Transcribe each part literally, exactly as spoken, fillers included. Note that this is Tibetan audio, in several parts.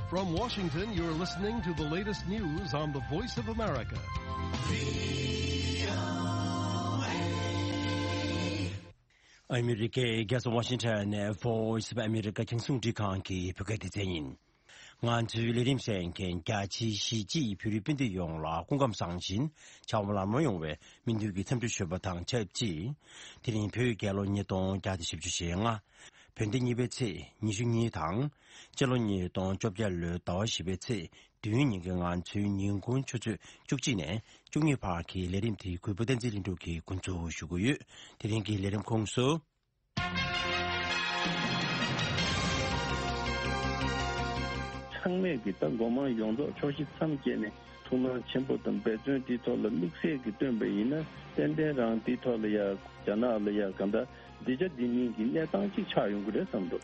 From Washington, you're listening to the latest news on the Voice of America. ཨ་མི་རི་ཀའི་རྒྱལ་ས་ཝ་ཤིང་ཊོན་ནས་Voice of America རྒྱང་སྲིང་འཕྲིན་ཁང་གི་བོད་སྐད་སྡེ་ཚན་ཡིན། ང་ཚོའི་ལས་རིམ་གསན་མཁན་རྒྱ་ཆེའི་གཞིས་བྱེས་བོད་རིགས་སྤུན་ཟླ་ཡོངས་ལ་སྐུ་ཁམས་བཟང་ཞིང་བྱ་བ་ལམ་ལྷོང་ཡོང་བའི་སྨོན་འདུན་གྱི་འཚམས་འདྲི་ཞུ་བ་དང་ཆབས་ཅིག་དེ་རིང་བོད་རྒྱལ་ལོ་ཉིས་སྟོང་བརྒྱ་དང་བཞི་བཅུ་ཞེ་ལྔ། བོད་ཟླ་གཉིས་པའི་ཚེས་ཉི་ཤུ་གཉིས་དང་། སྤྱི་ལོ་ཉིས་སྟོང་བཅོ་བརྒྱད་ལོའི་ཟླ་བ་བཞི་པའི་ཚེས་བདུན་ཉིན་གྱི་ང་ཚོའི་ཉིན་གུང་ཆུ་ཚོད་བཅུ་གཅིག་ནས་བཅུ་གཉིས་བར་གྱི་ལས་རིམ་དེ་གུས་པ་བསྟན་འཛིན་ལྷུན་གྲུབ་ཀྱིས་འགོ་འཛུགས་ཞུ་གི་ཡོད། དེ་རིང་གི་ལས་རིམ་ཁོངས་སུ། ཚང་མས་ཀྱི་ད་སྒོ་མང་ཡོངས་རྫོགས་ཕྱོགས་བཞི་མཚམས་བརྒྱད་ནས་ཐུགས་སྣང་ཆེན་པོ་དང་འབད་བརྩོན་དེའི་ཐོག་ལ་དམིགས་བསལ་གྱི་བཏོན་པ་ཡིན་ན་ཏན་ཏན་རང་དེའི་ཐོག་ལ་ཡ་རྒྱ་ནག་ལ་ཡ་ག་འདྲ་འདི་ཆ་འདི་མིན་གྱི་གནས་སྟངས་གཅིག་ཆགས་ཡོང་གི་རེད་བསམ་འདུག་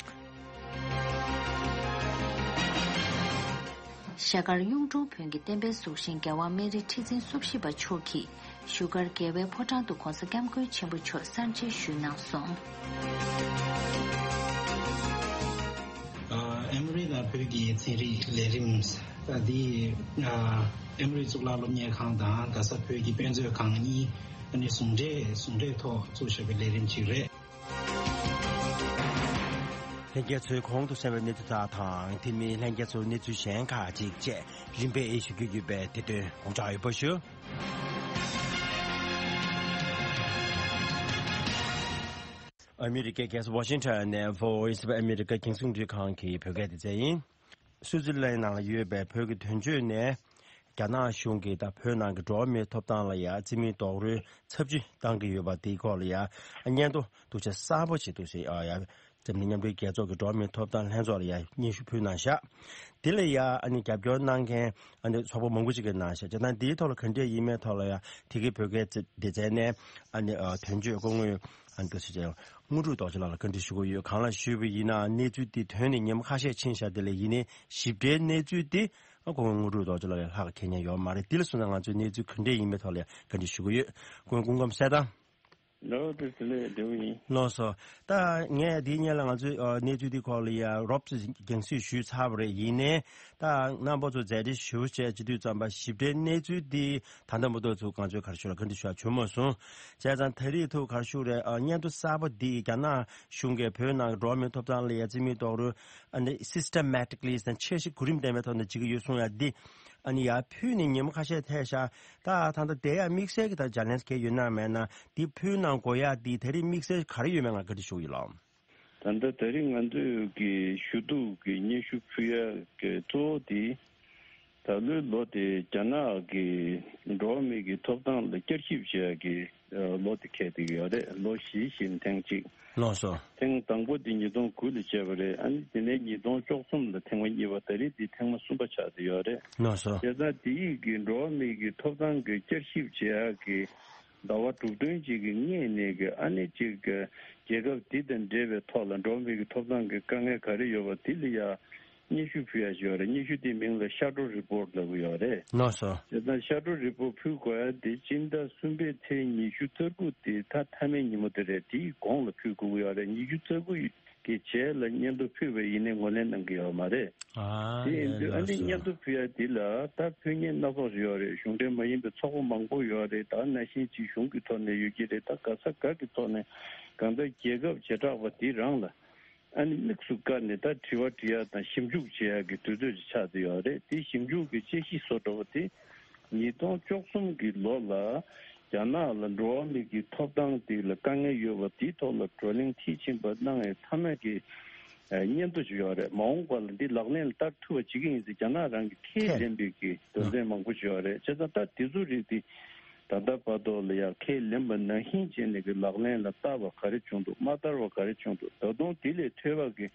ཤར་དཀར་གཡུང་དྲུང་བོན་གྱི་བསྟན་པའི་གཟུགས་ཤིང་རྒྱལ་དབང་སྨན་རི་ཁྲི་འཛིན་སོ་བཞི་པ་མཆོག་གིས་བཞུགས་སྒར་རྒྱལ་བའི་ཕོ་བྲང་དུ་༧གོང་ས་༧སྐྱབས་མགོན་ཆེན་པོ་མཆོག་གསར་མཇལ་ཞུས་གནང་སོང་། ཨ་ཨེ་མོ་རི་དང་བོད་ཀྱི་ཚན་རིག་ལས་རིམ་ཨ་འདི་ཨ་ཨེ་མོ་རི་གཙུག་ལག་སློབ་གཉེར་ཁང་དང་རྡ་ས་བོད་ཀྱི་དཔེ་མཛོད་ཁང་གཉིས་ཨ་ནི་ཟུང་འབྲེལ་ཟུང་འབྲེལ་ཐོག་བཙུགས་བཞག་པའི་ལས་རིམ་ཅིག་རེད། ལྷན་རྒྱས་ཚོས་གོང་དུ་གསན་པའི་གནས་ཚུལ་དག་དང་དེ་མིན་ལྷན་རྒྱས་ཚོར་གནས་ཚུལ་གཞན་ཁག་ཅིག་བཅས་རིམ་པས་ཞུ་རྒྱུ་ཡོད་པས་དེ་དོན་དགོངས་འཇགས་ཡོད་པ་ཞུ། ཨ་མི་རི་ཀའི་རྒྱལ་ས་ཝ་ཤིང་ཊོན་ནས་Voice of America རྒྱང་སྲིང་འཕྲིན་ཁང་གི་བོད་སྐད་སྡེ་ཚན་ཡིན། སུའུ་ཙི་ལན་ནང་ལ་ཡོད་པའི་བོད་ཀྱི་དོན་གཅོད་ནས་རྒྱ་ནག་གཞུང་གིས་ད་བོད་ནང་གི་འགྲོ་བ་མིའི་ཐོབ་ཐང་ལ་ཡ་རྩིས་མེད་རྡོག་རོལ་ཚབས་ཆེ་བཏང་གི་ཡོད་པ་དེའི་སྐོར་ལ་ཡ་སྙན་ཐོ་སྡུད་བྱ་གསར་པ་ཞིག་འདུག་ཟེར་ཨ་ཡ། འཛམ་གླིང་མཉམ་འབྲེལ་རྒྱལ་ཚོགས་ཀྱི་འགྲོ་བ་མིའི་ཐོབ་ཐང་ལྷན་ཚོགས་ལ་ཡ་སྙན་ཞུ་ཕུལ་གནང་བཞག་དེ་ལ་ཡ་ཨ་ནི་རྒྱབ་སྐྱོར་གནང་མཁན་ཨ་ནི་ཚོགས་པ་མང་པོ་ཅིག་གིས་གནང་བཞག་བྱས་ཙང་འདིའི་ཐོག་ལ་ག་འདྲས་ཡིན་མིན་ཐོག་ལ་ཡ་དེ་གའི་བོད་སྐད་སྡེ་ཚན་ནས་ཨ་ནི་ཨ་དོན་གཅོད་སྐུ་ངོ་ཨ་ནི་སྐུ་ཞབས་དངོས་གྲུབ་རྡོ་རྗེ་ལགས་ལ་བཀའ་འདྲི་ཞུ་གི་ཡོད། གང་ལ་ཞུས་པ་ཡིན་ན་གནས་ཚུལ་འདི་ཐོན་ནས་ཉིན་མོ་ཁ་ཤས་ཕྱིན་བཞག་དེ་ལ་ཡིན་ནའི་ཞིབ་ཕྲའི་གནས་ཚུལ་འདི་ཨ་སྐུ་ངོ་དངོས་གྲུབ་རྡོ་རྗེ་ལགས་ལས་ལྷག་མཁྱེན་མཁན་ཡོད་མ་རེད། འདི་ལ་སོང་ཙང་ང་ཚོས་གནས་ཚུལ་ག་འདྲས་ཡིན་མིན་ཐོག་ལ་ཡ་བཀའ་འདྲི་ཞུ་གི་ཡོད། སྐུ་ངོ་སྐུ་ཁམས་གསལ་ཐང་། ལོ་དེ་དེ་ལས་འདྲ་བོ་ཡིན། ལགས་སོ། ད་ངས་འདིའི་སྔོན་ལ་ང་ཚོས་ཨ་གནས་ཚུལ་འདི་སྐོར་ལ་ཡ་རོབ་ཙམ་རྒྱང་སྲིང་ཞུས་ཚར་བ་རེད། ཡིན་ནའི་ད་རྣམ་པ་ཚོ་མཛད་རྗེས་ཞུ་བྱས་བྱེད་དུས་ཙམ་པ་ཞིབ་ཕྲའི་གནས་ཚུལ་འདི་ད་ལྟ་མ་གཏོགས་ཚུར་ང་ཚོས་ག་རེ་ཞུ་ལ་བཀའ་འདྲི་ཞུ་ཡ་བྱུང་མ་སོང་། བྱས་ཙང་ད་རེས་ཐུག་ག་རེ་ཞུ་རེད། ཨ་སྙན་ཐོ་གསར་པ་འདི་རྒྱ་ནག་གཞུང་གིས་བོད་ནང་གི་འགྲོ་བ་མིའི་ཐོབ་ཐང་ལ་ཡ་རྩིས་མེད་རྡོག་རོལ་ཨ་ནི་systematically དང་འཆར་གཞི་གོ་རིམ་ལྡན་པའི་ཐོག་ནས་བྱེད་ཀྱི་ཡོད་གསུང་ཡ་འདི་ཨ་ནི་ཡར་ཕུལ་ནས་ཉིན་མོ་ཁ་ཤས་ཐལ་ཤག་ད་ད་ལྟ་དེ་ཡ་དམིགས་བསལ་གྱི་ད་ཅ་ལེན་ཇི་གལ་ཡོད་ན་མེད་ན་འདི་ཕུལ་གནང་དགོས་ཡ་འདི་ད་རེས་དམིགས་བསལ་ག་རེ་ཡོད་མེད་ང་བཀའ་འདྲི་ཞུ་གི་ཡོད་ལགས། ད་ལྟ་ད་རེས་ང་ཚོས་ཀྱི་ཞུ་གཏུག་གི་སྙན་ཞུ་ཕུལ་ཡ་གི་གཙོ་བོ་དེ་ད་ལོའི་ལོ་དེ་རྒྱ་ནག་གི་འགྲོ་བ་མི་གི་ཐོབ་ཐང་ལ་བསྐྱར་ཞིབ་བྱེད་ཡ་གི་ལོ་དེ་འཁེལ་བསྡད་ཀྱི་ཡོད་རེད། ལོ་བཞི་བཞིན་ཐེངས་གཅིག་ལགས་སོ། ཐེངས་དང་པོ་དེ་ཉིས་སྟོང་དགུ་ལ་བྱས་པ་རེད། ཨ་ནི་དེ་ནས་ཉིས་སྟོང་བཅུ་གསུམ་ལ་ཐེངས་མ་གཉིས་པ། ད་རེས་འདི་ཐེངས་མ་གསུམ་པ་ཆགས་བསྡད་ཡོད་རེད། ལགས་སོ། བྱས་ཙང་དེ་ཡིས་ཀྱི་འགྲོ་བ་མི་གི་ཐོབ་ཐང་གི་བསྐྱར་ཞིབ་བྱེད་ཡག་གི་ཟླ་བ་དྲུག་བདུན་ཅིག་གི་སྔས་ནས་ཀྱི་ཨ་ནི་ཅིག་གི་རྒྱལ་ཁབ་འདི་དང་འབྲེལ་བའི་ཐོག་ལ་འགྲོ་བ་མི་གི་ཐོབ་ཐང་གི་དཀའ་ངལ་ག་རེ་ཡོད་པ་དེ་ལ་ཡ་སྙན་ཞུ་ཕུལ་ཡ་ཞིག་ཡོད་རེད། སྙན་ཞུ་དེའི་མིང་ལ་Shadow Report ལབ་ཀྱི་ཡོད་རེད། ལགས་སོ། བྱས་ཙང་Shadow Report ཕུལ་དགོས་ཡ་དེ་སྤྱི་ཟླ་གསུམ་པའི་ཚེས་ཉི་ཤུ་རྩ་དགུ་དེ་ད་མཐའ་མའི་ཉིན་མོ་དེ་རེད། དེའི་གོང་ལ་ཕུལ་དགོས་ཀྱི་ཡོད་རེད། ཉི་ཤུ་རྩ་དགུ་གི་རྗེས་ལ་སྙན་ཐོ་ཕུལ་བ་ཡིན་ནའི་ངོས་ལེན་གནང་གི་ཡོད་མ་རེད། ཨ་དེ་ཡིན་དུས་ཨ་ནི་ལགས་སོ། སྙན་ཐོ་ཕུལ་ཡ་དེ་ལ་ད་ཕུལ་མཁན་སྣ་ཚོགས་ཤིག་ཡོད་རེད། གཞུང་འབྲེལ་མ་ཡིན་པའི་ཚོགས་པ་མང་པོ་ཡོད་རེད། ད་ནང་བཞིན་ཅིག་གཞུང་གི་ཐོག་ནས་ཡོད་ཀྱི་རེད། ད་ག་ས་ག་གི་ཐོག་ནས་གང་ལྟར་རྒྱལ་ཁབ་བྱེ་བྲག་པ་དེ་རང་ལ་ཨ་ནི་དམིགས་སུ་བཀར་ནས་ད་དྲི་བ་དྲི་ཡ་དང་ཞིབ་འཇུག་བྱེད་ཡ་གི་དུས་ཚོད་ཅིག་ཆགས་བསྡད་ཡོད་རེད། དེ་ཞིབ་འཇུག་གི་དཔྱད་གཞི་བཟོ་འདྲ་བ་དེ་ཉིས་སྟོང་བཅུ་གསུམ་གྱི་ལོ་ལ་རྒྱ་ནག་ལ་འགྲོ་བ་མི་གི་ཐོབ་ཐང་དེ་ལ་དཀའ་ངལ་ཡོད་པ་དེའི་ཐོག་ལ་བགྲོ་གླེང་མཐིལ་ཕྱིན་པ་གནང་བའི་མཐའ་མའི་གི་ཨ་སྙན་ཐོ་ཞིག་ཡོད་རེད། མ་འོངས་པ་ལ་འདི་ལག་ལེན་ལ་བསྟར་ཐུབ་པ་བྱེད་ཀྱི་ཡིན་ཟེར་རྒྱ་ནག་རང་གི་ཁས་ལེན་པའི་གི་དོན་ཚན་མང་པོ་ཞིག་ཡོད་རེད། བྱས་ཙང་ད་དེ་ཚོ་རིགས་དེ་ད་ལྟ་བར་དུ་ལ་ཡང་ཁས་ལེན་པ་ནང་བཞིན་བྱས་ནས་གི་ལག་ལེན་ལ་བསྟར་བ་ག་རེ་བྱུང་འདུག་མ་བསྟར་བ་ག་རེ་བྱུང་འདུག་ད་དུང་དེ་ལས་ཐོས་པ་གི་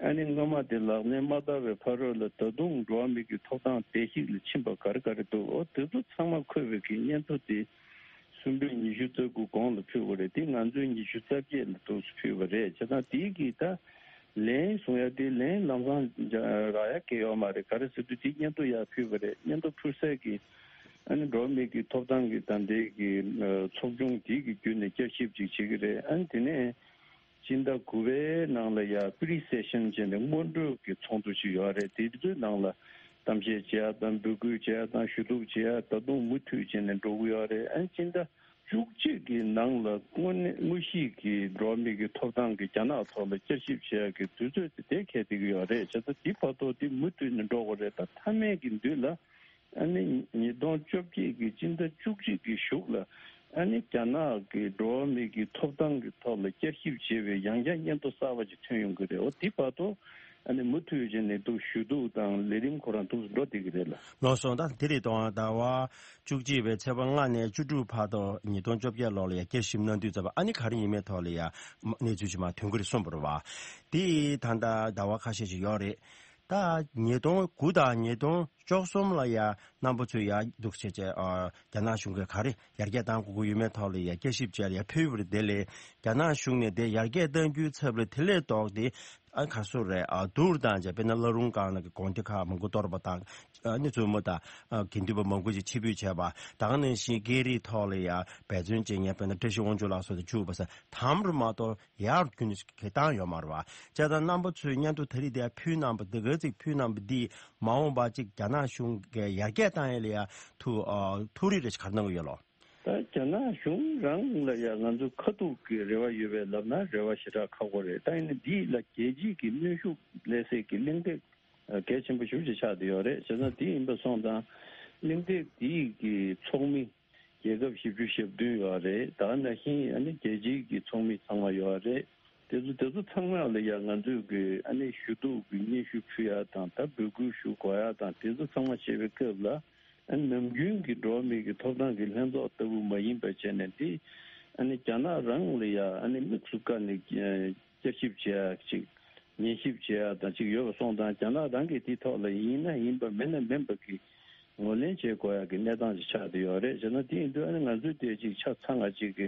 ཨ་ནི་སྔོན་མ་དེ་ལག་ལེན་མ་བསྟར་བའི་ཕ་རོལ་ལ་ད་དུང་འགྲོ་བ་མི་གི་ཐོབ་ཐང་བརྡལ་བཤིག་ལ་ཕྱིན་པ་ག་རེ་ག་རེ་འདུག་འོ་དེ་ཚོ་ཚང་མ་འཁོད་པའི་གི་སྙན་ཐོ་དེ་གསུམ་པའི་ཉི་ཤུ་རྩ་དགུ་གོང་ལ་ཕུལ་བ་རེད། དེ་ང་ཚོས་ཉི་ཤུ་རྩ་བརྒྱད་ལ་འདུག་སེ་ཕུལ་བ་རེད། བྱས་ཙང་དེའི་གི་ད་ལན་གསུང་ཡ་དེ་ལན་ལམ་སང་རག་ཡ་གལ་ཡོད་མ་རེད། ག་རེ་ཟེར་དུས་དེ་སྙན་ཐོ་ཡར་ཕུལ་བ་རེད། སྙན་ཐོ་ཕུལ་སའི་གི་ཨ་ནི་འགྲོ་བ་མི་གི་ཐོབ་ཐང་གི་ད་ལྟའི་གི་ཚོགས་ཆུང་དེ་གི་བརྒྱུད་ནས་བསྐྱར་ཞིབ་ཅིག་བྱེད་ཀྱི་རེད། ཨ་ནི་དེ་ནས་ སྤྱི་ཟླ་དགུ་པའི་ནང་ལ་ཡ་པི་རི་སེ་ཤན་བྱས་ནས་སྔོན་འགྲོ་གི་ཚོགས་འདུ་ཞིག་ཡོད་རེད། དེ་ཚོའི་ནང་ལ་གཏམ་བཤད་བྱེད་ཡ་དང་འབོད་སྐུལ་བྱེད་ཡ་དང་ཞུ་གཏུག་བྱེད་ཡ་ད་དུང་མུ་མཐུད་བྱས་ནས་འགྲོ་གི་ཡོད་རེད། ཨ་ནི་སྤྱི་ཟླ་བཅུ་གཅིག་གི་ནང་ལ་དངོས་གནས་དངོས་གཞི་གི་འགྲོ་བ་མི་གི་ཐོབ་ཐང་གི་རྒྱ་ནག་ཐོག་ལ་བསྐྱར་ཞིབ་བྱེད་ཡ་གི་དུས་ཚོད་དེ་དེ་འཁེལ་བསྡད་ཀྱི་ཡོད་རེད། བྱས་ཙང་དེ་བར་དུ་དེ་མུ་མཐུད་ནས་འགྲོ་དགོས་རེད། ད་མཐའ་མའི་གི་མདུན་ལ་ཨ་ནི་ཉིས་སྟོང་བཅོ་བརྒྱད་ཀྱི་སྤྱི་ཟླ་བཅུ་གཅིག་གི་གཞུག་ལ་ཨ་ནི་རྒྱ་ནག་གི་འགྲོ་བ་མི་གི་ཐོབ་ཐང་གི་ཐོག་ལ་བསྐྱར་ཞིབ་བྱེད་པའི་ཡང་བསྐྱར་སྙན་ཐོ་གསར་པ་ཅིག་ཐོན་ཡོང་གི་རེད། འོ་དེ་བར་དུ་ཨ་ནི་མུ་མཐུད་བྱས་ནས་འདུག་ཞུ་གཏུག་དང་ལས་རིམ་ཁོ་རང་འདུག་འགྲོ་བསྡད་ཀྱི་རེད་ལ། ལགས་སོ། ད་དེ་རེད་དོ། ཟླ་བ་བཅུ་གཅིག་པའི་ཚེས་པ་ལྔ་ནས་བཅུ་དྲུག་བར་དུ་ཉིས་སྟོང་བཅོ་བརྒྱད་ལོ་ལ་ཡ་བསྐྱར་ཞིབ་གནང་དུས་ཙམ་པ་ཨ་ནི་ག་རེ་ཡིན་མིན་ཐོག་ལ་ཡ་གནས་ཚུལ་ཅིག་མར་ཐོན་གྱི་རེད་གསུངས་པ་རེད་བ། དེ་ད་ལྟ་ཟླ་བ་ཁ་ཤས་ཤིག་ཡོད་རེད། ད་ཉིས་སྟོང་དགུ་དང་ཉིས་སྟོང་བཅུ་གསུམ་ལ་ཡ་རྣམ་པ་ཚོས་ཡ་འདུག་བྱས་བྱས་ཨ་རྒྱ་ནག་གཞུང་གིས་ག་རེ་ཡར་རྒྱས་གཏང་དགོས་ཀྱི་ཡོད་མེད་ཐོག་ལ་ཡ་བསྐྱར་ཞིབ་བྱས་ལ་ཡ་ཕུལ་བ་རེད། དེ་ལས་རྒྱ་ནག་གཞུང་ནས་དེ་ཡར་རྒྱས་གཏང་རྒྱུའི་ཚབ་ལ་དེ་ལས་ལྡོག་སྟེ་ཨ་ག་སུ་རེད་ཨ་དུར་དང་བྱས་དཔེར་ན་བླ་རུང་སྒང་ལ་གི་དགོན་སྡེ་ཁག་མང་པོ་གཏོར་བ་དང་ཨ་ནི་བཙུན་མོ་དང་ཨ་དགེ་འདུན་པ་མང་པོ་ཞིག་ཕྱིར་འབུད་བྱས་པ་ད་ག་ནང་བཞིན་སྐད་རིགས་ཐོག་ལ་ཡ་འབད་བརྩོན་བྱེད་མཁན་དཔེར་ན་བཀྲ་ཤིས་དབང་ཕྱུག་ལགས་སོགས་དང་བཅུག་པ་ས་དམ་རུ་མ་གཏོགས། ཡར་རྒྱུན་གྱི་བཏང་ཡོད་མ་རེད་བ། བྱས་ཙང་རྣམ་པ་ཚོས་སྙན་ཐོ་ད་རེས་དེ་ཕུལ་གནང་བ་འདི་ག་ཚིག་ཕུལ་གནང་བ་འདིས་མ་འོངས་པ་ཅིག་རྒྱ་ནག་གཞུང་གིས་ཡར་རྒྱས་བཏང་ཡས་ལ་ཡ་ཐུགས་ཨ་ཐུགས་རེ་རེ་ཞིག་ག་རེ་གནང་གི་ཡོད་ལོ། ད་རྒྱ་ནག་གཞུང་རང་ལ་ཡ་ང་ཚོ་ཁ་ཐུག་གི་རེ་བ་ཡོད་པའི་ལབ་ན་རེ་བ་ཞེ་དྲག་ཁག་པོ་རེད། ད་ཡིན་ན་འདི་ལ་རྒྱལ་སྤྱིའི་གི་གནོན་ཤུགས་སླེབས་སའི་གི་གླེང་སྟེགས་གལ་ཆེན་པོ་ཞེ་པོ་ཅིག་ཆགས་བསྡད་ཡོད་རེད། བྱས་ཙང་དེ་ཡིན་པ་སོང་ཙང་གླེང་སྟེགས་འདིའི་གི་ཚོགས་མི། རྒྱལ་ཁབ་བཞི་བཅུ་ཞེ་བདུན་ཡོད་རེད། ད་ག་ནང་བཞིན་ཨ་ནི་རྒྱལ་སྤྱིའི་གི་ཚོགས་མི་ཚང་མ་ཡོད་རེད། དེ་ཚོ་དེ་ཚོ་ཚང་མ་ལ་ཡ་ང་ཚོས་གི་ཨ་ནི་ཞུ་གཏུག་གི་སྙན་ཞུ་ཕུལ་ཡ་དང་ད་འབོད་སྐུལ་ཞུ་དགོས་ཡ་དང་དེ་ཚོ་ཚང་མ་བྱེད་པའི་སྐབས་ལ་ཨ་ནི་ནམ་རྒྱུན་གི་འགྲོ་བ་མི་གི་ཐོབ་ཐང་གི་ལྷན་ཚོགས་ལྟ་བུ་མ་ཡིན་པ་བྱས་ནས་དེ་ཨ་ནི་རྒྱ་ནག་རང་ལ་ཡ་ཨ་ནི་དམིགས་སུ་བཀར་ནས་བསྐྱར་ཞིབ་བྱེད་ཡ་ཅིག་ཉན་ཞིབ་བྱེད་ཡ་དང་ཅིག་ཡོད་པ་སོང་ཙང་རྒྱ་ནག་རང་གི་དེ་ཐོག་ལ་ཡིན་ན་ཡིན་པ་མིན་ན་མིན་པ་གི་ངོས་ལེན་བྱེད་དགོས་ཡག་གི་གནས་སྟངས་ཤིག་ཆགས་བསྡད་ཡོད་རེད། བྱས་ན་དེ་ཡིན་དུས་ཨ་ནི་ང་ཚོའི་དེ་ཅིག་ཆ་ཚང་ང་ཅིག་གི་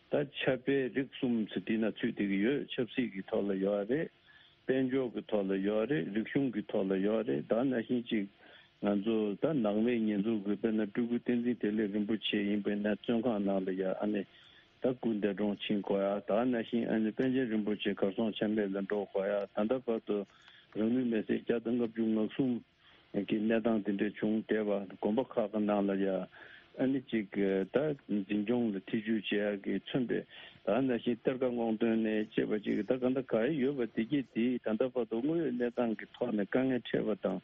ད་ཆབ་དཔལ་རིག་གསུམ་ཟེར་དེ་ན་ཚུད་བསྡད་ཀྱི་ཡོད། ཆབ་སྲིད་ཀྱི་ཐོག་ལ་ཡོད་རེད། དཔལ་འབྱོར་གྱི་ཐོག་ལ་ཡོད་རེད། རིག་གཞུང་གི་ཐོག་ལ་ཡོད་རེད། ད་ནང་བཞིན་ཅིག་ང་ཚོ་ད་ནང་པའི་ཉེས་འཛུགས་ཀྱི་དཔེར་ན་སྤྲུལ་སྐུ་བསྟན་འཛིན་བདེ་ལེགས་རིན་པོ་ཆེ་ཡིན་པས་ན་བཙོན་ཁང་ནང་ལ་ཡ་ཨ་ནི་ད་སྐུ་འདས་གྲོངས་ཕྱིན་དགོས་ཡ། ད་ནང་བཞིན་ཨ་ནི་པཎ་ཆེན་རིན་པོ་ཆེ་གར་སོང་ཆ་མེད་ལ་འགྲོ་དགོས་ཡ། ད་ལྟ་བར་དུ་རང་ལུས་མེར་སྲེག་བརྒྱ་དང་ལྔ་བཅུ་ང་གསུམ། གི་གནས་སྟངས་དེ་འདྲ་བྱུང་བསྡད་པ་དགོན་པ་ཁག་གི་ནང་ལ་ཡ་ཨ་ནི་ཅིག་ད་འཛིན་སྐྱོང་ལ་ཐེ་ཇུས་བྱེད་ཡག་གི་མཚོན་པའི་ད་ནང་བཞིན་གཏེར་ཁ་སྔོག་འདོན་ནས་བཅས་པ་ཅིག་ད་ག་འདྲ་ག་ཡི་ཡོད་པ་དེ་གྱད་དེ་ད་ལྟ་བར་དུ་དངོས་ཡོད་གནས་སྟངས་ཀྱི་ཐོག་ནས་དཀའ་ངལ་འཕྲད་པ་དང་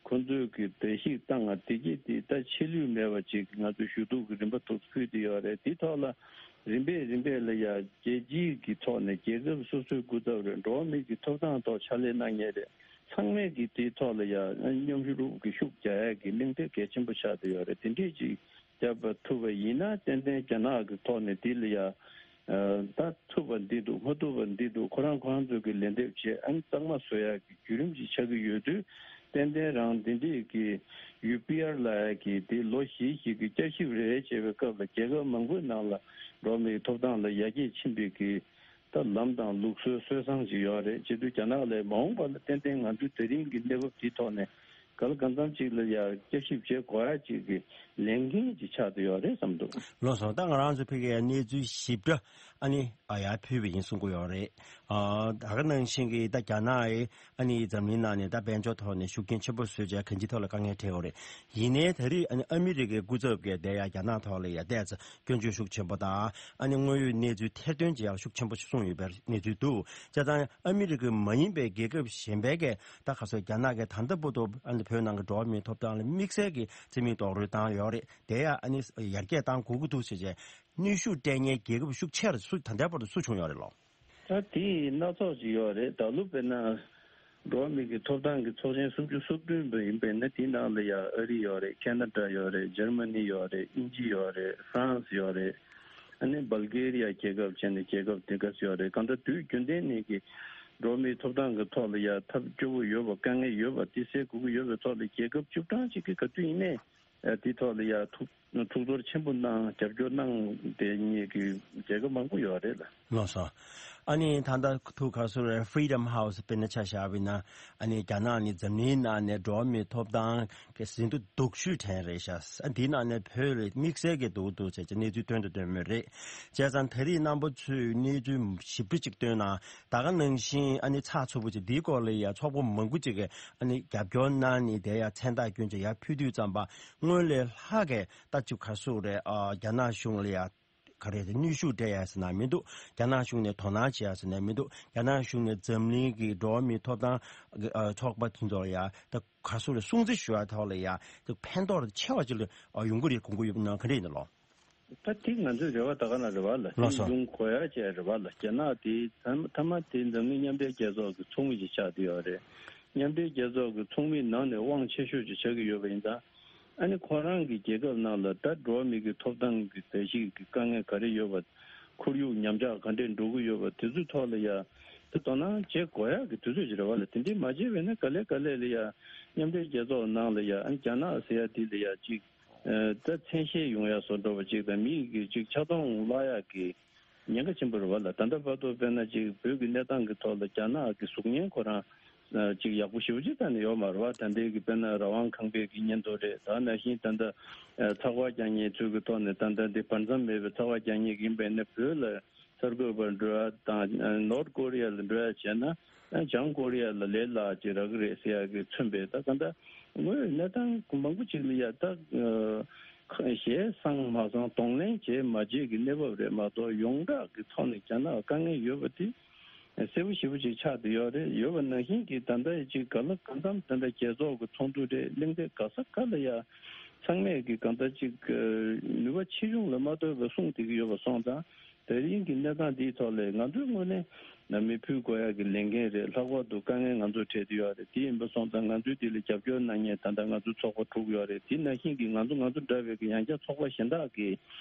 ཁོང་ཚོས་གི་བརྡལ་བཤིག་བཏང་བ་དེ་གྱད་དེ་ད་ཆད་ལུས་མེད་པ་ཅིག་ང་ཚོས་ཞུ་གཏུག་གི་རིམ་པ་ཐོག་ཕུལ་བསྡད་ཡོད་རེད། དེ་ཐོག་ལ་རིམ་པས་རིམ་པས་ལ་ཡ་རྒྱལ་སྤྱིའི་གི་ཐོག་ནས་རྒྱལ་ཁབ་སོ་སོའི་སྐུ་ཚབ་རེད། འགྲོ་བ་མི་གི་ཐོབ་ཐང་ཐོག་ཕྱག་ལས་གནང་མཁན་རེད། ཚང་མས་ཀྱི་དེའི་ཐོག་ལ་ཡང་མཉམ་ཞུགས་རུབ་ཀྱི་ཤུགས་རྒྱག་ཡག་གི་གླེང་སྟེགས་གལ་ཆེན་པོ་ཆགས་བསྡད་ཡོད་རེད། དེ་འདྲས་ཅིག་རྒྱབ་པ་ཐུབ་པ་ཡིན་ན་ཏན་ཏན་རྒྱ་ནག་གི་ཐོག་ནས་དེ་ལ་ཡང་ད་ཐུབ་པ་འདི་འདུག་མ་ཐུབ་པ་འདི་འདུག་ཁོ་རང་ཁོ་རང་ཚོ་གི་ལན་འདེབས་བྱེད་ཨ་ནི་གཙང་མ་བཟོ་ཡག་གི་བརྒྱུད་རིམ་ཅིག་ཆགས་ཀྱི་ཡོད་དུས་ཏན་ཏན་རང་འདི་འདྲས་ཀྱི་ཡུ་པི་ཨར་ལབ་ཡག་གི་དེ་ལོ་བཞི་ཞིག་གི་བསྐྱར་ཞིབ་རེ་བྱེད་པའི་སྐབས་ལ་རྒྱལ་ཁབ་མང་པོའི་ནང་ལ་འགྲོ་བ་མིའི་ཐོབ་ཐང་ལ་ཡར་རྒྱས་ཕྱིན་པའི་གི་ད་ལམ་དང་ལུགས་སྲོལ་སྲོལ་བཟང་ཅིག་ཡོད་རེད། བྱེད་དུས་རྒྱ་ནག་ལ་མ་འོངས་པ་ལ་ཏན་ཏན་ང་ཚོའི་ད་རིང་གི་གནས་བབ་འདིའི་ཐོག་ནས་ག་ལ་གང་འཚམ་ཅིག་ལ་ཡ་བསྐྱར་ཞིབ་བྱེད་དགོས་ཡ་ཅིག་གི་ལས་འགན་ཅིག་ཆགས་བསྡད་ཡོད་རེད་བསམ་འདུག་ལགས་སོ། ད་ང་རང་ཚོ་ཕ་གིའི་གནས་ཚུལ་ཞིབ་ཕྲ་ཨ་ནི་ཨ་ཡར་ཕུལ་བ་ཡིན་གསུང་གི་ཡོད་རེད། ཨ་ད་ག་ནང་བཞིན་གྱི་ད་རྒྱ་ནག་ཨ་ནི་འཛམ་གླིང་ནང་ནས་ད་དཔལ་འབྱོར་ཐོག་ནས་ཤུགས་རྐྱེན་ཆེན་པོ་བཟོས་བྱས་གང་ཅིའི་ཐོག་ལ་དཀའ་ངལ་འཕྲད་ཡོད་རེད། ཡིན་ནའི་ད་རེས་ཨ་ནི་ཨ་མི་རི་ཀའི་སྐུ་ཚབ་ཀྱིས་དེ་ཡང་རྒྱ་ནག་ཐོག་ལ་ཡ་བལྟས་ཚེ་སྐྱོན་བརྗོད་ཤུགས་ཆེན་པོ་དང་ཨ་ནི་དངོས་ཡོད་གནས་ཚུལ་ཐེར་འདོན་བྱེད་ཡག་ཤུགས་ཆེན་པོ་ཞིག་གསུངས་ཡོད་པའི་གནས་ཚུལ་འདུག་བྱས་ཙང་ཨ་མི་རི་ཀ་མ་ཡིན་པའི་རྒྱལ་ཁབ་གཞན་པའི་གི་ད་ག་ཚོད་རྒྱ་ནག་གིས་ད་ལྟ་བར་དུ་ཨ་ནི་བོད་ནང་གི་འགྲོ་བ་མིའི་ཐོབ་ཐང་ལ་དམིགས་བསལ་གྱི་བརྩི་མེད་རྡོག་རོལ་བཏང་ཡོད་རེད། དེ་ཡང་ཨ་ནི་ཡར་རྒྱས་བཏང་དགོས་ཀྱི་འདུག་ཟེར་བྱས་གནོན་ཤུགས་སྤྲད་མཁན་རྒྱལ་ཁབ་ཤུགས་ཆེ་རུ་སུ་ད་ལྟ་བར་དུ་སུ་བྱུང་ཡོད་རེད་ལོ། ད་དེ་སྣ་ཚོགས་ཅིག་ཡོད་རེད། ད་ལོ་དཔེར་ན་འགྲོ་བ་མི་གི་ཐོབ་ཐང་གི་ཚོགས་ཆེན་སུམ་ཅུ་སོ་བདུན་པ་ཡིན་པས་ན་དེའི་ནང་ལ་ཡ་ཨ་རི་ཡོད་རེད། ཁེ་ན་ཌ་ཡོད་རེད། འཇར་མ་ནི་ཡོད་རེད། དབྱིན་ཇི་ཡོད་རེད། ཧྥ་རན་སི་ཡོད་རེད། ཨ་ནི་སྦལ་གེ་རི་ཡ་རྒྱལ་ཁབ་བྱས་ནས་རྒྱལ་ཁབ་དེ་ག་ཚོད་ཡོད་རེད། གང་ལྟར་དུས་རྒྱུན་ལྡན་ནས་ཀྱི་འགྲོ་བ་མིའི་ཐོབ་ཐང་གི་ཐོག་ལ་ཡ་ཐབས་སྐྱོ་བོ་ཡོད་པ་དཀའ་ངལ་ཡོད་པ་དེ་སེལ་དགོས་ཀྱི་ཡོད་པའི་ཐོག་ལ་རྒྱལ་ཁབ་བཅུ་གྲངས་ཅིག་གིས་ག་དུས་ཡིན་ནའི་དེའི་ཐོག་ལ་ཡ་ཐུགས་ཐུགས་ཚོར་ཆེན་པོ་གནང་རྒྱབ་སྐྱོར་གནང་བསྡད་མཁན་གྱི་རྒྱལ་ཁབ་མང་པོ་ཡོད་རེད་ལ། ལགས་སོ། ཨ་ནི་ད་ལྟ་ཐུགས་ཁ་སོ་རེ་Freedom House དཔེར་ན་ཆ་བཞག་པ་ཡིན་ན། ཨ་ནི་རྒྱ་ནག་ནི་འཛམ་གླིང་ནང་ནས་འགྲོ་བ་མིའི་ཐོབ་ཐང་གི་ཟིན་ཐོ་སྡུག་ཤོས་དྲན་རེད་ཤག་འདིའི་ནང་ནས་བོད་ལ་དམིགས་བསལ་གྱི་སྡུག་འདུག་ཟེར་གྱི་གནས་ཚུལ་ཐོན་དང་ཐོན་མུས་རེད། བྱས་ཙང་ད་རེས་རྣམ་པ་ཚོས་གནས་ཚུལ་ཞིབ་ཕྲ་ཅིག་བཏོན་ན། ད་ག་ནང་བཞིན་ཨ་ནི་ཚགས་ཚུད་པོ་ཅིག་འདིའི་སྐོར་ལ་ཡ་ཚོགས་པ་མང་པོ་ཅིག་གིས་ཨ་ནི་རྒྱབ་སྐྱོར་གནང་ནས་དེ་ཡ་མཚན་རྟགས་སྐྱོན་ཅིག་ཡར་ཕུལ་དུས་ཙམ་པ། སྔོན་ལས་ལྷག་གི་ད་ཅིག་ག་རེ་ཟེར་དགོས་རེད། ཨ་རྒྱ་ནག་གཞུང་ལ་ཡ། ག་རེ་རེད། གནོན་ཤུགས་སྤྲད་ཡ་ཟེར་ན་མི་འདུག་རྒྱ་ནག་གཞུང་ནས་དོ་སྣང་བྱེད་ཡ་ཟེར་ན་མི་འདུག་རྒྱ་ནག་གཞུང་ནས་འཛམ་གླིང་གི་འགྲོ་བ་མིའི་ཐོབ་ཐང་གི་ཨ་ཚོགས་པ་དེ་ཚོ་ལ་ཡ་ད་ག་རེ་ཟེར་དགོས་རེད། སྲུང་བརྩི་ཞུ་བ་ཐོག་ལ་ཡ་ད་ཕན་ཐོགས་ཆེ་བ་ཅིག་ལ་ཨ་ཡོང་གི་རེད་དགོངས་ཀྱི་ཡོད་ན་ག་འདྲ་ཡིན་ནམ་ལགས། ད་དེ་ང་ཚོའི་རེ་བ་ད་ག་ན་རེ་བ་ལ་ལགས་སོ། དེ་ཡོང་དགོས་ཡ་བྱས་རེ་བ་ལ། རྒྱ་ནག་དེ་ཐ་མ་དེ་འཛམ་གླིང་མཉམ་འབྲེལ་རྒྱལ་ཚོགས་ཀྱི་ཚོགས་མི་ཞིག་ཆགས་བསྡད་ཡོད་རེད། མཉམ་འབྲེལ་རྒྱལ་ཚོགས་ཀྱི་ཚོགས་མིའི་ནང་ནས་དབང་ཆེ་ཤོས་ཅིག་ཆགས་ཀྱི་ཡོད་པ་ཡིན་ཙང་། ཨ་ནི་ཁོ་རང་གི་རྒྱལ་ཁབ་ནང་ལ་ད་འགྲོ་བ་མི་གི་ཐོབ་ཐང་གི་བརྡལ་བཤིག་གི་དཀའ་ངལ་ག་རེ་ཡོད་པ། ཁོར་ཡུག་ཉམས་ཆག་ག་འདྲས་འགྲོ་གི་ཡོད་པ་དེ་ཚོའི་ཐོག་ལ་ཡ་ད་དོ་སྣང་བྱེད་དགོས་ཡ་གི་དུས་ཚོད་ཅིག་རེད་བ་ལ། དེ་འདྲས་མ་བྱས་པས་ན་ག་ལེ་ག་ལེ་ལ་ཡ་མཉམ་འབྲེལ་རྒྱལ་ཚོགས་ནང་ལ་ཡ་ཨ་ནི་རྒྱ་ནག་ཟེར་ཡ་དེ་ལ་ཡ་ཅིག་ད་མཚན་ཤས་ཡོང་ཡ་བཟོ་འདྲ་བ་ཅིག་དང་། མི་གི་ཅིག་ཆག་སྡང་བརླག་ཡ་གི་ཉེན་ཁ་ཆེན་པོ་རེད་བ་ལ། ད་ལྟ་བར་དུ་དཔེར་ན་ཅིག་བོད་ཀྱི་གནས་སྟངས་ཀྱི་ཐོག་ལ་རྒྱ་ནག་གི་གཟུགས་བརྙན་ཁོ་རང་ཅིག་ཡག་པོ་ཞེ་པོ་ཅིག་གཏན་ནས་ཡོད་མ་རེད་བ། ད་ལྟའི་གི་དཔེར་ན་རང་དབང་ཁང་པའི་གི་སྙན་ཐོ་རེད། ད་ནང་བཞིན་ད་ལྟ་ཚགས་པར་རྒྱག་མཁན་ཚོའི་གི་ཐོག་ནས་ད་ལྟ་འདི་བར་མཚམས་མེད་པའི་ཚགས་པར་རྒྱག་མཁན་གྱི་ཡིན་པས་ན། བོད་ལ་གསར་འགོད་པར་འགྲོ་ཡ་དང་ནོར་ཀོ་རི་ཡ་ལ་འགྲོ་ཡ་བྱས་ན། བྱང་ཀོ་རི་ཡ་ལ་ལས་སླ་ཅིག་རག་གི་རེད་ཟེར་ཡ་གི་མཚོན་པའི་ད་ག་འདྲ་དངོས་ཡོད་གནས་སྟངས་མང་པོ་ཅིག་ལ་ཡ་ད་ཞེ་སང་མ་སང་གདོང་ལེན་བྱས་མ་བྱས་ཀྱི་གནས་བབ་རེད་མ་གཏོགས། ཡོངས་གྲགས་ཀྱི་ཐོག་ནས་རྒྱ་ནག་དཀའ་ངལ་ཡོད་པ་དེ་གསལ་པོ་ཞེ་པོ་ཅིག་ཆགས་བསྡད་ཡོད་རེད། ཡོད་པ་ནང་བཞིན་གྱི་ད་ལྟ་ཅིག་ག་ལ་གང་འཚམ་ད་ལྟ་རྒྱལ་ཚོགས་ཀྱི་ཚོགས་འདུ་རེད། གླེང་སྟེགས་ག་ས་ག་ལ་ཡ་ཚང་མས་ཀྱི་གང་ལྟར་ཅིག་ནུས་པ་ཆེ་ཆུང་ལ་མ་ལྟོས་པར་གསུངས་བསྡད་ཀྱི་ཡོད་པ་སོང་ཙང་། ད་རིང་གི་གནས་སྟངས་འདིའི་ཐོག་ལས་ང་ཚོའི་ངོས་ནས་ནང་མི་ཕུལ་དགོས་ཡག་གི་ལས་འགན་རེད། ལྷག་པར་དུ་དཀའ་ངལ་ང་ཚོ་འཕྲད་ཀྱི་ཡོད་རེད། དེ་ཡིན་པ་སོང་ཙང་ང་ཚོའི་འདི་ལ་རྒྱབ་སྐྱོར་གནང་མཁན་ད་ལྟ་ང་ཚོའི་ཚོགས་པ་དྲུག་ཡོད་རེད། དེ་ནང་བཞིན་གྱི་ང་ཚོ་ང་ཚོ་འདྲ་བའི་གི་ཡང་བསྐྱར་ཚོགས་པ་གཞན་དག་གི་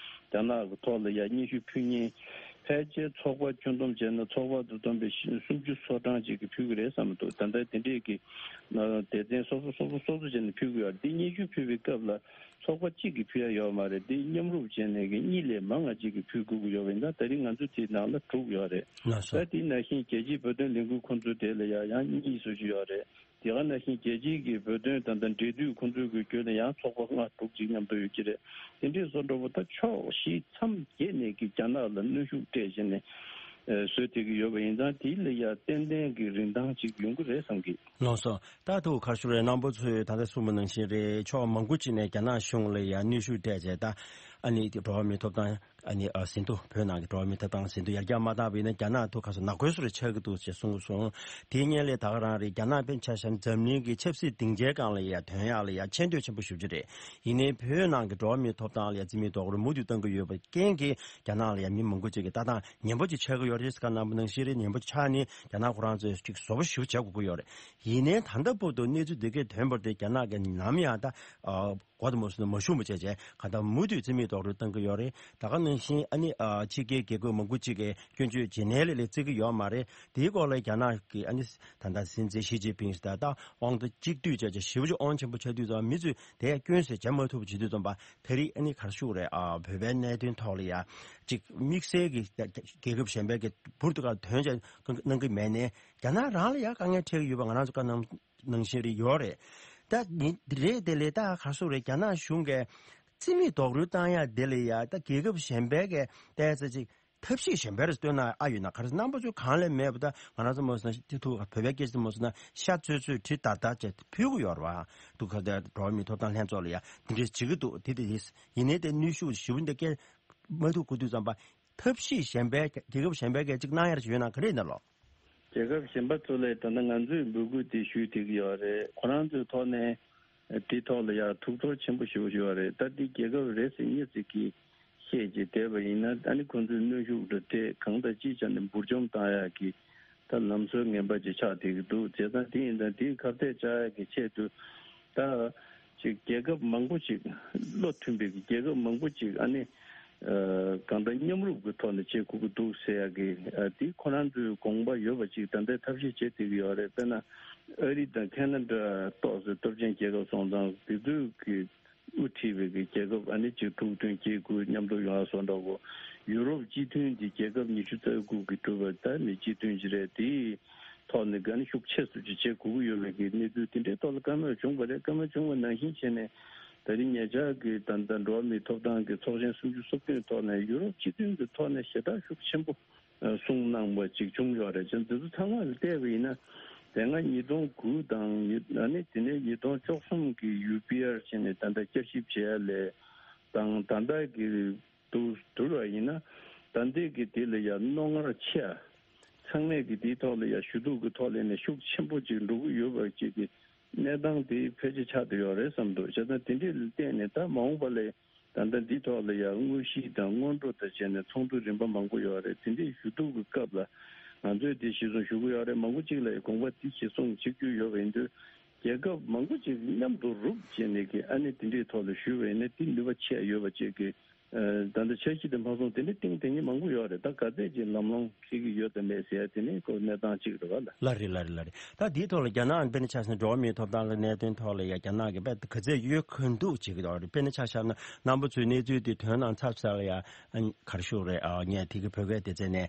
རྒྱ་ནག་གི་ཐོག་ལ་ཡ་སྙན་ཞུ་ཕུལ་མཁན། ཕལ་ཆེར་ཚོགས་པ་ཁྱོན་བསྡོམས་བྱས་ན་ཚོགས་པ་དང་བསྡོམས་པའི་སུམ་ཅུ་སོ་གྲངས་ཅིག་གིས་ཕུལ་གི་རེད་བསམ་གྱི་འདུག་ད་ལྟ་དེ་འདྲས་ཀྱི་སྡེ་ཚན་སོ་སོ་སོ་སོ་སོ་སོ་བྱས་ནས་ཕུལ་གི་ཡོད་རེད། དེ་སྙན་ཞུ་ཕུལ་བའི་སྐབས་ལ། ཚོགས་པ་གཅིག་གིས་ཕུལ་ཡ་ཡོད་མ་རེད། འདི་མཉམ་རུབ་བྱས་ནས་གི་གཉིས་ལས་མང་བ་གཅིག་གིས་ཕུལ་དགོས་ཀྱི་ཡོད་པ་ཡིན་ཙང་། ད་རིང་ང་ཚོ་དེའི་ནང་ལ་དྲུག་ཡོད་རེད། ལགས་སོ། ད་དེ་ནང་བཞིན་རྒྱལ་སྤྱིའི་བོད་དོན་ལས་འགུལ་ཁོང་ཚོའི་དེ་ལ་ཡ་ཡང་གཉིས་བཟོ་ཞིག་ཡོད་རེད། དེ་ག་ནང་བཞིན་རྒྱལ་སྤྱིའི་གི་བོད་དོན་དང་ད་འབྲེལ་མཐུད་ཁོང་ཚོའི་གི་བརྒྱུད་ནས་ཡང་ཚོགས་པ་ལྔ་དྲུག་ཅིག་མཉམ་དུ་ཡོད་ཀྱི་རེད། དེ་འདྲས་བཟོ་འདྲ་པོ་ད་ཕྱོགས་བཞི་མཚམས་བརྒྱད་ནས་གི་རྒྱ་ནག་ལ་གནོན་ཤུགས་སྤྲད་བྱས་ནས་ཨེ་བཟོས་བསྡད་ཀྱི་ཡོད་པ་ཡིན་ཙང་། དེ་ལ་ཡ་ཏན་ཏན་གི་རིན་ཐང་ཅིག་ཡོང་གི་རེད་བསམ་གི། ལགས་སོ། ད་ཐུགས་ཁར་ཤུ་རེ་རྣམ་པ་ཚོས་ད་ལྟ་གསུངས་པ་ནང་བཞིན་རེད། ཕྱོགས་མང་པོ་ཅིག་ནས་རྒྱ་ནག་གཞུང་ལ་ཡང་གནོན་ཤུགས་སྤྲད་བྱས། ད་ཨ་ནི་འགྲོ་བ་མིའི་ཐོབ་ཐང་ཨ་ནི་ཨ་ཟིན་ཐོ། བོད་ནང་གི་འགྲོ་བ་མིའི་ཐོབ་ཐང་ཟིན་ཐོ་ཡར་རྒྱས་མ་བཏང་བ་ཡིན་ན། རྒྱ་ནག་ཐུགས་ཁར་སོ་ནག་པོའི་བཟོ་འདྲ་ཆགས་ཀྱི་འདུག་ཅེས་གསུངས་སོང་། དེའི་སྔོན་ལ་ད་ག་རང་རེད། རྒྱ་ནག་དཔེར་ན་ཆ་བཞག་ན་འཛམ་གླིང་གི་ཆབ་སྲིད་སྡིངས་ཆའི་སྒང་ལ་ཡང་ཐོན་ཡག་ལ་ཡང་ཆེ་འདོད་ཆེན་པོ་ཞེ་པོ་ཅིག་རེད། ཡིན་ནའི་བོད་ནང་གི་འགྲོ་བ་མིའི་ཐོབ་ཐང་ལ་ཡང་རྩིས་མེད་རྡོག་རོལ་མུ་མཐུད་གཏོང་གི་ཡོད་པའི་རྐྱེན་གྱིས། རྒྱ་ནག་ལ་ཡང་མི་མང་པོ་ཅིག་གིས་ལྟ་སྟངས་ངན་པ་ཅིག་ཆགས་ཀྱི་ཡོད་རེད། ཟེར་ག་རྣམ་པ་ནང་བཞིན་རེད། ངན་པ་ཆགས་ནས་རྒྱ་ནག་ཁོ་རང་ཚོས་ཅིག་བཟོ་པོ་ཞིག་བྱེད་དགོས་ཀྱི་ཡོད་རེད། ཡིན་ནའི་ད་ལྟ་བར་དུ་གནས་ཚུལ་འདི་གའི་དོན་པར་དེ་རྒྱ་ནག་གིས་ནམ་ཡང་ད་ཨ་གོ་དང་མ་སོང་ན་མ་ཞུ་མ་བྱས་བྱས་གང་ལྟར་མུ་མཐུད་རྩིས་མེད་རྡོག་རོལ་གཏོང་གི་ཡོད་རེད། ད་ག་ནང་བཞིན་ཨ་ནི་ཨ་ཕྱི་རྒྱལ་རྒྱལ་ཁབ་མང་པོ་ཅིག་གིས་སྐྱོན་བརྗོད་བྱེད་ནའི་ལས་ལས་བརྩི་གི་ཡོད་མ་རེད། དེའི་སྐོར་ལ་རྒྱ་ནག་གིས་ཨ་ནི་ད་ལྟ་སྲིད་འཛིན་ཞི་ཅིན་ཕིང་ད་ལྟ་དབང་དུ་གཅིག་སྡུད་བྱས་བྱས་ཞེ་པོ་ཅིག་དབང་ཆེན་པོ་ཆགས་དུས་ཙམ། མི་ཚོས་དེ་སྐྱོན་བརྗོད་བྱེད་མ་ཐུབ་པ་བྱེད་དུས་ཙམ་པ། ད་རེས་ཨ་ནི་ག་རེ་ཞུ་དགོས་རེད། ཨ་བོད་པའི་གནད་དོན་ཐོག་ལ་ཡ་ཅིག་དམིགས་བསལ་གྱི་རྒྱལ་ཁབ་གཞན་པའི་གི་འབུར་དུ་ག་ཐོན་བྱས་གནང་གི་མེད་ནའི། རྒྱ་ནག་རང་ལ་ཡང་དཀའ་ངལ་འཕྲད་ཀྱི་ཡོད་པ་ང་རང་ཚོ་བཀའ་གནང་ནང་བཞིན་རེད་ཡོད་རེད། ད་ནི་རེད། དེ་ལས་ད་ག་སུ་རེད། རྒྱ་ནག་གཞུང་གིས་རྩིས་མེད་རྡོག་རོལ་བཏང་ཡ་དེ་ལ་ཡ་ད་རྒྱལ་ཁབ་གཞན་པའི་གི་ཏོག་ཙམ་ཅིག་ཐབས་ཤེས་གཞན་པ་རེ་བཏོན་ན་ཨ་ཡོད་ན། ག་རེ་རྣམ་པ་ཚོ་གང་ལས་མེད་པ། ད་ང་རང་ཚོ་མ་སོང་ན་དེ་ཐུག་བོད་པའི་སྐད་ཆ་མ་སོང་ན་ཤ་ཚོད་ཚོད་གྲི་དར་དར་བྱས་ཕུལ་གི་ཡོད་རེད་བ། འདུག་ག་ད་འགྲོ་བ་མིའི་ཐོབ་ཐང་ལྷན་ཚོགས་ལ་ཡ་འདི་འདྲས་བྱེད་ཀྱི་འདུག་དེ་དེ་ཡིན་ནའི་དེ་གནོན་ཤུགས་ཞེ་པོ་འདི་སྐྱེལ་མ་ཐུབ་གོ་དུས་ཙམ་པ། ཐབས་ཤེས་གཞན་པའི་རྒྱལ་ཁབ་གཞན་པའི་གི་ཅིག་གནང་ཡ་ཅིག་ཡོད་ན་ག་རེ་ཡིན་ན་ལོ། རྒྱལ་ཁབ་གཞན་པ་ཚོ་ལས་ད་ལྟ་ང་ཚོས་འབོད་སྐུལ་དེ་ཞུས་བསྡད་ཀྱི་ཡོད་རེད། ཁོ་རང་ཚོའི་ཐོག་ནས་དེ་ཐོག་ལ་ཡ་ཐུགས་ཚོར་ཆེན་པོ་ཞེ་པོ་ཞིག་ཡོད་རེད། ད་འདི་རྒྱལ་ཁབ་རེ་ཟིག་གཉིས་ཟིག་གིས་བཤད་ཅིག་བསྡད་པ་ཡིན་ན། ཨ་ནི་ཁོང་ཚོས་གནོན་ཤུགས་འདྲ་སྤྲད་གང་དང་ཅི་བྱས་ནས་འབུར་འཇོམས་བཏང་ཡག་གི་ད་ལམ་སྲོལ་ངན་པ་ཅིག་ཆགས་བསྡད་ཀྱི་འདུག་བྱས་ཙང་དེ་ཡིན་ཙང་དེའི་ཁ་གཏད་བཅག་ཡག་གི་ཆེད་དུ་ད། ཅིག་རྒྱལ་ཁབ་མང་པོ་ཅིག་བློ་མཐུན་པའི་རྒྱལ་ཁབ་མང་པོ་ཅིག་ཨ་ནི་ཨ་གང་ལྟར་མཉམ་རུབ་ཀྱི་ཐོག་ནས་བྱེད་དགོས་ཀྱི་འདུག་ཟེར་ཡག་གི་ཨ་དེ་ཁོ་རང་ཚོའི་དགོངས་པ་ཡོད་པ་ཅིག་ད་ལྟའི་ཐབས་ཤེས་བྱེད་བསྡད་ཀྱི་ཡོད་རེད། དཔེར་ན་ཨ་རི་དང་ཁེ་ན་ཌ་ཏོག་ཙམ་སྟོབས་ཆེན་རྒྱལ་ཁབ་སོང་ཙང་དེ་ཚོའི་གི་དབུ་ཁྲིད་པའི་གི་རྒྱལ་ཁབ་ཨ་ནི་ཅིག་ཐུགས་མཐུན་བྱེད་དགོས། མཉམ་དུ་ཡོང་བ་བཟོ་འདྲ་བོ་ ཡུ་རོབ་སྤྱི་མཐུན་གྱི་རྒྱལ་ཁབ་ཉི་ཤུ་རྩ་དགུ་གིས་གྲུབ་པ་ད་ནི་སྤྱི་མཐུན་ཅིག་རེད། དེའི་ཐོག་ནས་དགའ་ནི་ཤུགས་ཆེ་སུ་ཅིག་བྱེད་དགོས་ཀྱི་ཡོད་མེད་ཀྱི་གནས་ཚུལ་དེ་འདྲའི་ཐོག་ལ་བཀའ་མོལ་བྱུང་བ་རེད། བཀའ་མོལ་བྱུང་བ་ནང་བཞིན་བྱས་ནས་ད་རིང་ཉེ་ཆར་གྱི་ད་ལྟ་འགྲོ་བ་མིའི་ཐོབ་ཐང་གི་ཚོགས་ཆེན་སུམ་ཅུ་སོ་བདུན་ཐོག་ནས་ཡུ་རོབ་སྤྱི་མཐུན་གྱི་ཐོག་ནས་ཞེ་དྲག་ཤུགས་ཆེན་པོ་གསུངས་གནང་བ་ཅིག་བྱུང་ཡོད་རེད། བྱས་ཙང་འདི་ཚོ་ཚང་མ་ལ་བལྟས་པ་ཡིན་ན་དེ་སྔ་ཉིས་སྟོང་དགུ་དང་ཉི་ཨ་ནི་དེ་ནས་ཉིས་སྟོང་བཅུ་གསུམ་གྱི་ཡུ་པི་ཨར་བྱས་ནས་ད་ལྟ་བསྐྱར་ཞིབ་བྱས་ཡ་ལས་དང་ད་ལྟ་གི་དུ་བསྡུར་བ་ཡིན་ན་ད་ལྟའི་གི་དེ་ལ་ཡ་རྣོ་ངར་ཆེ་ཨ། ཚང་མས་ཀྱི་དེའི་ཐོག་ལ་ཡ་ཞུ་གཏུག་གི་ཐོག་ལ་ནས་ཤུགས་ཆེན་པོ་ཅིག་འགྲོ་གི་ཡོད་པ་ཅིག་གི་གནས་སྟངས་དེ་ཕལ་ཆེར་ཆགས་བསྡད་ཡོད་རེད་བསམ་འདུག་བྱས་ཙང་དེ་འདྲའི་ལ་བརྟེན་ནས་ད་མ་འོངས་པ་ལ་ད་ལྟ་འདིའི་ཐོག་ལ་ཡ་དངོས་གཞི་དང་སྔོན་འགྲོ་དང་བྱས་ནས་ཚོགས་འདུ་རིམ་པ་མང་པོ་ཡོད་རེད། དེ་འདྲའི་ཞུ་གཏུག་གི་སྐབས་ལ་ང་ཚོས་དེ་གཞི་བཟུང་ཞུ་གི་ཡོད་རེད། མང་པོ་ཅིག་ལ་དགོངས་པ་དེ་གཞི་བཟུང་བྱེད་རྒྱུ་ཡོད་པ་ཡིན་དུས་རྒྱལ་ཁབ་མང་པོ་ཅིག་མཉམ་དུ་རུབ་བྱས་ནས་ཀྱི་ཨ་ནི་དེ་འདྲའི་ཐོག་ལ་ཞུས་པ་ཡིན་ན་དེ་ནུས་པ་ཆེ་ཡོད་པ་ཅིག་གི་ད་ལྟ་འཆར་གཞི་དེ་མ་སོང་དེ་འདྲའི་གཏིང་དེ་ཉིད་མང་པོ་ཡོད་རེད། ད་ག་ཚད་ཅིག་ལམ་ལྷོང་འཁེལ་གྱི་ཡོད་དམ་མེད་ཟེར་ཡ་དེ་ནི་ཁོ་གནས་སྟངས་གཅིག་རེད་བ་ལ། ལ་རེད་ལ་རེད་ལ་རེད། ད་འདིའི་ཐོག་ལ་རྒྱ་ནག་དཔེར་ན་ཆ་བཞག་ན་འགྲོ་བ་མིའི་ཐོབ་ཐང་ལ་གནད་དོན་ཐོག་ལ་ཡ་རྒྱ་ནག་གི་དཔེ་ག་ཚད་ཡོད་ག་འདུག་བྱེད་ཀྱི་འདུག་རེད། དཔེར་ན་ཆ་བཞག་ན་རྣམ་པ་ཚོས་གནས་ཚུལ་དེ་དོན་དང་ཚབ་ས་ལ་ཡ་ག་རེ་ཞུ་རེད། ངས་དེ་གི་བོད་སྐད་སྡེ་ཚན་ནས་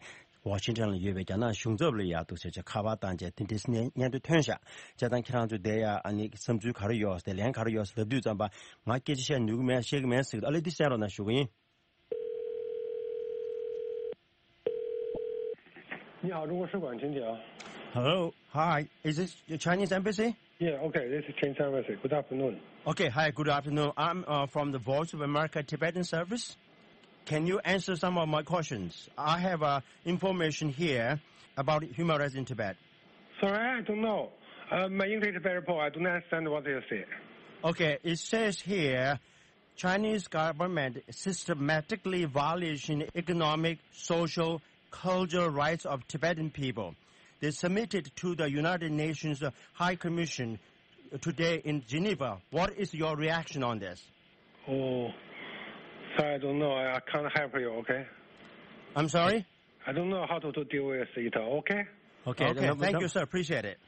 ཝ་ཤིང་ཊོན་ལ་ཡོད་པའི་རྒྱ་ནག་གཞུང་ཚབ་ལ་ཡ་འདུག་ཟེར་བྱས་ཁ་པར་བཏང་བྱས་དེ་འདྲའི་སྙན་སྙན་ཐོ་ཐོན་ཤག་བྱས་ཙང་ཁྱེད་རང་ཚོ་དེ་ཡ་ཨ་ནི་བསམ་ཚུལ་ག་རེ་ཡོད་ཟེར་ལན་ག་རེ་ཡོད་ཟེར་ལབ་དུས་ཙམ་པ་ང་སྐད་ཆ་བཤད་ནུས་ཀྱི་མེད་ཤེས་ཀྱི་མེད་ཟེར་གི་འདུག་ཨ་ལེ་འདི་གསན་རོགས་གནང་ཞུ་གི་ཡིན། 你好，中国使馆，请讲。 Hello, hi, is this the Chinese embassy? Yeah, okay, this is Chinese embassy. Good afternoon. Okay, hi, good afternoon. I'm uh, from the Voice of America Tibetan Service. Can you answer some of my questions? I have uh, information here about human rights in Tibet. Sorry, I don't know. Uh, my English is very poor. I don't understand what you say. Okay, it says here Chinese government systematically violation economic, social, cultural rights of Tibetan people. They submitted to the United Nations High Commission today in Geneva. What is your reaction on this? Oh, sorry, I don't know. I, I can't help you, okay? I'm sorry? I don't know how to, to deal with it, okay? Okay, okay, no, thank no. you, sir. Appreciate it.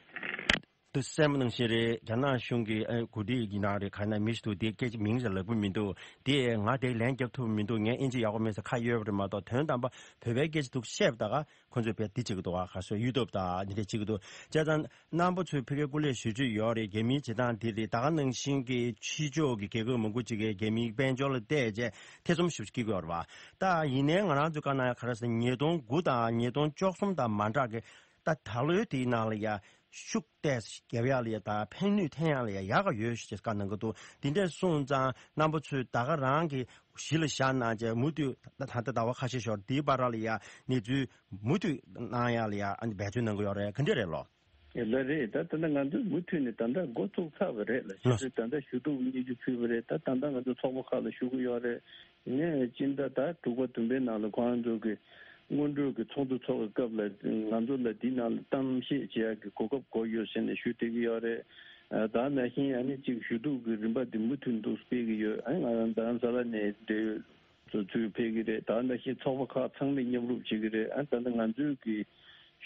དུ་གསལ་པོ་ནང་བཞིན་རེད། རྒྱ་ནག་གཞུང་གི་ཨ་གོ་སྒྲིག་ཡིན་ན་རེད། ག་ན་མི་ཞིག་འདུག་དེ་སྐད་ཆ་མིང་ཞིག་ལབ་གི་མི་འདུག་དེ་ང་དེ་ལན་རྒྱབ་ཐུབ་མི་འདུག་ངས་ཨིན་ཇི་ཡག་པོ་མེད་ས་ཁ་ཡོད་པ་རེད་མ་གཏོགས་དོན་དམ་པ་བོད་པའི་སྐད་ཆ་འདུག་བཤད་པ་ད་ག་ཁོ་ཚོས་བས་འདི་བྱེད་ཀྱི་འདུག་ཨ་ཁ་སོ་ཡུ་ཐུབ་དང་འདི་འདྲ་བྱེད་ཀྱི་འདུག་བྱས་ཙང་རྣམ་པ་ཚོས་ཕ་གིར་སྐུ་ལས་ཞུ་རྒྱུ་ཡོད་རེད། རྒྱ་མིའི་བྱེད་སྟངས་འདི་རེད། ད་ག་ནང་བཞིན་གྱི་ཕྱི་ཕྱོགས་ཀྱི་རྒྱལ་ཁབ་མང་པོ་ཅིག་གིས་རྒྱ་མིའི་དཔལ་འབྱོར་ལ་བལྟས་རྗེས་ཐེ་ཚོམ་ཞིག་སྐྱེ་གི་ཡོད་རེད་བ། ད་ཡིན་ནའི་ང་རང་ཚོས་བཀའ་གནང་ཡ་ག་རེ་ཟེར་ཉིས་སྟོང་དགུ་དང་ཉིས་སྟོང་བཅུ་གསུམ་དང་མ་འདྲ་གི་ད་ད་ལོའི་དེའི་ནང་ལ་ཡ་ཤུགས་ཏོག་ཙམ་རྒྱབ་ཡག་ལ་ཡ་ད་ཕན་ནུས་ཐོན་ཡག་ལ་ཡ་ཡག་ག་ཡོད་ཞེས་བཀའ་གནང་གི་འདུག་དེ་འདྲས་སོང་ཙང་རྣམ་པ་ཚོས་ད་ག་རང་གི་གཞི་ལ་བཞག་གནང་བྱས་མུ་མཐུད་ད་ད་ལྟ་ཟླ་བ་ཁ་ཤས་ཤོར་དེའི་བར་ལ་ཡ་གནས་ཚུལ་མུ་མཐུད་གནང་ཡག་ལ་ཡ་ཨ་ནི་འབད་བརྩོན་གནང་གི་ཡོད་རེད། ག་འདྲས་རེད་ལོ། ལགས་རེད། ད་ད་ལྟ་ང་ཚོས་མུ་མཐུད་ནས་ད་ལྟ་འགོ་བཙུགས་ཚར་བ་རེད་ལ། ལགས། ཞེས་ད་ལྟ་ཞུ་གཏུག་སྙན་ཞུ་ཕུལ་བ་རེད། ད་ད་ལྟ་ང་ཚོ་ཚོགས་པ་ཁག་ལ་ཞུ་གི་ཡོད་རེད། ཡིན་ནའི་སྤྱི་ཟླ་ད་དྲུག་པ་བདུན་པའི་ནང་ལ་ཁོང་ཚོ་གི་སྔོན་འགྲོའི་གི་ཚོགས་འདུ་ཚོགས་པའི་སྐབས་ལ་ང་ཚོ་ལ་འདི་ནང་ལ་གཏམ་བཤད་བྱེད་ཡག་གི་གོ་སྐབས་དགོས་ཡོད་ཟེར་ནས་ཞུ་བསྡད་ཀྱི་ཡོད་རེད། ད་ནང་བཞིན་ཨ་ནི་གཅིག་ཞུ་གཏུག་གི་རིམ་པ་འདི་མུ་མཐུད་འདུག་སྤེལ་གྱི་ཡོད། ཨ་ནི་ང་རང་རྡ་རམ་ས་ལ་ནས་འབྲེལ་ཡོད་ཚོ་ཚུར་ཕེབས་ཀྱི་རེད། ད་ནང་བཞིན་ཚོགས་པ་ཁག་ཚང་མས་མཉམ་རུབ་བྱེད་ཀྱི་རེད། ཨ་ད་ལྟ་ང་ཚོའི་གི་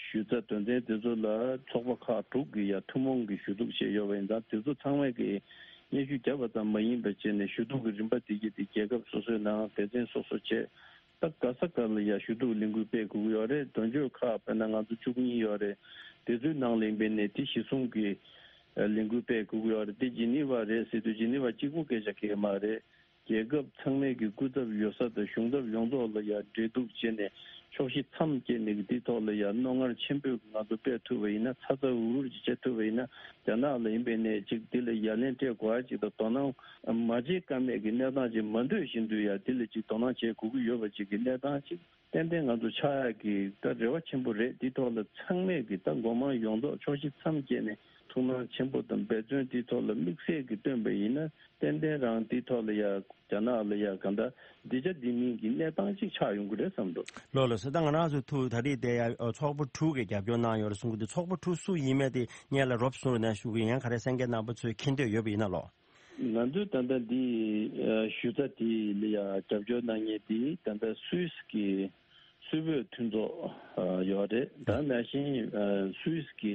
ཞུ་རྩ་དོན་ཚན་དེ་ཚོ་ལ་ཚོགས་པ་ཁག་དྲུག་གིས་ཡ་ཐུན་མོང་གི་ཞུ་གཏུག་བྱས་ཡོད་པ་ཡིན་ཙང་དེ་ཚོ་ཚང་མས་ཀྱི་སྙན་ཞུ་བརྒྱབ་པ་ཙམ་མ་ཡིན་པ་བྱས་ནས་ཞུ་གཏུག་གི་རིམ་པ་དེ་གྱིས་དེ་རྒྱལ་ཁབ་སོ་སོའི་ནང་སྡེ་ཚན་སོ་སོ་བྱས་ད་ག་ས་ག་ལ་ཡ་ཞུ་གཏུག་ལས་འགུལ་སྤེལ་དགོས་ཀྱི་ཡོད་རེད། དོན་གཅོད་ཁག་དཔེར་ན་ང་ཚོ་བཅུ་གཉིས་ཡོད་རེད། དེ་ཚོའི་ནང་ལ་ཡིན་པའི་ནས་དེ་གཞི་བཟུང་གི་ལས་འགུལ་སྤེལ་དགོས་ཀྱི་ཡོད་རེད། དེ་ཇི་ནི་ཝ་རེད་ཟེར་དུས་ཇི་ནི་ཝ་གཅིག་པུ་སྐད་ཆ་གལ་མ་རེད། རྒྱལ་ཁབ་ཚང་མས་ཀྱི་སྐུ་ཚབ་ཡོད་ས་དང་གཞུང་ཚབ་ཡོངས་རྫོགས་ལ་ཡ་འབྲེལ་གཏུག་བྱས་ནས་ཕྱོགས་བཞི་མཚམས་བཅད་ནས་ཀྱི་འདི་ཐོག་ལ་ཡ་རྣོ་ངར་ཆེན་པོས་ང་ཚོ་སྤེལ་ཐུབ་པ་ཡིན་ན་ཚ་ཚ་འུར་འུར་ཅིག་བྱེད་ཐུབ་པ་ཡིན་ན་རྒྱ་ནག་ལ་ཡིན་པའི་ནས་ཅིག་འདི་ལ་ཡ་ལན་སྤྲད་དགོས་ཡ་ཅིག་དང་དོ་སྣང་མ་བྱེད་ཀ་མེད་ཀྱི་གནས་སྟངས་ཅིག་མ་འདོད་བཞིན་དུ་ཡ་འདི་ལ་ཅིག་དོ་སྣང་བྱེད་དགོས་ཀྱི་ཡོད་པ་ཅིག་གི་གནས་སྟངས་ཅིག་ཏན་ཏན་ང་ཚོ་ཆགས་ཡག་གི་ད་རེ་བ་ཆེན་པོ་རེད། འདི་ཐོག་ལ་ཚང་མས་ཀྱི་ད་མགོ་མང་ཡོངས་རྫོགས་ཕྱོགས་བཞི་མཚམས་བཅད་ནས་ཐུགས་སྣང་ཆེན་པོ་དང་འབད་བརྩོན་འདི་ཐོག་ལ་དམིགས་བསལ་གྱི་བཏོན་པ་ཡིན་ན་ཏན་ཏན་རང་འདི་ཐོག་ལ་ཡ་རྒྱ་ནག་ལ་ཡ་གང་ལྟར་འདི་ཆ་འདི་མིན་གྱི་གནས་སྟངས་ཅིག་ཆགས་ཡོང་གི་རེད་བསམ་འདུག་ལགས་ལགས་སོ། ད་ང་རང་ཚོ་ཐུགས་ད་རེས་དེ་ཡ་ཚོགས་པ་དྲུག་གིས་རྒྱབ་སྐྱོར་གནང་ཡོད་རེད་གསུང་གི་འདུག་ཚོགས་པ་དྲུག་སུ་ཡིན་མིན་དེ་སྔོན་ལ་རོབ་གསུང་རོགས་གནང་ཞུ་གི་ཡིན། ག་རེ་གསན་མཁན་རྣམ་པ་ཚོས་མཁྱེན་འདོད་ཡོད་པ་ཡིན་ན་ལོ། ང་ཚོའི་ད་ལྟ་འདི་ཞུ་རྩ་དེ་ལ་ཡ་རྒྱབ་སྐྱོར་གནང་མཁན་དེ་ད་ལྟ་སུད་སི་གི་སུད་བོད་མཐུན་ཚོགས་ཡོད་རེད། ད་ནང་བཞིན་སུད་སི་གི་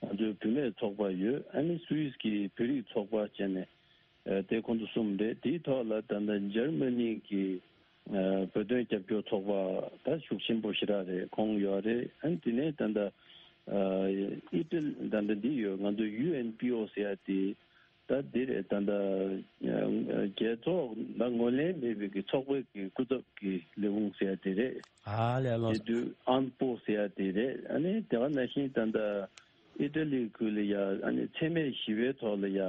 ང་ཚོའི་བུད་མེད་ཚོགས་པ་ཡོད། ཨ་ནི་སུད་སི་གི་བོད་རིགས་ཚོགས་པ་བྱས་ནས་དེ་ཁོང་ཚོ་གསུམ་རེད། དེའི་ཐོག་ལ་ད་ལྟ་འཇར་མ་ནི་གི་ ཨ་བོད་དོན་རྒྱབ་སྐྱོར་ཚོགས་པ་ད་ཤུགས་ཆེན་པོ་ཞེ་དྲག་རེད། ཁོང་ཡོད་རེད། ཨ་ནི་དེ་ནས་ད་ལྟ་ཨ་ཨི་ཊ་ལི་ད་ལྟ་འདི་ཡོད། ང་ཚོ་ཡུ་ཨེན་པི་ཨོ་ཟེར་ཡ་དེ་ད་འདི་རེད། ད་ལྟ་ཨ་རྒྱལ་ཚོགས་ད་ངོས་ལེན་མེད་པའི་གི་ཚོགས་པའི་གི་སྐུ་ཚབ་ཀྱི་ལས་ཁུངས་ཟེར་ཡ་དེ་རེད། ཨ་ལས་ལོ། དེ་དུས་ཨན་པོ་ཟེར་ཡ་དེ་རེད། ཨ་ནི་དེ་ག་ནང་བཞིན་ད་ལྟ་ཨི་ཊ་ལི་ཁུལ་ལ་ཡ་ཨ་ནི་འཚེ་མེད་ཞི་བའི་ཐོག་ལ་ཡ་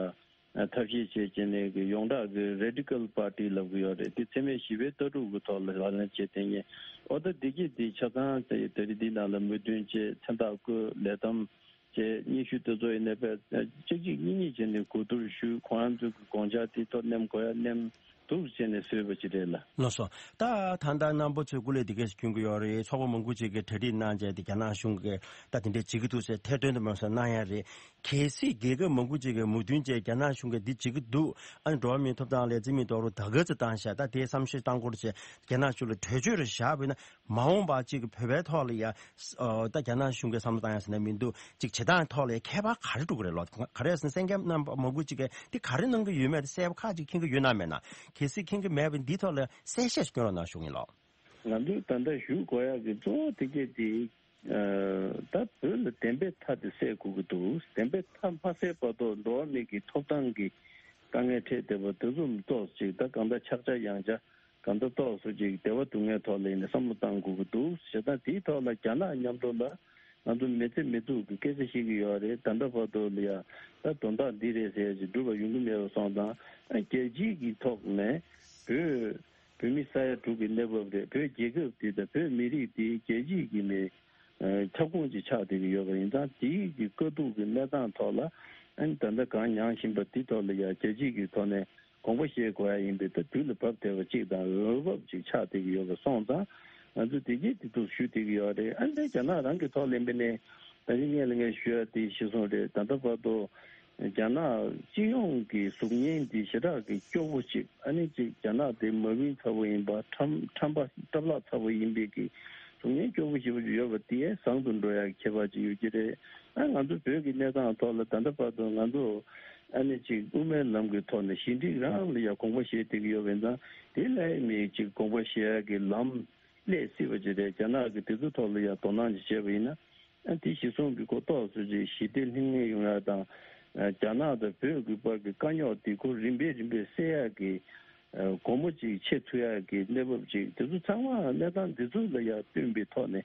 ཐབས་ཤེས་བྱས་བྱས་ནས་གི་ཡོངས་གྲགས་ཀྱི་རེ་ཌི་ཀལ་པར་ཊི་ལབ་གི་ཡོད་རེད། དེ་འཚེ་མེད་ཞི་བའི་ལྟ་གྲུབ་ཀྱི་ཐོག་ལ་ལག་ལེན་བྱས་བསྟན་མཁན། འོ་ད་འདི་གྱིས་འདི་ཆ་ཚང་དེ་ད་རེས་འདི་ནང་ལ་མོས་མཐུན་བྱས། མཚན་རྟགས་བཀོད། ལས་ཐམ་བྱས། སྙན་ཞུ་དེ་ཚོ་ཡིན་ནའི་པས་གཅིག་གཅིག་གཉིས་གཉིས་བྱས་ནས་གོ་བསྡུར་ཞུས། ཁོང་རང་ཚོ་གི་དགོངས་འཆར་དེ་ཐོག་ནེམ་དགོས་ཡ་ནེམ་འདུག་བྱས་ནས་བཟོས་པ་ཅིག་རེད་ལ། ལགས་སོ། ད་ད་ལྟ་རྣམ་པ་ཚོས་སྐུ་ལས་འདི་གས་སྐྱོན་གྱི་ཡོད་རེད། ཚོགས་པ་མང་པོ་ཅིག་གིས་གྲ་སྒྲིག་གནང་བྱས་ཏེ་རྒྱ་ནག་གཞུང་གིས་ད་དེ་འདྲས་བྱེད་ཀྱི་འདུག་ཟེར་ཐེར་འདོན་དུ་མ་སོང་གནང་ཡ་རེད། གལ་སྲིད་རྒྱལ་ཁབ་མང་པོ་ཅིག་གིས་མོས་མཐུན་བྱས་རྒྱ་ནག་གཞུང་གིས་འདི་བྱེད་ཀྱི་འདུག་ཨ་ནི་འགྲོ་བ་མིའི་ཐོབ་ཐང་ལ་རྩིས་མེད་རྡོག་རོལ་ད་ག་ཚོད་བཏང་ཤག་ད་དེའི་བསམ་ཤེས་བཏང་སྐོར་བྱས་རྒྱ་ནག་གཞུང་ལ་གྲོས་ཆོད་རེ་བཞག་པ་ཡིན་ན། མ་འོངས་པ་གཅིག་གི་བོད་པའི་ཐོག་ལ་ཡ། ཨ་ད་རྒྱ་ནག་གཞུང་གིས་བསམ་བློ་བཏང་ཡ་ཟེར་ན་མི་འདུག་གཅིག་བྱེད་སྟངས་ཐོག་ལ་ཡ་ཁྱད་པར་ག་རེ་འགྲོ་གི་རེད་ལོ། ག་རེ་ཟེར་ན་གསན་མཁན་རྣམ་པ་མང་པོ་ཅིག་གིས་འདི་ག་རེ་གནང་གི་ཡོད་མེད་དེ་གསལ་པོ་ཁག་ཅིག་མཁྱེན་གི་ཡོད་ན་མེད་ན། གལ་སྲིད་མཁྱེན་གི་མེད་པ་འདིའི་ཐོག་ལ་གསལ་བཤད་ཅིག་སྐྱོན་རོགས་གནང་ཞུ་གི་ཡིན་ལོ། ང་ཚོས་ད་ལྟ་ཞུ་དགོས་ཡ་གི་གཙོ་བོ་དེ་གས་དེ། ཨ་ད་བོད་ལ་བདེན་པའི་མཐའ་དེ་གསལ་དགོས་ཀྱི་འདུག་བདེན་པའི་མཐའ་མ་གསལ་བར་དུ་འགྲོ་བ་མི་གི་ཐོབ་ཐང་གི་དཀའ་ངལ་འཕྲད་བསྡད་པ་དེ་ཚོ་ཏོག་ཙམ་ཅིག་ད་གང་ལྟར་ཆག་ཆག་ཡང་ཆག་གང་ལྟར་ཏོག་ཙམ་ཅིག་བདེ་བ་སྡུག་བསྔལ་ཐོག་ལ་ཡིན་ནས་བསམ་བློ་བཏང་དགོས་ཀྱི་འདུག་བྱས་ཙང་དེའི་ཐོག་ལ་རྒྱ་ནག་མཉམ་དུ་ལ་ང་ཚོ་མི་ཚེ་མི་ཐུབ་ཀྱི་སྐད་ཆ་བཤད་ཀྱི་ཡོད་རེད། ད་ལྟ་བར་དུ་ལ་ཡ་ད་དོན་དག་འདི་རེད་ཟེར་ཡ་ཅིག་འགྲུབ་པ་ཡོང་གི་མེད་པ་སོང་ཙང་། ཨ་རྒྱལ་སྤྱིའི་གི་ཐོག་ནས་བོད་བོད་མི་ས་ཡ་དྲུག་གི་གནས་བབ་རེད། བོད་རྒྱལ་ཁབ་འདི་དང་བོད་མི་རིགས་འདི་རྒྱལ་སྤྱིའི་གི་མི་ཨ་ཁྱབ་ཁོངས་ཅིག་ཆགས་བསྡད་ཀྱི་ཡོད་པ་ཡིན་ཙང་། དེའི་གི་དཀའ་སྡུག་གི་གནས་སྟངས་ཐོག་ལ་ཨ་ནི་ད་ལྟ་གང་མྱངས་བཞིན་པ་འདི་ཐོག་ལ་ཡ་རྒྱལ་སྤྱིའི་གི་ཐོག་ནས་དགོངས་པ་བཞེས་དགོས་ཡ་ཡིན་པས། ད་དུས་ལ་བབ་བསྡད་པ་ཅིག་དང་འོས་བབ་ཅིག་ཆགས་བསྡད་ཀྱི་ཡོད་པ་སོང་ཙང་། ང་ཚོས་དེ་གས་དེ་ཚོ་ཞུ་བསྡད་ཀྱི་ཡོད་རེད། ཨ་ནི་རྒྱ་ནག་རང་གི་ཐོག་ལ་ཡིན་པ་ནས་ད་རིང་ངས་ལ་ངས་ཞུ་ཡ་དེ་གཞིར་བཟུང་རེད། ད་ལྟ་བར་དུ་རྒྱ་ནག་སྤྱི་ཡོངས་ཀྱི་གཟུགས་བརྙན་འདི་ཞེ་དྲག་གི་སྐྱོ་པོ་ཅིག་ཨ་ནི་ཅིག་རྒྱ་ནག་དེ་མ་བིན་ཚ་པོ་ཡིན་པ། ཁྲམ་ཁྲམ་པ་སྐྲ་ལག་ཚ་པོ་ཡིན་པའི་གི་གཟུགས་བརྙན་སྐྱོ་པོ་ཞེ་པོ་ཅིག་ཡོད་པ་དེ་བཟང་དུ་འགྲོ་ཡ་ཁྱད་པར་ཅིག་ཡོད་ཀྱི་རེད། ཨ་ང་ཚོ་བོད་ཀྱི་གནས་སྟངས་ཐོག་ལ་ད་ལྟ་བར་དུ་ང་ཚོ་ཨ་ནི་ཅིག་དབུ་མའི་ལམ་གྱི་ཐོག་ནས་ཞི་འགྲིག་རང་ལ་ཡ་དགོངས་པ་བཞེས་བསྡད་ཀྱི་ཡོད་པ་ཡིན་ཙང་། དེ་ལས་མི་ཅིག་དགོངས་པ་བཞེས་ཡ་གི་ལམ་སླེབས་སྲིད་པ་ཅིག་རེད། རྒྱ་ནག་གིས་དེ་ཚོ་ཐོག་ལ་ཡ་དོ་སྣང་ཅིག་བྱས་པ་ཡིན་ན། ཨ་དེ་གཞི་བཟུང་གི་གོ་རྟོགས་ཚོད་ཅིག་ཞི་བདེ་ལྷིང་ངེ་ཡོང་ཡ་དང་། ཨ་རྒྱ་ནག་དང་བོད་ཀྱི་བར་གྱི་དཀའ་རྙོག་དེ་ཁོ་རིམ་པས་རིམ་པས་སེལ་ཡ་གི་ཨ་སྒོ་མོ་ཅིག་ཕྱེ་ཐུབ་ཡ་གི་གནས་བབ་ཅིག་དེ་ཚོ་ཚང་མ་གནས་སྟངས་འདི་ཚོ་ལ་ཡ་བསྟུན་པའི་ཐོག་ནས་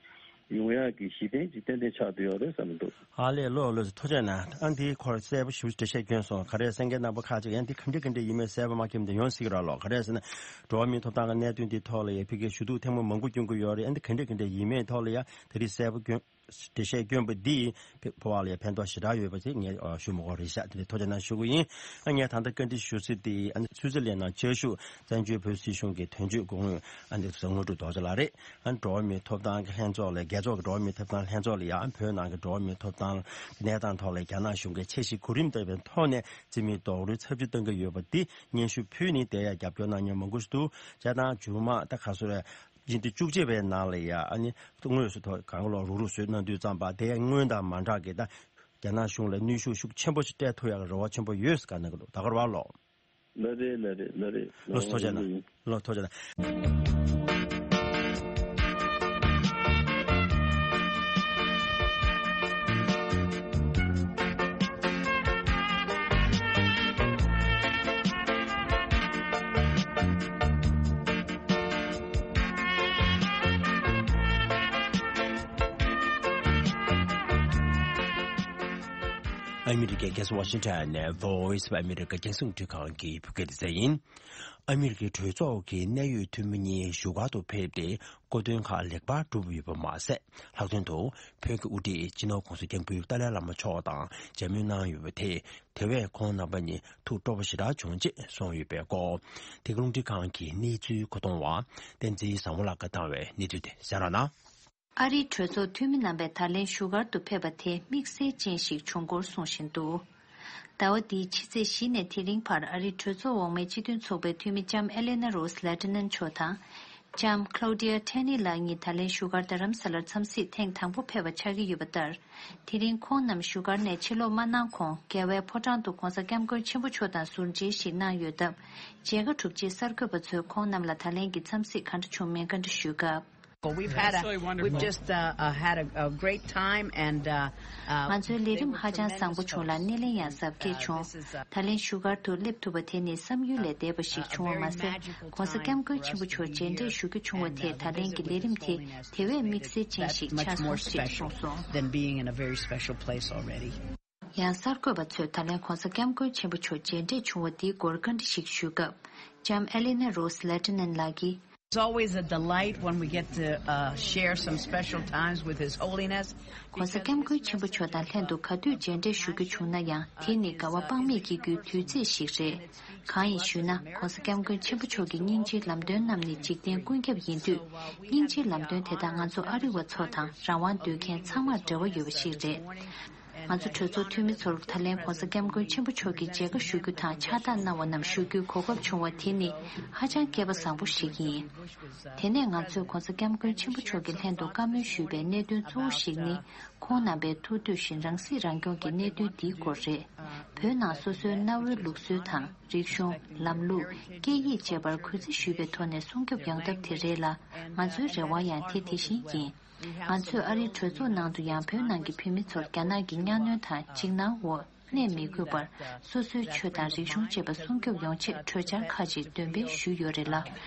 ཡོང་ཡ་གི་གཞི་རྟེན་ཅིག་ཏན་ཏན་ཆགས་བསྡད་ཡོད་རེད་བསམ་གྱི་འདུག་ཨ་ལས་ལོ་ལོ་ཐུགས་རྗེ་གནང་། ཨ་འདི་ཁོར་གསལ་པོ་ཞེ་པོ་འགྲེལ་བཤད་སྐྱོན་སོང་། ག་རེ་གསན་མཁན་རྣམ་པ་ཁག་ཅིག་ཡང་འདི་ག་འདྲ་ག་འདྲ་ཡིན་མིན་གསལ་པོ་མ་མཁྱེན་པ་དེ་ཡོང་སྲིད་ཀྱི་རེད་ལོ། ག་རེ་ཟེར་ན་འགྲོ་བ་མིའི་ཐོབ་ཐང་གི་གནད་དོན་འདི་ཐོག་ལ་ཡ་ཕ་གིར་ཞུ་གཏུག་ཐེངས་མ་མང་པོ་སྐྱོན་གྱི་ཡོད་རེད། ཨ་འདི་ག་འདྲ་ག་འདྲ་ཡིན་མིན་ཐོག་ལ་ཡ་དེ་རིང་གསལ་པོ་སྐྱོན་འགྲེལ་བཤད་སྐྱོན་པ་འདིས་ཕ་བ་ལ་ཡ་ཕན་ཐོགས་ཞེ་དྲག་ཡོད་པ་ཅིག་ངས་ཨ་ཞུ་མི་དགོས་རེད་ཤག་དེ་འདྲ་ཐུགས་རྗེ་གནང་ཞུ་གི་ཡིན། ཨ་ངས་ད་ལྟ་བཀའ་འདྲི་ཞུ་ས་དེ་ཨ་ནི་ཆུ་ཚོད་ལས་ནང་བཅའ་བཞུགས་བཙན་བྱོལ་བོད་སྲིད་གཞུང་གི་དོན་གཅོད་སྐུ་ངོ་ཨ་འདི་དངོས་གྲུབ་རྡོ་རྗེ་ལགས་རེད། ཨ་འགྲོ་བ་མིའི་ཐོབ་ཐང་གི་ལྷན་ཚོགས་ལ། རྒྱལ་ཚོགས་ཀྱི་འགྲོ་བ་མིའི་ཐོབ་ཐང་ལྷན་ཚོགས་ལ་ཡང་བོད་ནང་གི་འགྲོ་བ་མིའི་ཐོབ་ཐང་གི་གནས་སྟངས་ཐོག་ལ་རྒྱ་ནག་གཞུང་གིས་འཆར་གཞི་གོ་རིམ་ལྡན་པའི་ཐོག་ནས་རྩིས་མེད་རྡོག་རོལ་ཚབས་ཆེ་གཏོང་གི་ཡོད་པ་འདི་སྙན་ཞུ་ཕུལ་ནས། དེ་ཡང་རྒྱབ་སྐྱོར་གནང་མཁན་མང་པོ་ཞིག་འདུག་བྱས་ཙང་མཇུག་མ་ད་ག་སོ་རེད། སྤྱི་ཟླ་བཅུ་གཅིག་པའི་ནང་ལ་ཡང་ཨ་ནི་དངོས་སུ་ཐོག་གང་ལོག་རུག་རུག་བཟོས་གནང་དུས་ཙམ་པ་དེ་ཡང་སྔོན་དང་མ་འདྲ་གི་ད་རྒྱ་ནག་གཞུང་ལ་གནོན་ཤུགས་ཤུགས་ཆེན་པོ་ཞིག་སྤྲད་ཐུབ་ཡག་གི་རེ་བ་ཆེན་པོ་ཡོད་ཟེར་ག་གནང་གི་འདུག་ད་ག་རེད་བ་ལོ། ལགས་རེད། ལགས་རེད། ལགས་རེད། ལགས་སོ། ཐུགས་རྗེ་གནང་། ལགས་ཐུགས་རྗེ་གནང་། ཨ་མི་རི་ཀའི་རྒྱལ་ས་ཝ་ཤིང་ཊོན་ནས་Voice of America རྒྱང་སྲིང་རླུང་འཕྲིན་ཁང་གི་བོད་སྐད་སྡེ་ཚན་ཡིན། ཨ་མི་རི་ཀའི་གྲོས་ཚོགས་ཀྱི་གནད་ཡོད་འཐུས་མི་གཉིས་བཞུགས་སྒར་དུ་ཕེབས་ཏེ་སྐུ་མདུན་ཁག་ལེགས་པར་གྲུབ་ཡོད་པ་མ་ཟད། ལྷག་དོན་དུ་བོད་ཀྱི་དབུ་ཁྲིད་སྤྱི་ནོར་༸གོང་ས་༸སྐྱབས་མགོན་ཏཱ་ལའི་བླ་མ་མཆོག་དང་མཇལ་མོལ་གནང་ཡོད་པ་དེས། དེ་བས་ཁོང་རྣམ་པ་གཉིས་ཐུགས་སྤྲོ་པོ་ཞེ་དྲག་བྱུང་ཅེས་གསུངས་ཡོད་པའི་སྐོར། དེ་ག་རླུང་འཕྲིན་ཁང་གི་གནས་ཚུལ་མཁོ་གཏོང་བ་བསྟན་འཛིན་བཟང་མོ་ལགས་ཀྱིས་བཏང་བའི་གནས་ཚུལ་དེ་གསན་རོགས་གནང་། ཨ་རིའི་གྲོས་ཚོགས་འཐུས་མི་རྣམ་པས་ད་ལན་བཞུགས་སྒར་དུ་ཕེབས་པ་དེ་དམིགས་བསལ་ཅན་ཞིག་བྱུང་སྐོར་གསུངས་བཞིན་འདུག་ཟླ་བ་འདིའི་ཕྱི་ཚེས་བཞི་ནས་དེ་རིང་བར་ཨ་རིའི་གྲོས་ཚོགས་འོག་མའི་སྤྱི་མཐུན་ཚོགས་པའི་འཐུས་མི་ལྕམ་ཨེ་ལེ་ན་རོས་ལེ་ཏི་ནན་མཆོག་དང་། ལྕམ་Claudia Tenney ལགས་གཉིས་ད་ལན་བཞུགས་སྒར་རྡ་རམ་ས་ལར་འཚམས་གཟིགས་ཐེངས་དང་པོ་ཕེབས་པ་ཆགས་ཀྱི་ཡོད་པ་ལྟར། དེ་རིང་ཁོང་རྣམས་བཞུགས་སྒར་ནས་ཕྱིར་ལོག་མ་གནང་གོང་རྒྱལ་བའི་ཕོ་བྲང་དུ་༧གོང་ས་༧སྐྱབས་མགོན་ཆེན་པོ་མཆོག་དང་ཟུར་མཇལ་ཞིག་གནང་ཡོད་སྟབས། མཇལ་ཁ་གྲུབ་རྗེས་གསར་འགོད་པ་ཚོས་ཁོང་རྣམས་ལ་ད་ལན་གྱི་འཚམས་གཟིགས་ག་འདྲ་བྱུང་མིན་བཀའ་འདྲི་ཞུས་སྐབས། Well, we've had a, we've just uh, uh, had a, a great time and uh, uh, ང་ཚོའི་ལས་རིམ་ཧ་ཅང་བཟང་པོ་བྱུང་ལ། སྣེ་ལེན་ཡང་གཟབ་རྒྱས་བྱུང་། ད་ལན་བཞུགས་སྒར་དུ་སླེབས་ཐུབ་པ་དེ་ནི་བསམ་ཡུལ་ལས་འདས་པ་ཞིག་བྱུང་བ་མ་ཟད། ༧གོང་ས་༧སྐྱབས་མགོན་ཆེན་པོ་མཆོག་མཇལ་འཕྲད་ཞུ་རྒྱུ་བྱུང་བ་དེས་ད་ལན་གྱི་ལས་རིམ་དེ་དེ་བས་དམིགས་བསལ་ཅན་ཞིག་ཆགས་སོང་ཞེས་གསུངས་སོང་། Than being in a very special place already. ཡང་གསར་འགོད་པ་ཚོས་ད་ལན་༧གོང་ས་༧སྐྱབས་མགོན་ཆེན་པོ་མཆོག་མཇལ་འཕྲད་བྱུང་བ་འདིའི་སྐོར་བཀའ་འདྲི་ཞིག་ཞུས་སྐབས། ལྕམ་Eleanor Rose Lehtinen ལགས་ཀྱིས། It's always a delight when we get to uh, share some special times with His Holiness. ༧གོང་ས་༧སྐྱབས་མགོན་ཆེན་པོ་མཆོག་དང་ལྷན་དུ་ག་དུས་མཇལ་འཕྲད་ཞུ་རྒྱུ་བྱུང་ན་ཡང་། དེ་ནི་དགའ་བ་དཔག་མེད་སྐྱེ་རྒྱུའི་དུས་ཚོད་ཞིག་རེད། གང་ཡིན་ཞུས་ན། ༧གོང་ས་༧སྐྱབས་མགོན་ཆེན་པོ་མཆོག་གི་སྙིང་རྗེའི་ལམ་སྟོན་རྣམས་ནི་འཇིག་རྟེན་ཀུན་ཁྱབ་ཡིན་དུས། སྙིང་རྗེའི་ལམ་སྟོན་དེ་དག་ང་ཚོ་ཨ་རི་བ་ཚོ་དང་རང་དབང་འདོད་མཁན་ཚང་མར་འབྲེལ་བ་ཡོད་པ་ཞིག་རེད། ང་ཚོ་གྲོས་ཚོགས་འཐུས་མི་ཚོར་ད་ལན་༧གོང་ས་༧སྐྱབས་མགོན་ཆེན་པོ་མཆོག་གི་མཇལ་ཁ་ཞུ་རྒྱུ་དང་ཕྱག་རྟགས་གནང་བ་རྣམས་ཞུ་རྒྱུའི་གོ་སྐབས་བྱུང་བ་དེ་ནི་ཧ་ཅང་སྐལ་པ་བཟང་པོ་ཞིག་ཡིན། དེ་ནས་ང་ཚོས་༧གོང་ས་༧སྐྱབས་མགོན་ཆེན་པོ་མཆོག་གི་ལྷན་དུ་བཀའ་མོལ་ཞུས་པའི་གནད་དོན་གཙོ་བོ་ཞིག་ནི། ཁོང་རྣམ་པའི་ཐུགས་འདོད་བཞིན་རང་སྲིད་རང་སྐྱོང་གི་གནད་དོན་འདིའི་སྐོར་རེད། བོད་ནང་སོ་སོའི་གནའ་བོའི་ལུགས་སྲོལ་དང་། རིག་གཞུང་། ལམ་ལུགས། སྐད་ཡིག་བཅས་པར་གུས་བརྩི་ཞུས་པའི་ཐོག་ནས་སྲུང་སྐྱོབ་ཡོང་ཐབས་དེ་རེད་ལ། ང་ཚོའི་རེ་བ་ཡང་དེ་དེ་བཞིན་ཡིན། ང་ཚོས་ཨ་རིའི་གྲོས་ཚོགས་ནང་དུ་ཡང་བོད་ནང་གི་བོད་མི་ཚོར་རྒྱ་ནག་གི་གཉའ་གནོན་དང་འཇིགས་སྣང་འོག་གནས་མི་དགོས་པར། སོ་སོའི་ཆོས་དང་རིག་གཞུང་བཅས་པ་སྲུང་སྐྱོབ་ཡོང་ཆེད་གྲོས་འཆར་ཁག་ཅིག་འདོན་སྤེལ་ཞུས་ཡོད་རེད་ལ།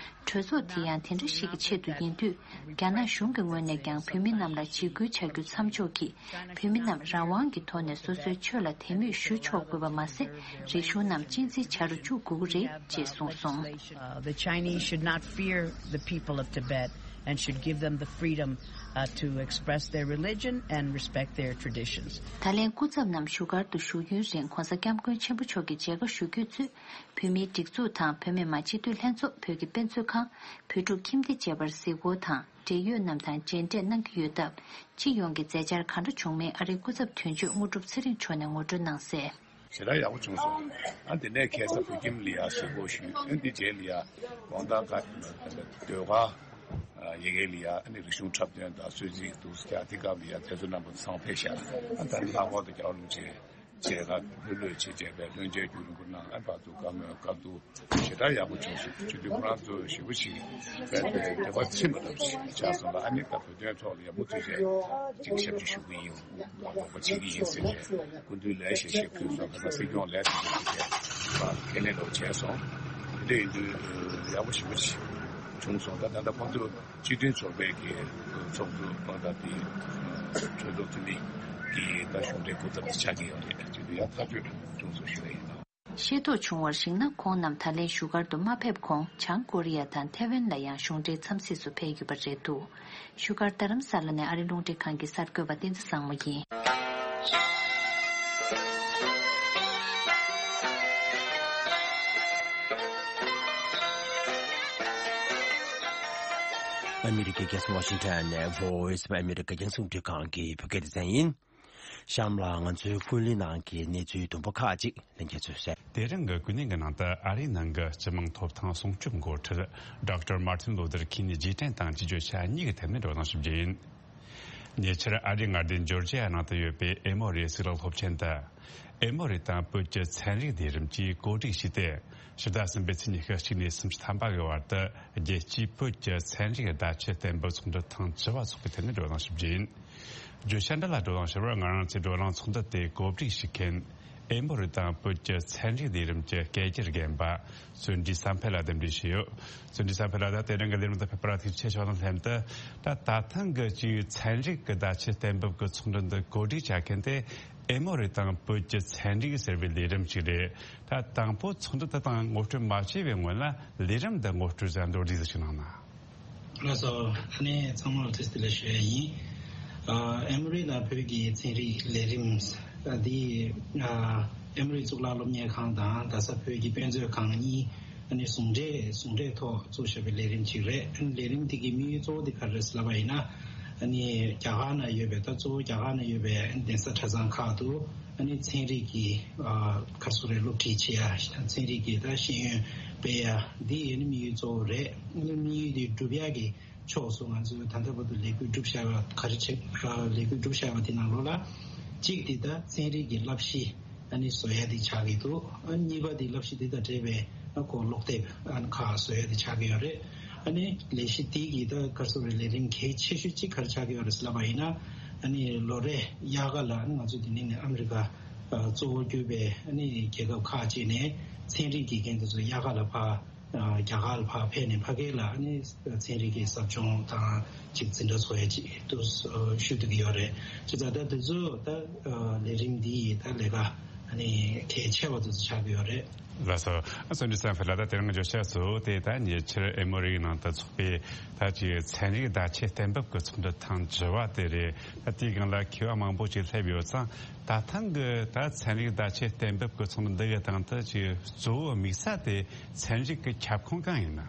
གྲོས་ཚོགས་དེ་ཡང་དེ་འདྲ་ཞིག་གི་ཆེད་དུ་ཡིན་དུས། རྒྱ་ནག་གཞུང་གི་ངོས་ནས་ཀྱང་བོད་མི་རྣམས་ལ་འཇིགས་སྐུལ་བྱ་རྒྱུ་མཚམས་འཇོག་གིས། བོད་མི་རྣམས་རང་དབང་གི་ཐོག་ནས་སོ་སོའི་ཆོས་ལ་དད་མོས་ཞུ་ཆོག་དགོས་པ་མ་ཟད། རིག་གཞུང་རྣམས་གཅེས་འཛིན་བྱ་རུ་བཅུག་དགོས་ཀྱི་རེད་ཅེས་གསུངས་སོང་། Uh, the Chinese should not fear the people of Tibet and should give them the freedom uh, to express their religion and respect their traditions. ད་ལན་སྐུ་ཚབ་རྣམས་བཞུགས་སྒར་དུ་བཞུགས་ཡུན་རིང་༧གོང་ས་༧སྐྱབས་མགོན་ཆེན་པོ་མཆོག་གི་མཇལ་ཁ་ཞུ་རྒྱུས་ཚུད། བོད་མིའི་སྒྲིག་འཛུགས་དང་བོད་མི་མང་སྤྱི་འཐུས་ལྷན་ཚོགས། བོད་ཀྱི་དཔེ་མཛོད་ཁང་། བོད་ཕྲུག་ཁྱིམ་སྡེ་བཅས་པར་གཟིགས་སྐོར་དང་འབྲེལ་ཡོད་རྣམས་དང་མཇལ་འཕྲད་གནང་གི་ཡོད་སྟབས། སྤྱི་ཡོངས་ཀྱི་མཛད་འཆར་གང་འདྲ་བྱུང་མིན་ཨ་རིའི་སྐུ་ཚབ་དོན་གཅོད་དངོས་གྲུབ་ཚེ་རིང་མཆོག་ནས་ངོ་སྤྲོད་གནང་གསལ། ཞེ་དྲག་ཡག་པོ་བྱུང་སོང་། ཨ་འདི་ནས་ཁ་སང་བོད་ཁྱིམ་ལ་ཡ་གཟིགས་སྐོར་ཞུས། ཨ་འདི་རྗེས་ལ་ཡ་དགོང་དག་ག་ཟློས་གར་ཡི་གེ་ལ་ཡ་ཨ་ནི་རིག་གཞུང་འཁྲབ་སྟོན་དང་གསོལ་ཚིགས་འདུག་སེ་རྒྱག་དེ་སྐབས་ལ་ཡ་དེ་ཚོ་རྣམ་པ་ཚང་ཕེབས་ཤག་ཨ་ད་ནི་ལྷག་པར་དུ་རྒྱལ་བ་རིན་པོ་ཆེ་མཇལ་ཁ་ལྷོད་ལྷོད་བྱེད་བྱས་པའི་བློན་ཆེན་བརྒྱུད་རིམ་པ་གནང་། ཨ་བར་དུ་བཀའ་མོལ་བཀའ་བསྡུར་ཞེ་དྲག་ཡག་པོ་བྱུང་སོང་། སྤྱི་འཐུས་ཁོ་རང་ཚོ་ཞེ་པོ་ཞིག་བས་ཏེ་དད་པ་ཚིམ་པ་ལྟ་བུ་ཞིག་ཆགས་སོང་ལ། ཨ་ནི་ད་བོད་དོན་ཐོག་ལ་ཡག་པོ་ཐུགས་རྗེ་ཅིག་ཞབས་ཕྱི་ཞུ་གི་ཡིན། རོགས་པ་བྱེད་ཀྱི་ཡིན་ཟེར་ནས་སྐུ་མདུན་ལས་ཞེ་ཞེ་ཕུལ་སོང་། ཁ་སང་སྲིད་སྐྱོང་ལས་ཞེ་ཞེ་ཕུལ་ཏེ་ཁས་ལེན་རོགས་བྱས་སོང་། དེ་འདྲ་ཡིན་དུས་ཡག་པོ་ཞེ་པོ་ཞིག་བྱུང་སོང་། ད་ད་ལྟ་ཁོང་ཚོ་སྤྱི་མཐུན་ཚོགས་པའི་གི་ཚོགས་གཙོ་དང་ད་དེ་གྲོས་ཚོགས་འཐུས་མི་གི་ད་གཞུང་འབྲེལ་སྐུ་ཚབ་དེ་ཆགས་ཀྱི་ཡོད་རེད། སྤྱི་འཐུས་ཡག་ཐག་ཆོད་བྱུང་སོང་ཞུ་ཡ་ཡིན། ཤེས་རྟོགས་བྱུང་བར་གཞིགས་ན། ཁོང་རྣམས་ད་ལན་བཞུགས་སྒར་དུ་མ་ཕེབས་གོང་བྱང་ཀོ་རི་ཡ་དང་ཐེ་ཝན་ལ་ཡང་གཞུང་འབྲེལ་འཚམས་གཟིགས་སུ་ཕེབས་ཡོད་པ་རེད་འདུག་བཞུགས་སྒར་རྡ་རམ་ས་ལ་ནས་ཨ་རི་རླུང་འཕྲིན་ཁང་གི་གསར་འགོད་པ་བསྟན་འཛིན་བཟང་མོ་ཡིན། ཨ་མི་རི་ཀའི་རྒྱལ་ས་ཝ་ཤིང་ཊོན་ནས་Voice of America རྒྱང་སྲིང་རླུང་འཕྲིན་ཁང་གི་བོད་སྐད་སྡེ་ཚན་ཡིན། གཤམ་ལ་ང་ཚོའི་ཀུན་གླེང་ནང་གི་གནས་ཚུལ་དུམ་བུ་ཁག་ཅིག་ལྷན་རྒྱས་ཚོས་གསན། དེ་རིང་གི་ཀུན་གླེང་གི་ནང་དུ་ཨ་རིའི་ནང་གི་སྤྱི་དམངས་ཐོབ་ཐང་སྲུང་སྐྱོབ་འགོ་ཁྲིད་ཌོག་ཊར་མར་ཏིན་ལུ་ཐར་ཁིང་གི་རྗེས་དྲན་དང་བཅས་བརྗོད་བྱ་གཉིས་ཀྱི་ཐད་ནས་བགྲོ་གླེང་ཞིབ་རྒྱས་ཡིན། ཉེ་ཆར་ཨ་རིའི་མངའ་སྡེ་ཇོར་ཇི་ཡ་ནང་དུ་ཡོད་པའི་ཨེ་མོ་རི་གཙུག་ལག་སློབ་ཆེན་དུ། ཨེ་མོ་རི་དང་བོད་ཀྱི་ཚན་རིག་ལས་རིམ་གྱིས་གོ་སྒྲིག་བྱས་ཏེ། ཕྱི་ཟླ་གསུམ་པའི་ཚེས་ཉི་ཤུ་གཅིག་ནས་སུམ་ཅུ་ཐམ་པ་གི་བར་དུ་རྒྱལ་སྤྱིའི་བོད་ཀྱི་ཚན་རིག་བརྡ་ཆད་གཏན་འབེབས་ཚོགས་འདུ་ཐེངས་བཅུ་བ་འཚོགས་པའི་ཐད་ནས་བགྲོ་གླེང་ཞིབ་རྒྱས་ཡིན། བརྗོད་བྱ་འདི་ལ་བགྲོ་གླེང་ཞུ་བར་ང་རང་ཚོའི་བགྲོ་གླེང་ཚོགས་འདུ་དེ་གོ་སྒྲིག་བྱེད་མཁན་ཨེ་མོ་རི་དང་བོད་ཀྱི་ཚན་རིག་ལས་རིམ་གྱི་སྐད་སྒྱུར་རྒན་པ་བརྩོན་འགྲུས་བསམ་འཕེལ་ལ་གདན་འདྲེན་ཞུས་ཡོད། བརྩོན་འགྲུས་བསམ་འཕེལ་ལགས། ད་དེ་རིང་གི་ལས་རིམ་དུ་ཕེབས་པར་ཐུགས་རྗེ་ཆེ་ཞུ་དང་ལྷན་དུ། ད་ད་ཐེངས་ཀྱི་ཅིག་ཚན་རིག་གི་བརྡ་ཆད་གཏན་འབེབས་ཀྱི་ཚོགས་འདུ་འདི་གོ་སྒྲིག་བྱ་མཁན་དེ་ཨེ་མོ་རི་དང་བོད་ཀྱི་ཚན་རིག་ཟེར་བའི་ལས་རིམ་ཞིག་རེད། ད་དང་པོ་ཚོགས་འདུ་དེ་དང་ངོ་སྤྲོད་མ་བྱས་པའི་སྔོན་ལ་ལས་རིམ་འདི་ངོ་སྤྲོད་ཙམ་མདོར་བསྡུས་ཤིག་གནང་ན། ལགས་སོ། ཨ་ནི་ཚང་མར་ཐུགས་རྗེ་ཆེ་ཞུ་ཡ་ཡིན། ཨ་ཨེ་མོ་རི་དང་བོད་ཀྱི་ཚན་རིག་ལས་རིམ་འདི་ཨ་ཨེ་མོ་རི་གཙུག་ལག་སློབ་གཉེར་ཁང་དང་རྡ་ས་བོད་ཀྱི་དཔེ་མཛོད་ཁང་གཉིས་ཨ་ནི་ཟུང་འབྲེལ་ཟུང་འབྲེལ་ཐོག་བཙུགས་བཞག་པའི་ལས་རིམ་ཅིག་རེད། ཨ་ནི་ལས་རིམ་འདི་གི་དམིགས་ཡུལ་གཙོ་བོ་འདི་ག་རེ་རེད་ཟེར་ལབ་པ་ཡིན་ན། ཨ་ནི་རྒྱ་གར་ན་ཡོད་པའི་ད་གཙོ་བོ་རྒྱ་གར་ན་ཡོད་པའི་གདན་ས་གྲྭ་ཚང་ཁག་ཏུ་ཨ་ནི་ཚན་རིག་གི་ཨ་ག་རེ་ཟེར་རེད། སློབ་ཁྲིད་བྱེད་ཡ། ཚན་རིག་གི་ད་ཤེས་ཡོན་སྤེལ་ཡ་འདི་ཨ་ནི་དམིགས་ཡུལ་གཙོ་བོ་རེད། ཨ་ནི་དམིགས་ཡུལ་འདི་སྒྲུབ་ཡ་གི་ཕྱོགས་སུ་ང་ཚོས་ད་ལྟ་བར་དུ་ལས་འགུལ་བསྒྲུབས་བཞག་པ་ག་རེ་བྱེད། ལས་འགུལ་བསྒྲུབས་བཞག་པ་དེ་ནང་ལོགས་ལ་གཅིག་དེ་ད་ཚན་རིག་གི་བསླབ་གཞི་ཨ་ནི་བཟོ་ཡ་དེ་ཆགས་ཀྱི་འདུག་ཨ་གཉིས་པ་དེ་བསླབ་གཞི་དེ་དང་འབྲེལ་བའི་ཨ་ཁོ་ཀློག་དེབ་ཨ་ཁག་བཟོ་ཡ་དེ་ཆགས་ཀྱི་ཡོད་རེད། ཨ་ནི་ལས་གཞི་དེ་གི་ད་ག་རེ་ཟེར་རེད། ལས་རིམ་གལ་ཆེ་ཤོས་གཅིག་ག་རེ་ཆགས་ཀྱི་ཡོད་རེད་ཟེར་ལབ་པ་ཡིན་ན། ཨ་ནི་ལོ་རེ་དབྱར་ཁ་ལ་ཨ་ནི་ང་ཚོ་དེ་ནས་ནས་ཨ་མི་རི་ཀ་ཨ་གཙོ་བོ་གྱུར་པའི་ཨ་ནི་རྒྱལ་ཁབ་ཁག་ཅིག་ནས་ཚན་རིག་དགེ་རྒན་དེ་ཚོ་དབྱར་ཁ་ལ་ཕར། རྒྱ་གར་ལ་ཕར་ཕེབས་ནས་ཕ་གིར་ལ་ཨ་ནི་ཚན་རིག་གི་ཟབ་སྦྱོང་དང་ཅིག་འཛིན་གྲྭ་ཚོགས་ཡ་ཅིག་ཏུ་ཞུགས་ཐུབ་ཀྱི་ཡོད་རེད། བྱས་ཙང་ད་དེ་ཚོ་ད་ལས་རིམ་འདི་ཡི་ད་ལས་ཀ་ཨ་ནི་གལ་ཆེ་བ་དེ་ཚོ་ཆགས་ཀྱི་ཡོད་རེད། ལགས་སོ། ཨ་སོན་ཏི་སན་ཕེ་ལ་ད་དེ་རིང་བརྗོད་བྱ་ཚོ་དེ་ད་ཉེ་ཆར་ཨེ་མོ་རི་ནང་དུ་ཚོགས་པའི་ད་ཅིག་ཚན་རིག་བརྡ་ཆད་གཏན་འབེབས་ཀྱི་ཚོགས་འདུ་ཐེངས་བཅུ་པ་དེ་རེད། ད་དེའི་སྒང་ལ་མཁས་པ་མང་པོ་ཅིག་སླེབས་ཡོད་ཙང་། ད་ཐེངས་ཀྱི་ད་ཚན་རིག་བརྡ་ཆད་གཏན་འབེབས་ཀྱི་ཚོགས་འདུ་འདི་གི་སྟེང་དུ་ཅིག་གཙོ་བོ་དམིགས་ས་དེ་ཚན་རིག་གི་ཁྱབ་ཁོངས་གང་ཡིན་ན།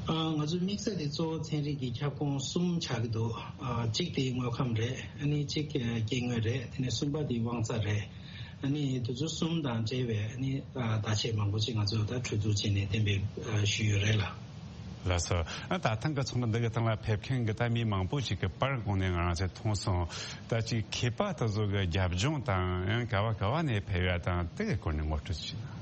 ཨ་ང་ཚོའི་དམིགས་ས་དེ་གཙོ་བོ་ཚན་རིག་གི་ཁྱབ་ཁོངས་གསུམ་ཆགས་ཀྱི་འདུག་ཨ་གཅིག་དེ་དངོས་ཁམས་རེད། ཨ་ནི་གཅིག་སྐྱེ་དངོས་རེད། དེ་ནས་གསུམ་པ་དེ་དབང་རྩ་རེད། ཨ་ནི་དེ་ཚོ་གསུམ་དང་འབྲེལ་བའི་ཨ་ནི་ཨ་བརྡ་ཆད་མང་པོ་ཅིག་ང་ཚོས་ད་གྲོས་བསྡུར་བྱས་ནས་གཏན་འབེབས་ཨ་ཞུས་ཡོད་རེད་ལ། ལགས་སོ། ཨ་ད་ཐེངས་ཀྱི་ཚོགས་འདུ་འདི་གི་སྟེང་ལ་ཕེབས་མཁན་གྱི་ད་མི་མང་པོ་ཞིག་གི་པར་གོང་ནས་ང་རང་ཚོས་མཐོང་སོང་། ད་ཅིག་མཁས་པ་དེ་ཚོ་གི་རྒྱབ་ལྗོངས་དང་ཡང་ག་བ་ག་བ་ནས་ཕེབས་ཡ་དང་དེ་གི་སྐོར་ནས་ངོ་སྤྲོད་ཅིག།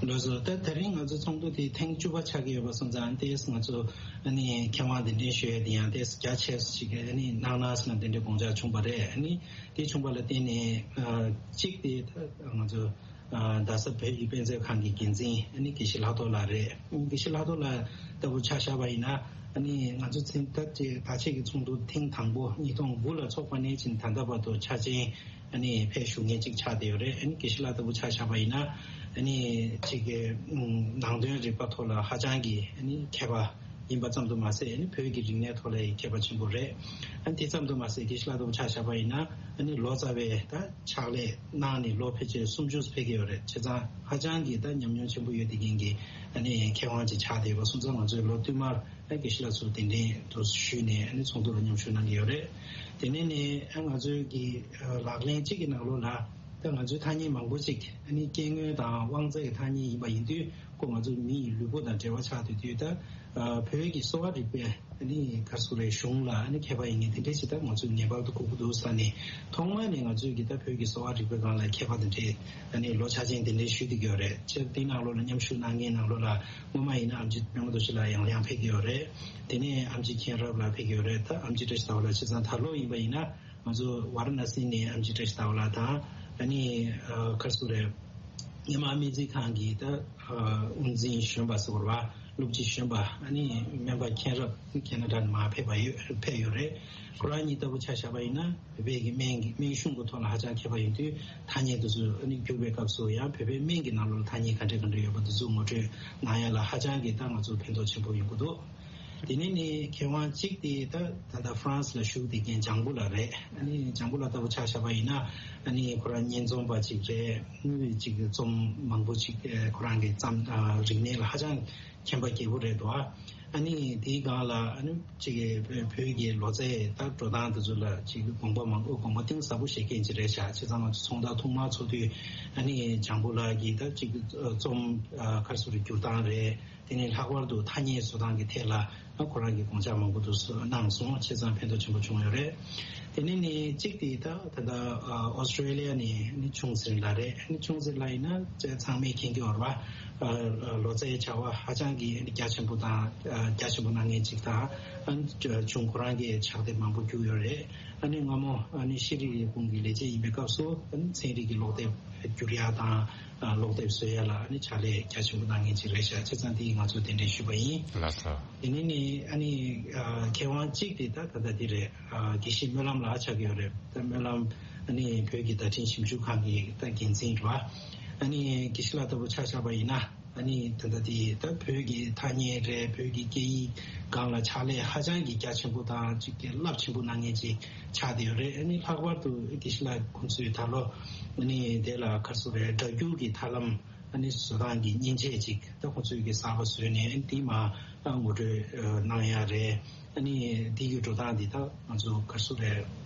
ལགས་སོ། ད་དེ་རིང་ང་ཚོ་ཚོགས་འདུ་དེ་ཐེངས་བཅུ་པ་ཆགས་ཀྱི་ཡོད་པ་སོང་ཙང་ཏེས་ང་ཚོ་ཨ་ནི་མཁས་དབང་གདན་འདྲེན་ཞུ་ཡ་དེ་ཡང་ཏེས་རྒྱ་ཆེ་ཞིག་ཨ་ནི་གནང་གནང་ཟེར་ན་དེ་འདྲའི་དགོངས་འཆར་བྱུང་བ་རེད། ཨ་ནི་དེ་བྱུང་བ་ལ་བརྟེན་ནས་ཨ་གཅིག་དེ་ད་ང་ཚོ། རྡ་ས་བོད་ཀྱི་དཔེ་མཛོད་ཁང་གི་འགན་འཛིན་ཨ་ནི་དགེ་བཤེས་ལྷག་རྡོར་ལགས་རེད། དགེ་བཤེས་ལྷག་རྡོར་ལགས་ལྟ་བུ་ཆ་བཞག་པ་ཡིན་ན་ཨ་ནི་ང་ཚོ་ཚན་ད་ཅིག་བརྡ་ཆད་ཀྱི་ཚོགས་འདུ་ཐེངས་དང་པོ་ཉིས་སྟོང་དགུ་ལ་ཚོགས་པ་ནས་ཕྱིན་ད་ལྟ་བར་དུ་འཆར་ཅན་ཨ་ནི་ཕེབས་བཞུགས་མཁན་ཅིག་ཆགས་བསྡད་ཡོད་རེད། ཨ་ནི་དགེ་བཤེས་ལགས་ལྟ་བུ་ཆ་བཞག་པ་ཡིན་ན་ཨ་ནི་ཅིག་གི་ནང་དོན་རིག་པ་ཐོག་ལ་ཧ་ཅང་གི་ཨ་ནི་མཁས་པ་ཡིན་པ་ཙམ་དུ་མ་ཟད་ཨ་ནི་བོད་ཀྱི་རིག་གནས་ཐོག་ལ་ཡང་མཁས་པ་ཆེན་པོ་རེད། ཨ་ནི་དེ་ཙམ་དུ་མ་ཟད་དགེ་བཤེས་ལགས་ལྟ་བུ་ཆ་བཞག་པ་ཡིན་ན་ཨ་ནི་ལོ་ཙཱ་བའི་ད་ཕྱག་ལས་གནང་ནས་ལོ་ཕལ་ཆེར་སུམ་ཅུ་ཕེབས་ཀྱི་ཡོད་རེད། བྱས་ཙང་ཧ་ཅང་གི་ད་ཉམས་མྱོང་ཆེན་པོ་ཡོད་བསྡད་མཁན་གྱི་ཨ་ནི་མཁས་དབང་ཅིག་ཆགས་བསྡད་པ་སོང་ཙང་ང་ཚོས་ལོ་བསྟུད་མར་ཨ་དགེ་བཤེས་ལགས་ཚོར་གདན་འདྲེན་དུ་ཞུས་ནས་ཨ་ནི་ཚོགས་འདུ་ལ་མཉམ་ཞུགས་གནང་གི་ཡོད་རེད། དེ་ནས་ནི་ཨ་ང་ཚོའི་གི་ལག་ལེན་གཅིག་གི་ནང་ལོགས་ལ་ད་ང་ཚོའི་ཐ་སྙད་མང་པོ་ཅིག་ཨ་ནི་སྐྱེ་དངོས་དང་དབང་རྩའི་ཐ་སྙད་ཡིན་པ་ཡིན་དུས་ཁོ་ང་ཚོ་མི་ཡི་ལུས་པོ་དང་འབྲེལ་བ་ཆགས་བསྡད་དུས་ད་བོད་ཀྱི་གསོ་བ་རིག་པའི། ཨ་ནི་ག་རེ་ཟེར་རེད། གཞུང་ལ་ཨ་ནི་མཁས་པ་ཡིན་མཁན་དེ་འདྲས་ཅིག་ད་ང་ཚོས་ངེས་པར་དུ་དགོས་ཀྱི་འདུག་ཟེར་ནས་ཐོག་མ་ནས་ང་ཚོས་ཀྱི་ད་བོད་ཀྱི་གསོ་བ་རིག་པའི་སྒང་ལ་མཁས་པ་དེ་འདྲས་ཨ་ནི་ལོ་ཆ་ཅན་དེ་འདྲས་ཞུས་བསྡད་ཀྱི་ཡོད་རེད། སྤྱིར་དེ་ནང་ལོགས་ལ་མཉམ་ཞུགས་གནང་མཁན་ནང་ལོགས་ལ་སྔོན་མ་ཡིན་ན་ཨེམ་ཆི་པད་མ་རྡོ་རྗེ་ལགས་ཡང་ཡང་ཕེབས་ཀྱི་ཡོད་རེད། དེ་ནས་ཨེམ་ཆི་མཁྱེན་རབ་ལགས་ཕེབས་ཀྱི་ཡོད་རེད། ད་ཨེམ་ཆི་བཀྲ་ཤིས་ཟླ་བ་ལགས་བྱས་ཙང་ད་ལོ་ཡིན་པ་ཡིན་ན་ང་ཚོ་ཝཱ་ར་ཎ་སི་ནས་ཨེམ་ཆི་བཀྲ་ཤིས་ཟླ་བ་ལགས་དང་ཨ་ནི་ག་རེ་ཟེར་རེད། སྔོན་མ་སྨན་རྩིས་ཁང་གི་ད་དབུ་འཛིན་གཞོན་པ་ཟེར་བ། སློབ་སྤྱི་གཞོན་པ་ཨ་ནི་སྨན་པ་མཁྱེན་རབ་ཁེ་ན་ཌ་ནས་མར་ཕེབས་པ་ཡོད་ཕེབས་ཡོད་རེད། ཁོ་རང་གཉིས་ལྟ་བུ་ཆ་བཞག་པ་ཡིན་ན་བོད་པའི་གི་སྨན་གྱི་སྨན་གཞུང་གི་ཐོག་ལ་ཧ་ཅང་མཁས་པ་ཡིན་དུས་ཐ་སྙད་དེ་ཚོ་ཨ་ནི་བསྒྱུར་བའི་སྐབས་སུ་ཡང་བོད་པའི་སྨན་གྱི་ནང་ལོགས་ལ་ཐ་སྙད་ག་འདྲ་ག་འདྲ་ཡོད་པ་དེ་ཚོ་ངོ་སྤྲོད་གནང་ཡ་ལ་ཧ་ཅང་གི་ད་ང་ཚོ་ཕན་ཐོགས་ཆེན་པོ་ཡོང་གི་འདུག་དེ་ནས་ནི་མཁས་དབང་གཅིག་དེ་ད་ད་ལྟ་ཧྥ་རན་སི་ལ་བཞུགས་བསྡད་མཁན་ལྗང་བུ་ལགས་རེད། ཨ་ནི་ལྗང་བུ་ལགས་ལྟ་བུ་ཆ་བཞག་པ་ཡིན་ན་ཨ་ནི་ཁོ་རང་སྙན་རྩོམ་པ་ཅིག་རེད། དངུལ་ཅིག་རྩོམ་མང་པོ་ཅིག་ཨ་ཁོ་རང་གི་བརྩམས་ཨ་རིག་གནས་ལ་ཧ་ཅང་མཁྱེན་པ་རྒྱས་པོ་རེད་འདུག་ཨ་ནི་དེའི་སྒང་ལ་ཨ་ནི་ཅིག་བོད་ཀྱི་ལོ་ཙཱའི་ད་འགྲོ་སྟངས་དེ་ཚོ་ལ་ཅིག་དགོངས་པ་མང་པོ་དགོངས་པ་གཏིང་ཟབ་པོ་བཞེས་མཁན་ཅིག་རེད་ཤག་བྱས་ཙང་ང་ཚོ་ཚོང་བདག་ཐོག་མར་ཚོགས་དུས་ཨ་ནི་ལྗང་བུ་ལགས་ཀྱིས་ད་ཅིག་རྩོམ་ཨ་ག་རེ་ཟེར་བསྒྱུར་སྟངས་རེད། དེ་ནས་ལྷག་པར་དུ་ཐ་སྙད་བཟོ་སྟངས་ཀྱི་ཐད་ལ་ཁོ་རང་གིས་དགོངས་འཆར་མང་པོ་འདུག་གནང་སོང་། བྱས་ཙང་ཕན་ཐོགས་ཆེན་པོ་བྱུང་ཡོད་རེད། དེ་ནས་ནི་གཅིག་དེ་ད་ད་ལྟ་ཨོ་སི་ཀྲེ་ལི་ཡ་ནས་ནི་ཆུང་ཟེར་ལགས་རེད། ནི་ཆུང་ཟེར་ལགས་ཡིན་ན་ཚང་མས་མཁྱེན་གྱི་ཡོད་རེད་པ། ལོ་ཙཱའི་བྱ་བ་ཧ་ཅང་གི་རྒྱ་ཆེན་པོ་དང་རྒྱ་ཆེན་པོ་གནང་མཁན་ཅིག་དང་ཆུང་ཁོ་རང་གིས་ཕྱག་དེབ་མང་པོ་བསྒྱུར་ཡོད་རེད། ཨ་ནི་སྔ་མོ་ཨ་ནི་ཤེས་རིག་ལས་ཁུངས་ཀྱི་ལས་བྱེད་ཡིན་པའི་སྐབས་སུ་ཨ་ནི་ཚན་རིག་གི་ཀློག་དེབ་བསྒྱུར་ཡ་དང་། ཨ་ཀློག་དེབ་བཟོ་ཡ་ལ་ཨ་ནི་ཕྱག་ལས་རྒྱ་ཆེན་པོ་གནང་མཁན་ཅིག་རེད་ཤག་བྱས་ཙང་དེ་ང་ཚོས་གདན་འདྲེན་ཞུས་པ་ཡིན། ལགས་སོ། དེ་ནས་ནི་ཨ་ནི་ཨ་མཁས་དབང་གཅིག་དེ་ད་ད་ལྟ་འདི་རེད། ཨ་དགེ་བཤེས་སྨོན་ལམ་ལགས་ཆགས་ཀྱི་ཡོད་རེད། ད་སྨོན་ལམ་ཨ་ནི་བོད་ཀྱི་བརྡ་འཕྲིན་ཞིབ་འཇུག་ཁང་གི་ད་འགན་འཛིན་རེད་པ། ཨ་ནི་དགེ་བཤེས་ལགས་ལྟ་བུ་ཆ་བཞག་པ་ཡིན་ན་ཨ་ནི་ད་ལྟ་དེ་ད་བོད་ཀྱི་ཐ་སྙད་རེད། བོད་ཀྱི་སྐད་ཡིག་སྒང་ལ་ཕྱག་ལས་ཧ་ཅང་གི་རྒྱ་ཆེན་པོ་དང་ཅིག་གི་རླབས་ཆེན་པོ་གནང་མཁན་ཅིག་ཆགས་བསྡད་ཡོད་རེད། ཨ་ནི་ལྷག་པར་དུ་དགེ་བཤེས་ལགས་ཁོང་ཚོས་ད་ལོ་ཨ་ནི་དེ་ལ་ག་རེ་ཟེར་རེད། སྒྲ་སྒྱུར་གྱི་ཐབས་ལམ་ཨ་ནི་བཟོ་སྟངས་ཀྱི་མཉེན་ཆས་ཅིག་ད་ཁོང་ཚོས་ཀྱི་གསར་པ་བཟོས་ནས་ཨ་ནི་དེ་མར་ད་ངོ་སྤྲོད་གནང་ཡ་རེད། ཨ་ནི་འདི་གི་འགྲོ་སྟངས་འདི་དག་ང་ཚོ་ག་རེ་ཟེར་རེད།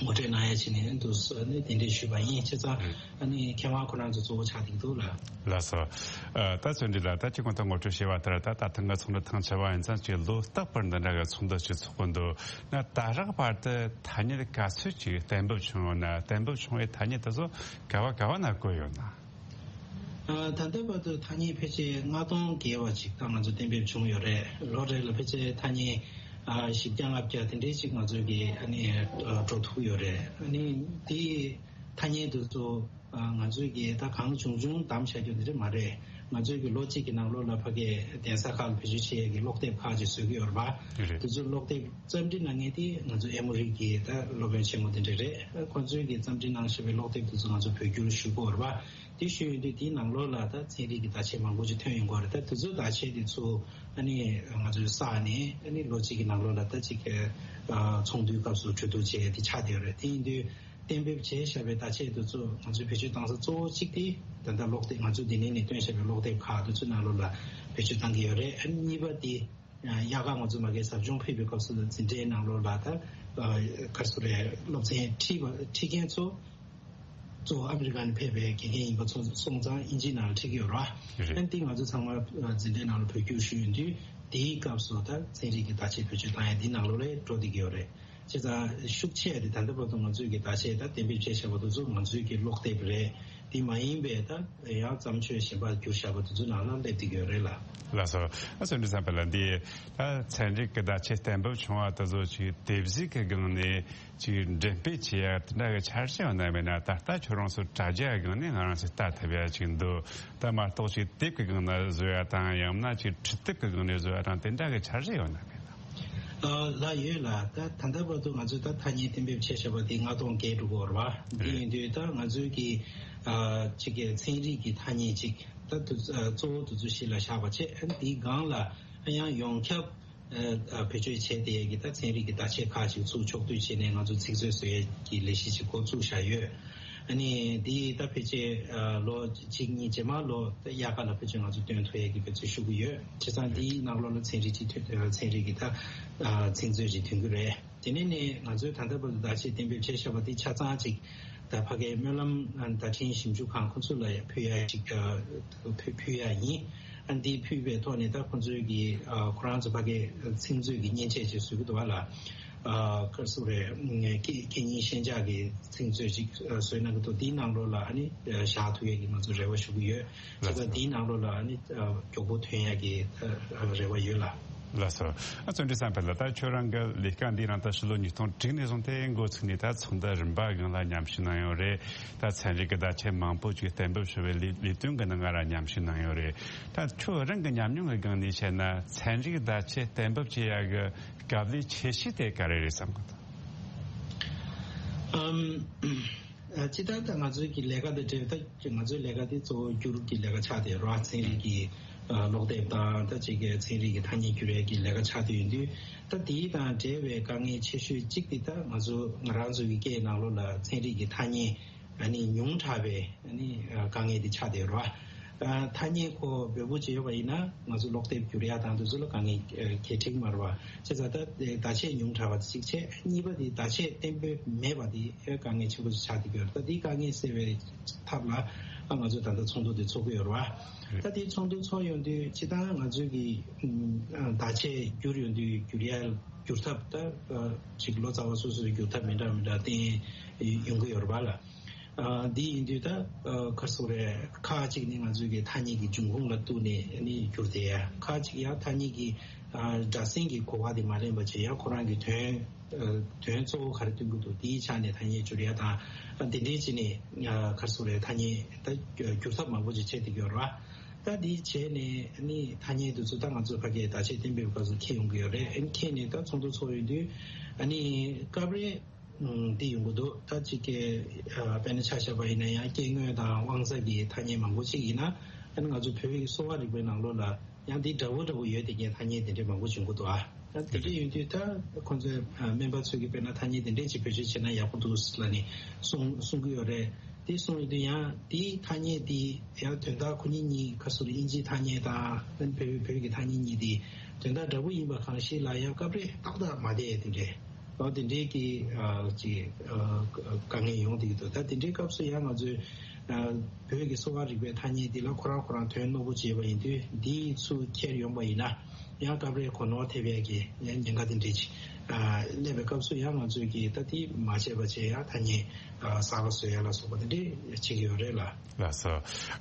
ངོ་སྤྲོད་གནང་ཡ་བྱས་ནས་འདུག་ཟེར་ནས་གདན་འདྲེན་ཞུས་པ་ཡིན། བྱས་ཙང་ཨ་ནི་མཁས་དབང་ཁོ་རང་ཚོ་གཙོ་བོ་ཆགས་བསྡད་འདུག་ལ། ལགས་སོ། ཨ། ད་བརྩོན་འགྲུས་ལགས། ད་ཅིག་གོང་དུ་ངོ་སྤྲོད་བྱས་པ་ལྟར། ད་ད་ཐེངས་ཀྱི་ཚོགས་འདུ་ཐེངས་ཆེ་བ་ཡིན་ཙང་ཅིག་ལོ་རྟག་པར་འདི་འདྲ་གི་ཚོགས་འདུ་ཅིག་ཚོགས་ཀྱི་འདུག་ན། ད་རག་བར་དུ་ཐ་སྙད་ག་ཚོད་ཅིག་གཏན་འབེབས་བྱུང་ཡོད་ན། གཏན་འབེབས་བྱུང་བའི་ཐ་སྙད་དེ་ཚོ་ག་བ་ག་བ་ན་བཀོད་ཡོད་ན། ཨ། ད་ལྟ་བར་དུ་ཐ་སྙད་ཕལ་ཆེར་ལྔ་སྟོང་བརྒལ་བ་ཅིག་ད་ང་ཚོ་གཏན་འབེབས་བྱུང་ཡོད་རེད། ལོ་རེ་ལ་ཕལ་ཆེར་ཐ་སྙད་ཨ་བཞི་བརྒྱ་ལྔ་བརྒྱ་དེ་འདྲའི་ཅིག་ང་ཚོས་ཀྱི་ཨ་ནི་ཨ་འགྲོ་ཐུབ་ཡོད་རེད། ཨ་ནི་དེ་ཐ་སྙད་དེ་ཚོ་ཨ་ང་ཚོས་ཀྱི་ད་གང་བྱུང་བྱུང་བདམས་བཞག་རྒྱུ་དེ་འདྲ་མ་རེད། ང་ཚོས་ཀྱི་ལོ་གཅིག་གི་ནང་ལོགས་ལ་ཕ་གིའི་གདན་ས་ཁག་ལ་བེད་སྤྱོད་བྱེད་ཡས་ཀྱི་ཀློག་དེབ་ཁག་ཅིག་བཟོ་གི་ཡོད་རེད་པ། རེད། དེ་ཚོ་ཀློག་དེབ་རྩོམ་སྒྲིག་གནང་མཁན་དེ་ང་ཚོ་ཨེ་མོ་རི་གི་ད་སློབ་དཔོན་ཆེན་མོ་དེ་འདྲ་རེད། ཁོང་ཚོའི་གི་རྩོམ་སྒྲིག་གནང་བཞག་པའི་ཀློག་དེབ་དེ་ཚོ་ང་ཚོ་བོད་བསྒྱུར་ཞུ་དགོས་རེད་པ། དེ་ཞུ་ཡོང་དུས་དེའི་ནང་ལོགས་ལ་ད་ཚན་རིག་གི་བརྡ་ཆད་མང་པོ་ཅིག་ཐོན་ཡོང་གི་རེད། ད་དེ་ཚོའི་བརྡ་ཆད་དེ་ཚོ་ཨ་ནི་ང་ཚོས་བསགས་ནས་ཨ་ནི་ལོ་གཅིག་གི་ནང་ལོགས་ལ་ད་ཅིག་གི་ཨ་ཚོགས་འདུའི་སྐབས་སུ་གྲོས་བསྡུར་བྱེད་ཡ་དེ་ཆགས་བསྡད་ཡོད་རེད། དེ་ཡིན་དུས་གཏན་འབེབས་བྱས་བཞག་པའི་བརྡ་ཆད་དེ་ཚོ་ང་ཚོས་བེད་སྤྱོད་བཏང་ས་གཙོ་བོ་གཅིག་དེ་ད་ལྟ་ཀློག་དེབ། ང་ཚོས་འདི་ནས་ནས་བཏོན་བཞག་པའི་ཀློག་དེབ་ཁག་དེ་ཚོའི་ནང་ལོགས་ལ་བེད་སྤྱོད་བཏང་གི་ཡོད་རེད། ཨ་ནི་གཉིས་པ་དེ། ཡང་དབྱར་ཁ་ང་ཚོ་མ་གི་ཟབ་སྦྱོང་ཕུལ་བའི་སྐབས་སུ་འཛིན་གྲྭའི་ནང་ལོགས་ལ་ད་ཨ་ག་རེ་ཟེར་རེད། སློབ་ཚན་ཁྲིད་པ་ཁྲིད་མཁན་ཚོ་གཙོ་བོ་ཨ་མི་རི་ཀ་ནས་ཕེབས་པའི་དགེ་རྒན་ཡིན་པ་ཚོ་སོང་ཙང་དབྱིན་ཇིའི་ནང་ལ་ཁྲིད་ཀྱི་ཡོད་རེད། རེད། ཨ་ནི་དེ་ང་ཚོ་ཚང་མ་ཨ་འཛིན་གྲྭའི་ནང་ལ་བོད་བསྒྱུར་ཞུས་ཡོང་དུས་དེའི་སྐབས་སུ་ད་ཚན་རིག་གི་བརྡ་ཆད་བེད་སྤྱོད་བཏང་ཡ་འདི་ནང་ལོགས་ལ་འགྲོ་བསྡད་ཀྱི་ཡོད་རེད། བྱས་ཙང་ཤུགས་ཆེ་རེད། ད་ལྟ་བར་དུ་ང་ཚོས་ཀྱི་བརྡ་ཆད་ད་གཏན་འབེབས་བྱས་བཞག་པ་དེ་ཚོ་ང་ཚོའི་ཀྱི་ཀློག་དེབ་རེད། དེ་མ་ཡིན་པའི་ད་ཡང་བརྩམས་ཆོས་གཞན་པ་བསྒྱུར་བཞག་པ་དེ་ཚོ་ནང་ལ་སླེབས་བསྡད་ཀྱི་ཡོད་རེད་ལ། ལགས་སོ། ཨ་བརྩོན་འགྲུས་བསམ་འཕེལ་ལགས། འདི་ད་ཚན་རིག་གི་བརྡ་ཆད་གཏན་འབེབས་བྱུང་བ་དེ་ཚོ་ཅིག་དེབ་གཟིགས་ཀྱི་སྒང་ནས་ཅིག་འགྲེམས་སྤེལ་བྱེད་ཡ་དེ་འདྲ་གི་འཆར་གཞི་ཡོད་ན་མེད་ན། ད་ལྟ་ཁྱོད་རང་ཚོ་དྲ་རྒྱའི་སྒང་ནས་ང་རང་ཚོས་ལྟ་ཐུབ་ཡ་ཅིག་འདུག་ད་མ་གཏོགས་ཅིག་དེབ་ཀྱི་སྒང་ནས་བཟོ་ཡ་དང་། ཡང་ན་ཅིག་འཕྲུལ་དེབ་ཀྱི་སྒང་ནས་བཟོ་ཡ་དང་དེ་འདྲ་གི་འཆར་གཞི་ཡོད་ན་མེད་ན། ཨ་ལགས་ཡོད་ལགས། ད་ད་ལྟ་བར་དུ་ང་ཚོས་ད་ཐ་སྙད་གཏན་འབེབས་བྱས་བཞག་པ་དེ་ལྔ་སྟོང་བརྒལ་འགྲོ་གི་ཡོད་རེད་པ། འདི་ཡིན་དུས་ད་ང་ཚོའི་གི་ཨ་གཅིག་གི་ཚན་རིག་གི་ཐ་སྙད་ཅིག་ད་དུ་ཨ་གཙོ་བོ་དེ་ཚོ་གཞི་ལ་བཞག་པ་བྱས། ཨ་ནི་དེའི་སྒང་ལ་ཡང་ཡོངས་ཁྱབ་ཨ་ཨ་བེད་སྤྱོད་བྱས་བསྡད་ཡས་ཀྱི་ད་ཚན་རིག་གི་བརྡ་ཆད་ཁག་ཅིག་ཚུར་ཕྱོགས་བསྡུས་བྱས་ནས་ང་ཚོ་ཚིག་མཛོད་བཟོ་ཡས་ཀྱི་ལས་གཞི་ཅིག་འགོ་བཙུགས་བཞག་ཡོད། ཨ་ནི་འདི་ད་ཕལ་ཆེར་ཨ་ལོ་གཅིག་གཉིས་རྗེས་མ་ལོ་ད་དབྱར་ཁ་ལ་ཕལ་ཆེར་ང་ཚོ་སྟོན་ཐུབ་ཡས་ཀྱི་འབད་བརྩོན་ཞུ་གི་ཡོད། བྱས་ཙང་འདིའི་ནང་ལོགས་ལ་ཚན་རིག་སྤྱི་འཐུས་ཚན་རིག་གི་ད་ཨ་ཚིག་མཛོད་ཅིག་ཐོན་གྱི་རེད། དེ་ནས་ནས་ང་ཚོས་ད་ལྟ་བར་དུ་བརྡ་ཆད་གཏན་འབེབས་བྱས་བཞག་པ་འདི་ཆ་ཚང་ཅིག་ད་ཕ་གིའི་སྨོན་ལམ་ཨ་བརྡ་འཕྲིན་ཞིབ་འཇུག་ཁང་ཁོ་ཚོ་ལ་ཕུལ་ཡ་ཅིག་ཨ་ཕུལ་ཕུལ་ཡ་ཡིན། ཨ་འདི་ཕུལ་བའི་ཐོག་ནས་ད་ཁོ་ཚོས་ཀྱི་ཨ་ཁོ་རང་ཚོ་ཕ་གིའི་ཚིག་མཛོད་ཀྱི་མཉེན་ཆས་ཅིག་བཟོ་གི་འདུག་བ་ལ། ཨ་ག་རེ་ཟེར་རེད། སྐད་སྐད་རྙིང་ཤན་སྦྱར་གྱི་ཚིག་མཛོད་ཅིག་ཨ་བཟོས་གནང་གི་འདུག་འདིའི་ནང་ལོགས་ལ་ཨ་ནི་ཨ་བཞག་ཐུབ་ཡས་ཀྱི་ང་ཚོ་རེ་བ་ཞུ་གི་ཡོད། བྱས་ཙང་འདིའི་ནང་ལོགས་ལ་ཨ་ནི་ཨ་མགྱོགས་པོ་ཐོན་ཡས་ཀྱི་ཨ་རེ་བ་ཡོད་ལ། ལགས་སོ། ཨ་བརྩོན་འགྲུས་བསམ་འཕེལ་ལགས། ད་ཁྱོད་རང་གི་ལས་ཀ་འདི་རང་ད་ཕྱི་ལོ་ཉིས་སྟོང་དྲུག་ནས་བཟུང་སྟེ་འགོ་ཚུགས་ནས་ད་ཚོགས་འདུ་རིམ་པ་སྒང་ལ་མཉམ་ཞུགས་གནང་ཡོད་རེད། ད་ཚན་རིག་གི་བརྡ་ཆད་མང་པོ་ཅིག་གཏན་འབེབས་ཞུ་བའི་ལས་ལས་དོན་གྱི་ནང་ང་རང་མཉམ་ཞུགས་གནང་ཡོད་རེད། ད་ཁྱོད་རང་གི་ཉམས་མྱོང་གི་སྒང་ནས་བཤད་ན། ཚན་རིག་བརྡ་ཆད་གཏན་འབེབས་བྱེད་ཡ་གི་སྐབས་ལས་ཆེ་ཤོས་དེ་ག་རེ་རེད་བསམ་གི་འདུག་ཨམ། ཨ་སྤྱིར་བཏང་ད་ང་ཚོའི་གི་ལས་ཀ་དང་འབྲེལ་བའི་ད་ང་ཚོའི་ལས་ཀ་དེ་གཙོ་བོ་བསྒྱུར་གྱི་ལས་ཀ་ཆགས་བསྡད་ཡོད་རེད་བ། ཚན་རིག་གི་ཨ་ཀློག་དེབ་དང་ད་ཅིག་གི་ཚན་རིག་གི་ཐ་སྙད་བསྒྱུར་ཡས་ཀྱི་ལས་ཀ་ཆགས་བསྡད་ཡོད་དུས། ད་དེའི་དང་འབྲེལ་བའི་དཀའ་ངལ་ཆེ་ཤོས་གཅིག་དེ་ད་ང་ཚོ་ང་རང་ཚོའི་གི་སྐད་ནང་ལོགས་ལ་ཚན་རིག་གི་ཐ་སྙད་ཨ་ནི་ཉུང་དྲགས་པའི་ཨ་ནི་ཨ་དཀའ་ངལ་དེ་ཆགས་བསྡད་ཡོད་རེད་བ། ཨ་ཐ་སྙད་ཁོ་འབོལ་པོ་ཅིག་ཡོད་པ་ཡིན་ན་ང་ཚོ་ཀློག་དེབ་བསྒྱུར་ཡ་དང་དེ་ཚོ་ལ་དཀའ་ངལ་ཨ་གལ་ཆེ་གི་མ་རེད་བ། བྱས་ཙང་ད་བརྡ་ཆད་ཉུང་དྲགས་པ་དེ་གཅིག་བྱས། གཉིས་པ་དེ་བརྡ་ཆད་གཏན་འབེབས་མེད་པ་དེ་ཨ་དཀའ་ངལ་ཆེན་པོ་ཅིག་ཆགས་བསྡད་ཡོད་རེད། ད་དེའི་དཀའ་ངལ་སེལ་བའི་ཐབས་ལ་ཨ་ང་ཚོས་ད་ལྟ་ཚོགས་འདུ་དེ་ཚོགས་ཀྱི་ཡོད་རེད་བ། ད་དེའི་ཚོགས་འདུ་ཚོགས་ཡོང་དུས་སྤྱིར་བཏང་ང་ཚོས་ཀྱི་ཨ་བརྡ་ཆད་བསྒྱུར་ཡོང་དུས་བསྒྱུར་ཡ་བསྒྱུར་ཐབས་ད་ཨ་ཅིག་ལོ་ཙཱ་བ་སོ་སོས་བསྒྱུར་ཐབས་མི་འདྲ་མི་འདྲ་བསྟན་ཡོང་གི་ཡོད་རེད་བ་ལ། ཨ་འདི་ཡིན་དུས་ད་ཨ་ག་རེ་ཟེར་དགོས་རེད། ཁག་ཅིག་ནི་ང་ཚོའི་གི་ཐ་སྙད་ཀྱི་འབྱུང་ཁུངས་ལ་གཏུགས་ནས་ནི་བསྒྱུར་བསྡད་ཡ། ཁག་ཅིག་ཡང་ཐ་སྙད་ཀྱི་ཨ་སྒྲ་གསེང་གི་གོ་བ་དེ་མ་ལེན་པ་བྱས། ཡང་ཁོ་རང་གི་དོན་ཨ་དོན་གཙོ་བོ་ག་རེ་སྟོན་གྱི་འདུག་དེའི་ཆ་ནས་ཐ་སྙད་བསྒྱུར་ཡ་དང་། ཨ་འདི་འདྲའི་བྱས་ནས་ཨ་ག་རེ་ཟེར་དགོས་རེད། ཐ་སྙད་ད་བསྒྱུར་ཐབས་མང་པོ་ཅིག་བྱས་བསྡད་ཀྱི་ཡོད་རེད་བ། ད་འདི་བྱས་ནས་ནི་ཐ་སྙད་དེ་ཚོ་ད་ང་ཚོ་ཕ་གིའི་བརྡ་ཆད་གཏན་འབེབས་སྐབས་སུ་འཁྱེར་ཡོང་གི་ཡོད་རེད། ཨ་ནི་འཁྱེར་ནས་ད་ཚོགས་འདུ་ཚོགས་ཡོང་དུས་ཨ་ནི་སྐབས་རེ། ཨུམ། འདི་ཡོང་གི་འདུག་ད་ཅིག་གི་ཨ་དཔེར་ན་ཆ་བཞག་པ་ཡིན་ན་ཡང་སྐྱེ་དངོས་དང་དབང་རྩ་གི་ཐ་སྙད་མང་པོ་ཅིག་ཡིན་ན། ཨ་ནི་ང་ཚོ་བོད་ཡིག་གསོ་བ་རིག་པའི་ནང་ལོགས་ལ་ཡང་འདི་འདྲ་བོ་འདྲ་བོ་ཡོད་དེ་གའི་ཐ་སྙད་དེ་འདྲས་མང་པོ་བྱུང་གི་འདུག་ཨ་ད་དེ་འདྲས་ཡོང་དུས་ད་ཁོང་ཚོས་ཨ་སྨན་པ་ཚོས་ཀྱི་དཔེར་ན་ཐ་སྙད་དེ་འདྲས་ཅིག་བེད་སྤྱོད་བྱས་ན་ཡག་པོ་འདུག་ལབ་ནས་གསུང་གསུང་གི་ཡོད་རེད། དེ་གསུང་ཡོང་དུས་ཡང་དེའི་ཐ་སྙད་དེ་ཡང་དོན་དག་ཁོ་གཉིས་གཉིས་ཁ་སོ་རེ་དབྱིན་ཇིའི་ཐ་སྙད་དང་ཨ་ནི་བོད་བོད་ཀྱི་ཐ་སྙད་གཉིས་དེ་ དོན་དག་འདྲ་པོ་ཡིན་པ་གང་ཞིག་ལ་ཡང་སྐབས་རེ་ཏག་ཏག་མ་བསྡད་དེ་འདྲས། ཨོ་དེ་འདྲས་ཀྱི་ཨ་ཅིག་ཨ་དཀའ་ངལ་ཡོང་བསྡད་ཀྱི་འདུག་ད་དེ་འདྲའི་སྐབས་སུ་ཡང་ང་ཚོས་ཨ་བོད་ཀྱི་གསོ་བ་རིག་པའི་ཐ་སྙད་འདི་ལ་ཁོ་རང་ཁོ་རང་དོན་རྣོ་པོ་བྱས་པ་ཡིན་དུས། འདིའི་ཚུར་འཁྱེར་ཡོང་པ་ཡིན་ན་ཡང་སྐབས་རེ་གོ་ནོར་ཐེབས་ཡས་ཀྱི་ཉེན་ཁ་དེ་འདྲས་ཅིག་ཨ་སླེབས་པའི་སྐབས་སུ་ཡང་ང་ཚོས་ཀྱིས་ད་དེ་མ་བྱས་པ་བྱས་ཡ་ཐ་སྙད་ཨ་གསར་པ་བཟོ་ཡ་ལ་སོགས་པ་དེ་འདྲས་བྱེད་ཀྱི་ཡོད་རེད་ལ། ལགས་སོ།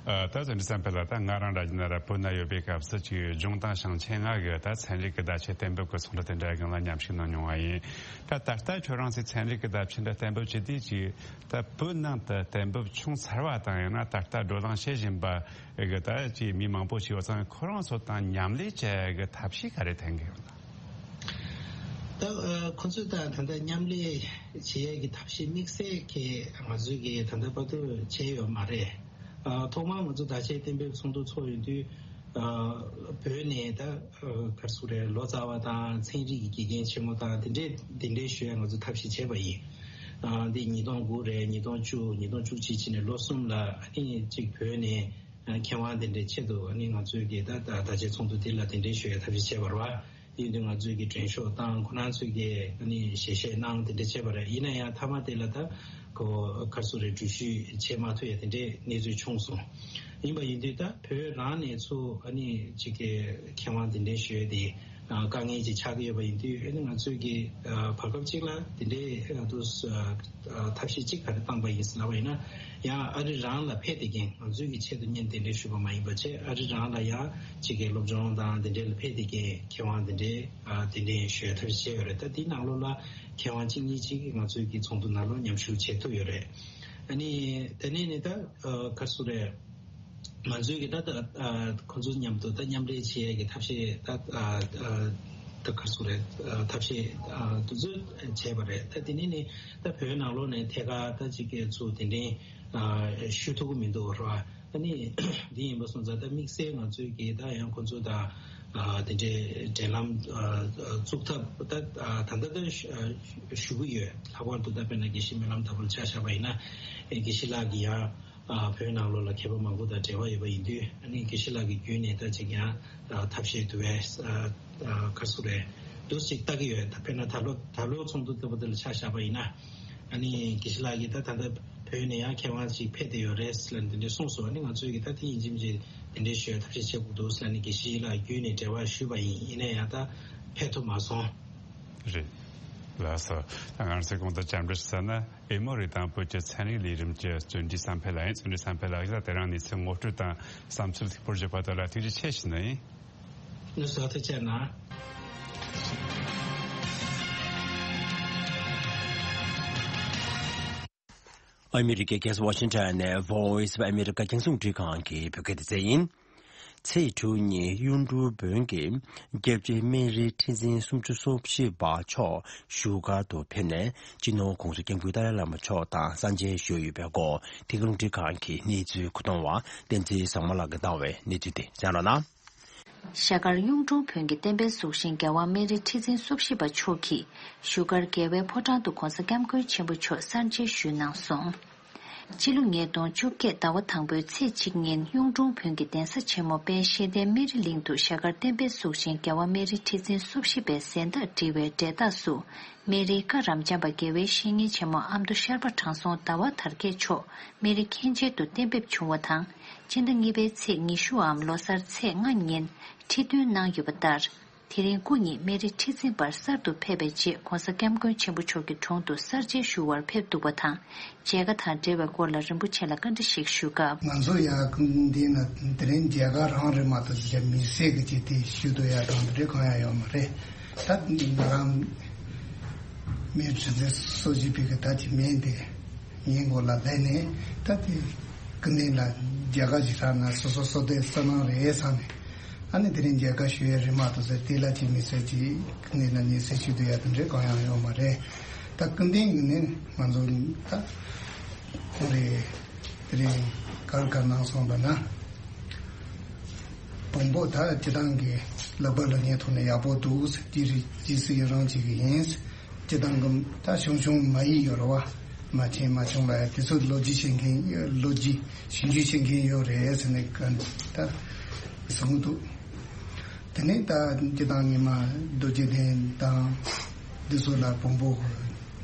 ཨ་ད་བརྩོན་འགྲུས་བསམ་འཕེལ་ལགས། ད་ང་རང་འདྲ་བྱས་ན་ར་བོད་ན་ཡོད་པའི་སྐབས་སུ་ཅིག་ལྗོངས་དང་ཞིང་ཆེན་ལྔ་གི་ད་ཚན་རིག་གི་བརྡ་ཆད་གཏན་འབེབས་ཀྱི་ཚོགས་འདུ་དེ་འདྲ་གང་ལ་མཉམ་ཞུགས་གནང་མྱོང་བ་ཡིན། ད་ད་ལྟ་ཁྱོད་རང་ཚོས་ཚན་རིག་གི་བརྡ་ཆད་འདྲ་གཏན་འབེབས་བྱེད་དུས་ཅིག་ད་བོད་ནང་དུ་གཏན་འབེབས་བྱུང་ཚར་བ་དང་། ཡང་ན་ད་ལྟ་བགྲོ་གླེང་བྱེད་བཞིན་པ་གི་ད་ཅིག་མི་མང་པོ་ཞིག་ཡོད་ཙང་། ཁོ་རང་ཚོ་དང་མཉམ་ལས་བྱེད་ཀྱི་ཐབས་ཤེས་ག་རེ་འཐེན་གྱི་ཡོད་ན། ད་ཨ་ཁོ་ཚོ་དང་ད་ལྟ་མཉམ་ལས་བྱེད་ཡས་ཀྱི་ཐབས་ཤེས་དམིགས་བསལ་གྱི་ང་ཚོས་ཀྱིས་ད་ལྟ་བར་དུ་བྱས་ཡོད་མ་རེད། ཨ་ཐོག་མར་ང་ཚོ་བརྡ་ཆད་གཏན་འབེབས་ཚོགས་འདུ་ཚོགས་ཡོང་དུས། ཨ་བོད་ནས་ད་ཨ་ག་རེ་ཟེར་དགོས་རེད། ལོ་ཙཱ་བ་དང་ཚན་རིག་གི་དགེ་རྒན་ཆེན་མོ་དང་དེ་འདྲས་དེ་འདྲས་ཞུ་ཡ་ང་ཚོ་ཐབས་ཤེས་བྱས་པ་ཡིན། ཨ་འདི་ཉིས་སྟོང་དགུ་རེད། ཉིས་སྟོང་བཅུ། ཉིས་སྟོང་བཅུ་གཅིག་བྱས་ནས་ལོ་གསུམ་ལ་ཨ་ནི་གཅིག་བོད་ནས་མཁས་དབང་དེ་འདྲའི་ཆེད་དུ་ཨ་ནི་ང་ཚོའི་གི་ད་ད་བརྡ་ཆད་ཚོགས་འདུ་འདི་ལ་གདན་འདྲེན་ཞུ་ཡ་ཐབས་ཤེས་བྱས་པ་རེད་བ། ཡིན་དུས་ང་ཚོས་ཀྱི་མགྲོན་ཤོག་བཏང་། ཁོ་རང་ཚོས་ཀྱི་ཨ་ནི་ཞལ་བཞེས་གནང་། དེ་འདྲ་བྱས་པ་རེད། ཡིན་ན་ཡང་མཐའ་མ་དེ་ལ་ད་ཁོ་ག་རེ་ཟེར་དགོས་རེད། འགྲུལ་བཞུད་བྱེད་མ་ཐུབ་ཡ་དེ་འདྲའི་གནས་ཚུལ་བྱུང་སོང་། ཡིན་པ་ཡིན་དུས་ད་བོད་རང་ནས་ཚུར་ཨ་ནི་གཅིག་གི་མཁས་དབང་གདན་འདྲེན་ཞུ་ཡ་དེ་ཨ་དཀའ་ངལ་ཅིག་ཆགས་ཀྱི་ཡོད་པ་ཡིན་དུས། ཨ་ནི་ང་ཚོས་ཀྱི་ཨ་བར་སྐབས་གཅིག་ལ་དེ་འདྲའི་ཨ་དུ་ཨ་ཐབས་ཤེས་གཅིག་ག་རེ་བཏང་པ་ཡིན་ཟེར་ལབ་པ་ཡིན་ན། ཡང་ཨ་རི་རང་ལ་ཕེབས་བསྡད་མཁན། ང་ཚོའི་གི་ཆེད་དུ་བརྙན་གདན་འདྲེན་ཞུས་པ་མ་ཡིན་པ་བྱས། ཨ་རི་རང་ལ་ཡང་གཅིག་གི་སློབ་སྦྱོང་དང་དེ་འདྲའི་ལ་ཕེབས་བསྡད་མཁན་མཁས་དབང་དེ་འདྲའི་ཨ་གདན་འདྲེན་ཞུ་ཡ་ཐབས་ཤེས་བྱས་ཡོད་རེད། ད་དེའི་ནང་ལོགས་ལ་མཁས་དབང་གཅིག་གཉིས་ཅིག་ང་ཚོའི་གི་ཚོགས་འདུ་ནང་ལོགས་མཉམ་ཞུགས་བྱེད་ཐུབ་ཡོད་རེད། ཨ་ནི་དེ་ནས་ནི་ད་ཨ་ག་རེ་ཟེར་དགོས་རེད། ང་ཚོའི་གི་ད་ད་ཨ་ཁོང་ཚོ་མཉམ་དུ་ད་མཉམ་འབྲེལ་བྱེད་ཡས་ཀྱི་ཐབས་ཤེས་ད་ཨ་ཨ་ད་ག་རེ་ཟེར་དགོས་རེད། ཨ་ཐབས་ཤེས་ཨ་དེ་ཚོ་བྱས་པ་རེད། ད་དེ་ནས་ནི་ད་བོད་ནང་ལོགས་ནས་ཐད་ཀར་ད་ཅིག་གི་ཚུར་གདན་འདྲེན་ཨ་ཞུ་ཐུབ་ཀྱི་མི་འདུག་རེད་བ། ཨ་ནི་འདི་ཡིན་པ་སོང་ཙང་ད་དམིགས་བསལ་ང་ཚོའི་གི་ད་ཡང་ཁོང་ཚོ་དང་ཨ་དེ་འདྲའི་འབྲེལ་ལམ་ཨ་བཙུགས་ཐབས་ད་ཨ་ད་ལྟ་ད་ཞུ་ཞུ་གི་ཡོད། ལྷག་པར་དུ་ད་དཔེར་ན་དགེ་བཤེས་སྨོན་ལམ་དྭགས་པོ་ལ་ཆ་བཞག་པ་ཡིན་ན། ཨེ་དགེ་བཤེས་ལགས་ཀྱིས་ཡང་ཨ་བོད་ནང་ལོགས་ལ་མཁས་པ་མང་པོ་དང་འབྲེལ་བ་ཡོད་པ་ཡིན་དུས། ཨ་ནི་དགེ་བཤེས་ལགས་ཀྱི་བརྒྱུད་ནས་ད་ཅིག་ཡང་ཨ་ཐབས་ཤེས་དུ་བས་ཨ་ཨ་ག་རེ་ཟེར་དགོས་རེད། འདུག་ཅིག་ལྟ་གི་ཡོད། ད་དཔེར་ན་ད་ལོ་ད་ལོ་ཚོགས་འདུ་ལྟ་བུ་དེ་ལ་ཆ་བཞག་པ་ཡིན་ན། ཨ་ནི་དགེ་བཤེས་ལགས་ཀྱིས་ད་ད་ལྟ་བོད་ནས་ཡང་མཁས་དབང་ཅིག་ཕེབས་བསྡད་ཡོད་རེད་ཟེར་ལབ་ནས་དེ་འདྲ་གསུངས་སོང་། ཨ་ནི་ང་ཚོས་ཀྱིས་ད་དེ་ཡིན་གཅིག་མིན་གཅིག་དེ་འདྲའི་ཞུ་ཡ་ཐབས་ཤེས་བྱེད་དགོས་འདུག་ཟེར་ལབ་ནས་དགེ་བཤེས་ལགས་བརྒྱུད་ནས་འབྲེལ་བ་ཞུས་པ་ཡིན། ཡིན་ན་ཡང་ད་ཕེབས་ཐུབ་མ་སོང་། རེད། ལགས་སོ། ད་ང་ཚོས་གོང་དུ་བཅར་འདྲི་ཞུ་ས་ནི་ཨེ་མོ་རི་དང་བོད་ཀྱི་ཚན་རིག་ལས་རིམ་གྱི་བརྩོན་འགྲུས་བསམ་འཕེལ་ལགས་ཡིན། བརྩོན་འགྲུས་བསམ་འཕེལ་ལགས་ཀྱིས་ད་དེ་རིང་གནས་ཚུལ་ངོ་སྤྲོད་དང་བསམ་ཚུལ་ལྷུག་པོར་བརྗོད་པ་དེ་ལ་ཐུགས་རྗེ་ཆེ་ཞུ་ནི་ཡིན། ལགས་སོ། ཐུགས་རྗེ་གནང་། ཨ་མི་རི་ཀའི་རྒྱལ་ས་ཝ་ཤིང་ཊོན་ནས་Voice of America རྒྱང་སྲིང་རླུང་འཕྲིན་ཁང་གི་བོད་སྐད་སྡེ་ཚན་ཡིན། ཚེས་དྲུག་ཉིན་གཡུང་དྲུང་བོན་གྱི་སྐྱབས་རྗེ་སྨན་རི་ཁྲི་འཛིན་སུམ་ཅུ་སོ་བཞི་པ་མཆོག་བཞུགས་སྒར་དུ་ཕེབས་ནས་སྤྱི་ནོར་༸གོང་ས་༸སྐྱབས་མགོན་ཏཱ་ལའི་བླ་མ་མཆོག་དང་གསན་མཇལ་ཞུས་ཡོད་པའི་སྐོར་དེ་ག་རླུང་འཕྲིན་ཁང་གི་གནས་ཚུལ་མཁོ་གཏོང་བ་བསྟན་འཛིན་བཟང་མོ་ལགས་ཀྱིས་བཏང་བའི་གནས་ཚུལ་དེ་གསན་རོགས་གནང་། ཤར་སྒར་གཡུང་དྲུང་བོན་གྱི་བསྟན་པའི་གཟུགས་ཅན་རྒྱལ་དབང་སྨན་རི་ཁྲི་འཛིན་སོ་བཞི་པ་མཆོག་གིས་བཞུགས་སྒར་རྒྱལ་བའི་ཕོ་བྲང་དུ་༸གོང་ས་༸སྐྱབས་མགོན་ཆེན་པོ་མཆོག་གསན་མཇལ་ཞུས་གནང་སོང་། སྤྱི་ལོ་ཉིས་སྟོང་བཅོ་བརྒྱད་ཟླ་བ་དང་པོའི་ཚེས་གཅིག་ཉིན་གཡུང་དྲུང་བོན་གྱི་གདན་ས་ཆེན་མོ་དཔལ་ཤེས་ལྡན་སྨན་རི་གླིང་དུ་ཤར་སྒར་བསྟན་པའི་གཟུགས་ཅན་རྒྱལ་དབང་སྨན་རི་ཁྲི་འཛིན་སོ་བཞི་པའི་གཟེངས་རྟགས་བྲིས་པའི་འབྲས་རྟགས་སུ། སྨན་རིའི་བཀའ་རབ་འབྱམས་པ་དགེ་བའི་བཤེས་གཉེན་ཆེན་མོ་ཨ་མདོ་ཤར་པ་དྲང་སྲོང་ཟླ་བ་དར་རྒྱས་མཆོག་སྨན་རི་མཁན་ཆེན་དུ་གཏན་འབེབས་བྱུང་བ་དང་། སྤྱི་ཟླ་གཉིས་པའི་ཚེས་ཉི་ཤུའམ་ལོ་གསར་ཚེས་ལྔ་ཉིན་ཁྲི་འདོན་གནང་ཡོད་པ་ལྟར། དེ་རིང་སྐུ་ཉིད་སྨན་རི་ཁྲི་འཛིན་པར་གསར་དུ་ཕེབས་པའི་རྗེས་༸གོང་ས་༸སྐྱབས་མགོན་ཆེན་པོ་མཆོག་གི་དྲུང་དུ་གསར་མཇལ་ཞུ་བར་ཕེབས་འདུག་པ་དང་། མཇལ་ཁ་དང་འབྲེལ་བའི་སྐོར་ལ་རིན་པོ་ཆེ་ལ་བཀའ་འདྲི་ཞིག་ཞུ་སྐབས། ང་ཚོ་ཡང་འདི་ན་དེ་རིང་མཇལ་ཁ་རང་རེད་མ་གཏོགས་ཅིག་མི་སེར་གྱི་ཅིག་དེ་ཞུ་འདོད་ཡ་དང་དེ་འདྲ་གང་ཡང་ཡོད་མ་རེད། ད་ང་རང་མི་ཁྲི་འཛིན་སོ་བཞི་པའི་གི་ད་ཅིག་མིང་དེ་ངའི་མགོ་ལ་བསྡད་ནས། ད་དེ་ཀུན་གླེང་ལ་མཇལ་ཁ་ཅིག་རག་ན་སོ་སོ་སོ་སྡེ་སོ་ནང་རེད་བསམ་ནས། ཨ་ནི་དེ་རིང་མཇལ་ཁ་ཞུ་ཡ་རེད་མ་གཏོགས་ཟེར་དེ་ལ་ཅིག་མི་སེར་ཅིག་ཀུན་གླེང་ལ་མི་སེར་ཞུ་འདོད་ཡ་དེ་འདྲ་གང་ཡང་ཡོད་མ་རེད། ད་ཀུན་གླེང་གི་ནི་ང་ཚོ་ད་ཁོང་རེད། དེ་རིང་གར་གར་གནང་སོང་བ་ན། བོན་པོ་ད་སྤྱི་བཏང་གི་ལག་པ་ལ་ཉེ་ཐོག་ནས་ཡག་པོ་འདུག་ཟེར། ཅི་རིགས་ཅི་སྲིད་ཡི་རང་བྱེད་ཀྱི་ཡིན་ཟེར། སྤྱི་བཏང་གི་ད་ཞང་ཞུང་མ་ཡིག་ཡོད་རེད་བ། མ་ཆེན་མ་ཆུང་ལ་ཡ་དེ་ཚོ་ལོ་རྒྱུས་ཤེས་མཁན་ལོ་རྒྱུས་ཞིབ་འཇུག་བྱེད་མཁན་ཡོད་རེད་ཟེར་ནས་ག་ད་གསུང་གི་འདུག་ད་ དེ་ནས་ད་སྤྱི་བཏང་ཉི་མ་རྡོ་རྗེ་གདན་དང་འདི་ཚོ་ལ་བོན་པོ་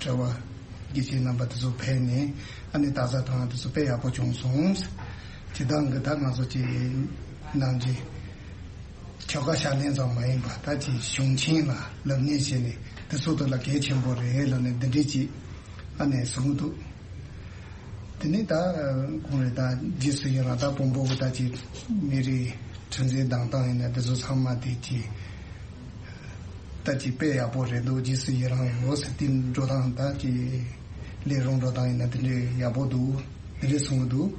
གྲྭ་བ་དགེ་བཤེས་རྣམ་པ་དེ་ཚོ་ཕེབས་ནས་ཨ་ནི་ད་ས་དང་དེ་ཚོ་དཔེ་ཡག་པོ་བྱུང་སོང་། སྤྱི་བཏང་གི་ད་ང་ཚོ་ཀྱི་ནང་གི་ཆོ་ག་ཕྱག་ལེན་ཙམ་མ་ཡིན་པ་ད་ཀྱི་གཞུང་ཆེན་ལ་ལབ་གནས་བྱས་ནས་དེ་ཚོ་དེ་ལ་གལ་ཆེན་པོ་རེད་ལབ་ནས་འདི་འདྲས་ཀྱི་ཨ་ནས་གསུང་གི་འདུག་དེ་ནས་ད་ཁོང་རེ་ད་རྗེས་སུ་ཡི་རང་ད་བོན་པོ་གི་ད་ཅིག་མི་རིགས་ཁྲི་འཛིན་གདན་སྟངས་ཡིན་ན་དེ་ཚོ་ཚང་མ་དེ་ཅིག་ད་ཅིག་དཔེ་ཡག་པོ་རེད་འདུག་རྗེས་སུ་ཡི་རང་ཡོད་ཟེར་དེ་འགྲོ་སྟངས་ད་ཅིག་ལས་རུང་འགྲོ་སྟངས་ཡིན་ན་དེ་འདྲའི་ཡག་པོ་འདུག་དེ་འདྲའི་གསུང་གི་འདུག་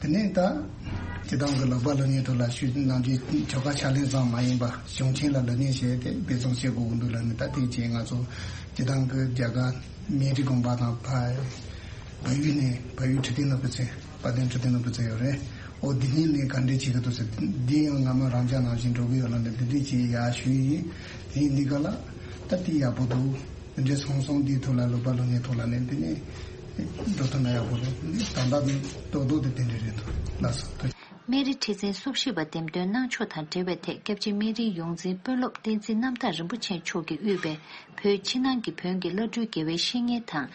དེ་ནས་ད་སྤྱི་བཏང་གི་ལག་པ་ལག་ཉེས་ཐོག་ལ་ཞུས་ནང་ཆོས་ཆོ་ག་ཕྱག་ལེན་ཙམ་མ་ཡིན་པ་གཞུང་ཆེན་ལ་ལག་ཉེས་བྱས་ཏེ་འབད་བརྩོན་བྱེད་དགོས་ཀྱི་འདུག་ལབ་ནས་ད་དེ་རྗེས་ང་ཚོ་སྤྱི་བཏང་གི་རྒྱ་གར་སྨན་རི་དགོན་པ་དང་ཕ་བལ་ཡུལ་ནས་བལ་ཡུལ་ཁྲི་བརྟན་ནོར་བུ་ཚེ་དཔལ་ལྡན་ཁྲི་བརྟན་ནོར་བུ་ཚེ་ཡོད་རེད། ཨོ་འདི་གཉིས་ནས་ག་འདྲས་བྱེད་ཀྱི་འདུག་ཟེར། འདི་ཡང་སྔ་མོ་རང་ཅག་ནང་བཞིན་འགྲོ་གི་ཡོད་ལ་འདི་འདི་འདྲས་བྱེད་ཡག་ཞུས་ཡིན། དེ་ཡིན་འདི་ག་ལ་ད་དེ་ཡག་པོ་འདུག་འདི་འདྲས་སོང་སོང་འདིའི་ཐོག་ལ་ལོ་པ་ལོ་ངའི་ཐོག་ལ་ནས་འདི་ནས་འགྲོ་ཐུབ་ན་ཡག་པོ་རེད། ད་ལྟ་རྡོག་རྡོག་དེ་དེ་འདྲས་རེད་འདུག་ལགས་སོ། སྨན་རི་ཁྲི་འཛིན་སོ་བཞི་པ་འདེམས་ཐོན་གནང་ཕྱོགས་དང་འབྲེལ་བའི་ཐད་སྐྱབས་རྗེ་སྨན་རིའི་ཡོངས་འཛིན་དཔོན་སློབ་བསྟན་འཛིན་རྣམ་དག་རིན་པོ་ཆེ་མཆོག་གིས་དབུས་པའི་བོད་ཕྱི་ནང་གི་བོན་གྱི་བླ་སྤྲུལ་དགེ་བའི་བཤེས་གཉེན་དང་།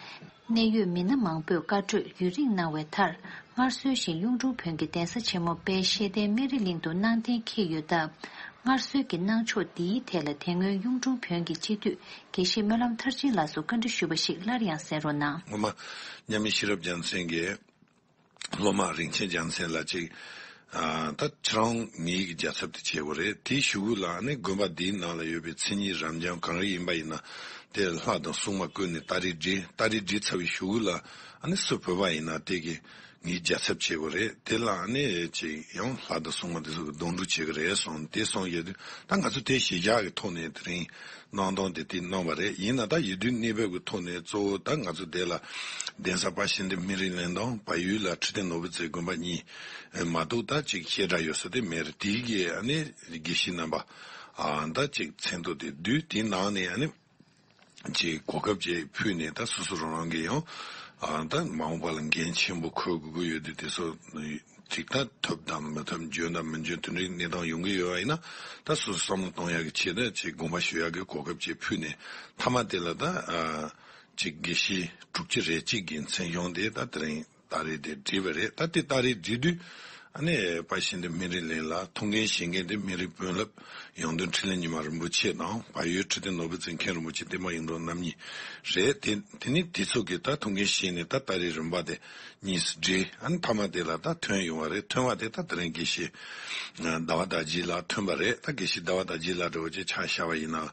གནད་ཡོད་མི་སྣ་མང་པོས་བཀའ་གྲོས་ཡུན་རིང་གནང་བའི་མཐར། སྔར་སྲོལ་བཞིན་གཡུང་དྲུང་བོན་གྱི་གདན་ས་ཆེན་མོ་དཔལ་ཤེས་ལྡན་སྨན་རི་གླིང་དུ་གནང་གཏན་འཁེལ་ཡོད་སྟབས། སྔར་སྲོལ་གྱི་གནང་ཕྱོགས་འདིའི་ཐད་ལ་དེ་སྔོན་གཡུང་དྲུང་བོན་གྱི་སྤྱི་འཐུས་དགེ་བཤེས་སྨོན་ལམ་མཐར་ཕྱིན་ལགས་སུ་བཀའ་འདྲི་ཞུས་པ་ཞིག་སླར་ཡང་གསན་རོགས་གནང་། སྔོན་མ་མཉམ་མེད་ཤེས་རབ་རྒྱལ་མཚན་གྱིས་སློབ་མ་རིན་ཆེན་རྒྱལ་མཚན་ལ་ཅིག་ཨ་ད་ཁྱེད་རང་ངེད་ཀྱི་རྒྱལ་ཚབ་དེ་བྱེད་དགོས་རེད། དེའི་གཞུག་གུ་ལ་ནི་དགོན་པ་འདིའི་ནང་ལ་ཡོད་པའི་མཚན་ཉིད་རབ་འབྱམས་གང་རེ་ཡིན་པ་ཡིན་ན་དེ་ལྷ་དང་སྲུང་མ་བསྐོས་ནས་ཏ་རིག་བྲིས། ཏ་རིག་བྲིས་ཚར་བའི་གཞུག་གུ་ལ་ཨ་ནི་སུ་བོད་པ་ཡིན་ན་དེ་གི་ངའི་རྒྱལ་ཚབ་བྱེད་དགོས་རེད། དེ་ལ་ཨ་ནི་ཅིག་ཡང་ལྷ་དང་སྲུང་མ་དེ་ཚོ་གི་སྡོང་ཕྲུག་བྱེད་ཀྱི་རེད་གསུངས། དེ་གསུངས་ཡོད་དུས་ད་ང་ཚོ་དེ་གཞི་བཞག་གི་ཐོག་ནས་དེ་རིང་གནང་སྟངས་དེ་དེ་གནང་བ་རེད། ཡིན་ན་ད་ཡིད་དུ་གནས་བབ་ཀྱི་ཐོག་ནས་གཙོ་བོ་ད་ང་ཚོ་དེ་ལ་གདན་ས་དཔལ་ཤེས་ལྡན་སྨན་རི་གླིང་དང་བལ་ཡུལ་ལ་ཁྲི་བརྟན་ནོར་བུ་རྩེའི་དགོན་པ་གཉིས་མ་གཏོགས་ད་ཅིག་བཤད་གྲྭ་ཡོད་ས་དེ་མེད་རེད། དེའི་གི་ཨ་ནི་དགེ་བཤེས་རྣམ་པ་ཨ་ད་ཅིག་མཚན་ཐོ་དེ་བསྡུས། དེའི་ནང་ནས་ཨ་ནི་ཅིག་གོ་སྐབས་ཅིག་ཕུལ་ནས་ད་སོ་སོ་རང་རང་གི་ཡང་ཨ་ད་མ་འོངས་པ་ལ་འགན་ཆེན་པོ་འཁུར་དགོས་ཀྱི་ཡོད་དུས་དེ་ཚོ་ཅིག་ད་ཐོབ་དང་མི་ཐོབ་འཇོན་དང་མི་འཇོན་དེ་འདྲའི་གནས་སྟངས་ཡོང་གི་ཡོད་པ་ཡིན་ན་ད་སོ་སོ་བསམ་བློ་གཏོང་ཡག་གི་ཆེད་དུ་ཅིག་དགོངས་པ་ཞུ་ཡག་གི་གོ་སྐབས་ཅིག་ཕུལ་ནས་མཐའ་མ་དེ་ལ་ད་ཨ་ཅིག་དགེ་བཤེས་དྲུག་ཅུ་རེ་གཅིག་གི་མཚན་གཞུང་དེ་ད་དེ་རིང་ད་རེས་དེ་བྲིས་པ་རེད། ད་དེ་ད་རེས་བྲིས་དུས་ཨ་ནི་དཔལ་ཤེས་ལྡན་སྨན་རི་གླིང་ལ་ཐུགས་འགན་བཞེས་མཁན་དེ་སྨན་རིའི་དཔོན་སློབ་ཡང་སྟོན་འཕྲིན་ལས་ཉི་མ་རིན་པོ་ཆེ་དང་བལ་ཡུལ་ཁྲི་བརྟན་ནོར་བུ་རྩེ་མཁན་རིན་པོ་ཆེ་བསྟན་པ་ཡུན་རིང་རྣམ་གཉིས་རེད། དེ་དེ་ནི་དེ་ཚོ་གི་ད་ཐུགས་འགན་བཞེས་ནས་ད་ད་རེས་རིམ་པ་དེ་གཉིས་སུ་བསྒྲིལ། ཨ་ནི་མཐའ་མ་དེ་ལ་ད་ཐོན་ཡོང་བ་རེད། ཐོན་བ་དེ་ད་དེ་རིང་དགེ་བཤེས་ཟླ་བ་ཟླ་རྗེ་ལགས་ཐོན་པ་རེད། ད་དགེ་བཤེས་ཟླ་བ་ཟླ་རྗེ་ལགས་འདྲ་བོ་ཅིག་ཆ་བཞག་པ་ཡིན་ན་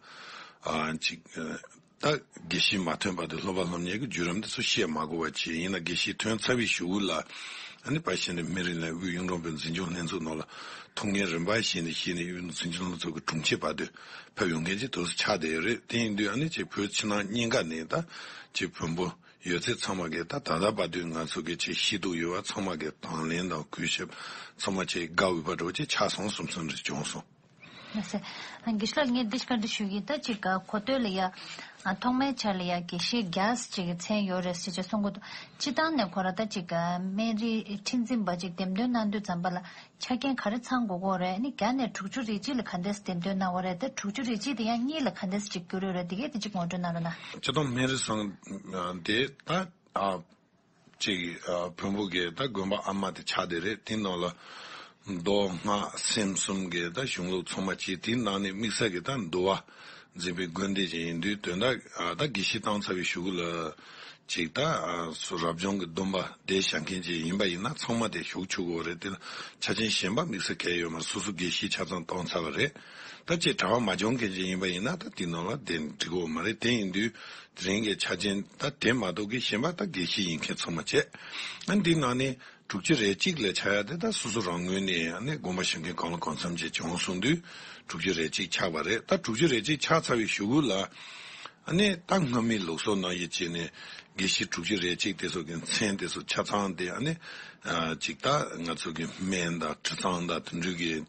ཨ་ཅིག་ད་དགེ་བཤེས་མ་ཐོན་བར་དུ་སློབ་པ་སློབ་གཉེར་གྱི་བརྒྱུད་རིམ་དེ་ཚོ་བཤད་མ་དགོས་པ་བྱས། ཡིན་ན་དགེ་བཤེས་ཐོན་ཚར་བའི་གཞུག་གུ་ལ་ཨ་ནི་དཔལ་ཤེས་ལྡན་སྨན་རི་གླིང་དབུས་གཡུང་དྲུང་བོན་འཛིན་སྐྱོང་ལྷན་ཚོགས་ནང་ལ་ཐུགས་འགན་རིམ་པ་བཞིན་ནས་བཞེས་ནས་དབུས་འཛིན་སྐྱོང་ལྷན་ཚོགས་ཀྱི་དྲུང་ཆེ་བར་དུ་ཕེབས་ཡོང་མཁན་ཅིག་དུས་སུ་ཆགས་བསྡད་ཡོད་རེད། དེ་ཡིན་དུས་ཨ་ནི་ཅིག་བོད་ཕྱི་ནང་གཉིས་ཀ་ནས་ད་ཅིག་བོན་པོ་ཡོད་ཚད་ཚང་མ་གིས་ད་ད་ལྟ་བར་དུ་ང་ཚོ་གི་ཅིག་ཤེས་རྟོགས་ཡོད་པ་ཚང་མ་གིས་དང་ལེན་དང་གུས་ཞབས་ཚང་མ་ཅིག་དགའ་འོས་པ་འདྲ་བོ་ཅིག་ཆགས་སོང་བསམ་བསམ་རེ་བྱུང་སོང་། ལགས་སོ། དགེ་བཤེས་ལགས་ངས་འདི་བཀའ་འདྲི་ཞུ་གི་ཡིན། ད་ཅིག་གོ་ཐོས་ལ་ཡ། ཐོག་མའི་ཆར་ལ་ཡ་དགེ་བཤེས་རྒྱ་ཅིག་གི་མཚན་ཡོད་རེད་ཟེར་ཅིག་གསུང་གི་འདུག་སྤྱི་བཏང་ནས་ཁོ་རང་ད་ཅིག་སྨན་རིའི་ཁྲི་འཛིན་པ་ཅིག་འདེམས་ཐོན་གནང་དུས་ཙམ་པ་ལ་ཆ་རྐྱེན་ག་རེ་ཚང་དགོས་ཀྱི་ཡོད་རེད། ཨ་ནི་བརྒྱ་ནས་དྲུག་ཅུ་རེ་གཅིག་ལ་ག་འདྲས་འདེམས་ཐོན་གནང་བ་རེད། ད་དྲུག་ཅུ་རེ་གཅིག་དེ་ཡང་གཉིས་ལ་ག་འདྲས་ཅིག་འགྱུར་ཡོད་རེད། དེ་གས་དེ་ཅིག་ངོ་སྤྲོད་གནང་རོགས་གནང་། སྤྱི་བཏང་སྨན་རི་ཚང་དེ་ད། ཨ། ཅིག་ཨ། བོན་པོ་གི་ད་དགོན་པ་ཨ་མ་དེ་ཆགས་བསྡད་རེད། དེ་ནང་ལ་མདོ་སྔགས་སེམས་གསུམ་གི་ད་གཞུང་ལུགས་ཚང་མ་བྱས། དེའི་ནང་ནས་དམིགས་བསལ་གྱི་ད་འདུལ་བ་འཛིན་པའི་དགོན་སྡེ་ཅིག་ཡིན་དུས་དོན་དག་ཨ། ད་དགེ་བཤེས་བཏང་ཚར་བའི་གཞུག་གུ་ལ་ཅིག་ད་ཨ། སུ་རབ་བྱུང་གི་སྡོམ་པ་བསྡད་བཞག་མཁན་ཅིག་ཡིན་པ་ཡིན་ན་ཚང་མ་དེ་ཞུགས་ཆོག་གི་ཡོད་རེད། དེ་ལ་ཆ་རྐྱེན་གཞན་པ་དམིགས་བསལ་གང་ཡང་ཡོད་མ་རེད། སོ་སོ་དགེ་བཤེས་ཆ་ཚང་བཏང་ཚར་བ་རེད། ད་ཅིག་གྲྭ་པ་མ་བྱུང་མཁན་ཅིག་ཡིན་པ་ཡིན་ན་ད་དེའི་ནང་ལ་དེ་འགྲིག་གི་ཡོད་མ་རེད། དེ་ཡིན་དུས་དེ་རིང་གི་ཆ་རྐྱེན་ད་དེ་མ་གཏོགས་ཀྱི་གཞན་པ་ད་དགེ་བཤེས་ཡིན་མཁན་ཚང་མ་བྱས། ཨ་འདི་ནང་ནས་དྲུག་ཅུ་རེ་གཅིག་ལས་ཆགས་ཡ་དེ་ད་སོ་སོ་རང་ངོས་ནས་ཨ་ནི་དགོངས་པ་ཞུ་མཁན་གང་ལ་གང་འཚམ་ཅིག་བྱུང་སོང་དུས་དྲུག་ཅུ་རེ་གཅིག་ཆགས་པ་རེད། ད་དྲུག་ཅུ་རེ་གཅིག་ཆགས་ཚར་བའི་གཞུག་གུ་ལ་ཨ་ནི་ད་སྔ་མའི་ལུགས་སྲོལ་ནང་བཞིན་བྱས་ནས་དགེ་བཤེས་དྲུག་ཅུ་རེ་གཅིག་དེ་ཚོ་གི་མཚན་དེ་ཚོ་ཆ་ཚང་དེ་ཨ་ནི་ཅིག་ད་ང་ཚོ་གི་སྨན་དང་དྲི་གཙང་དང་དེ་འདྲ་གི་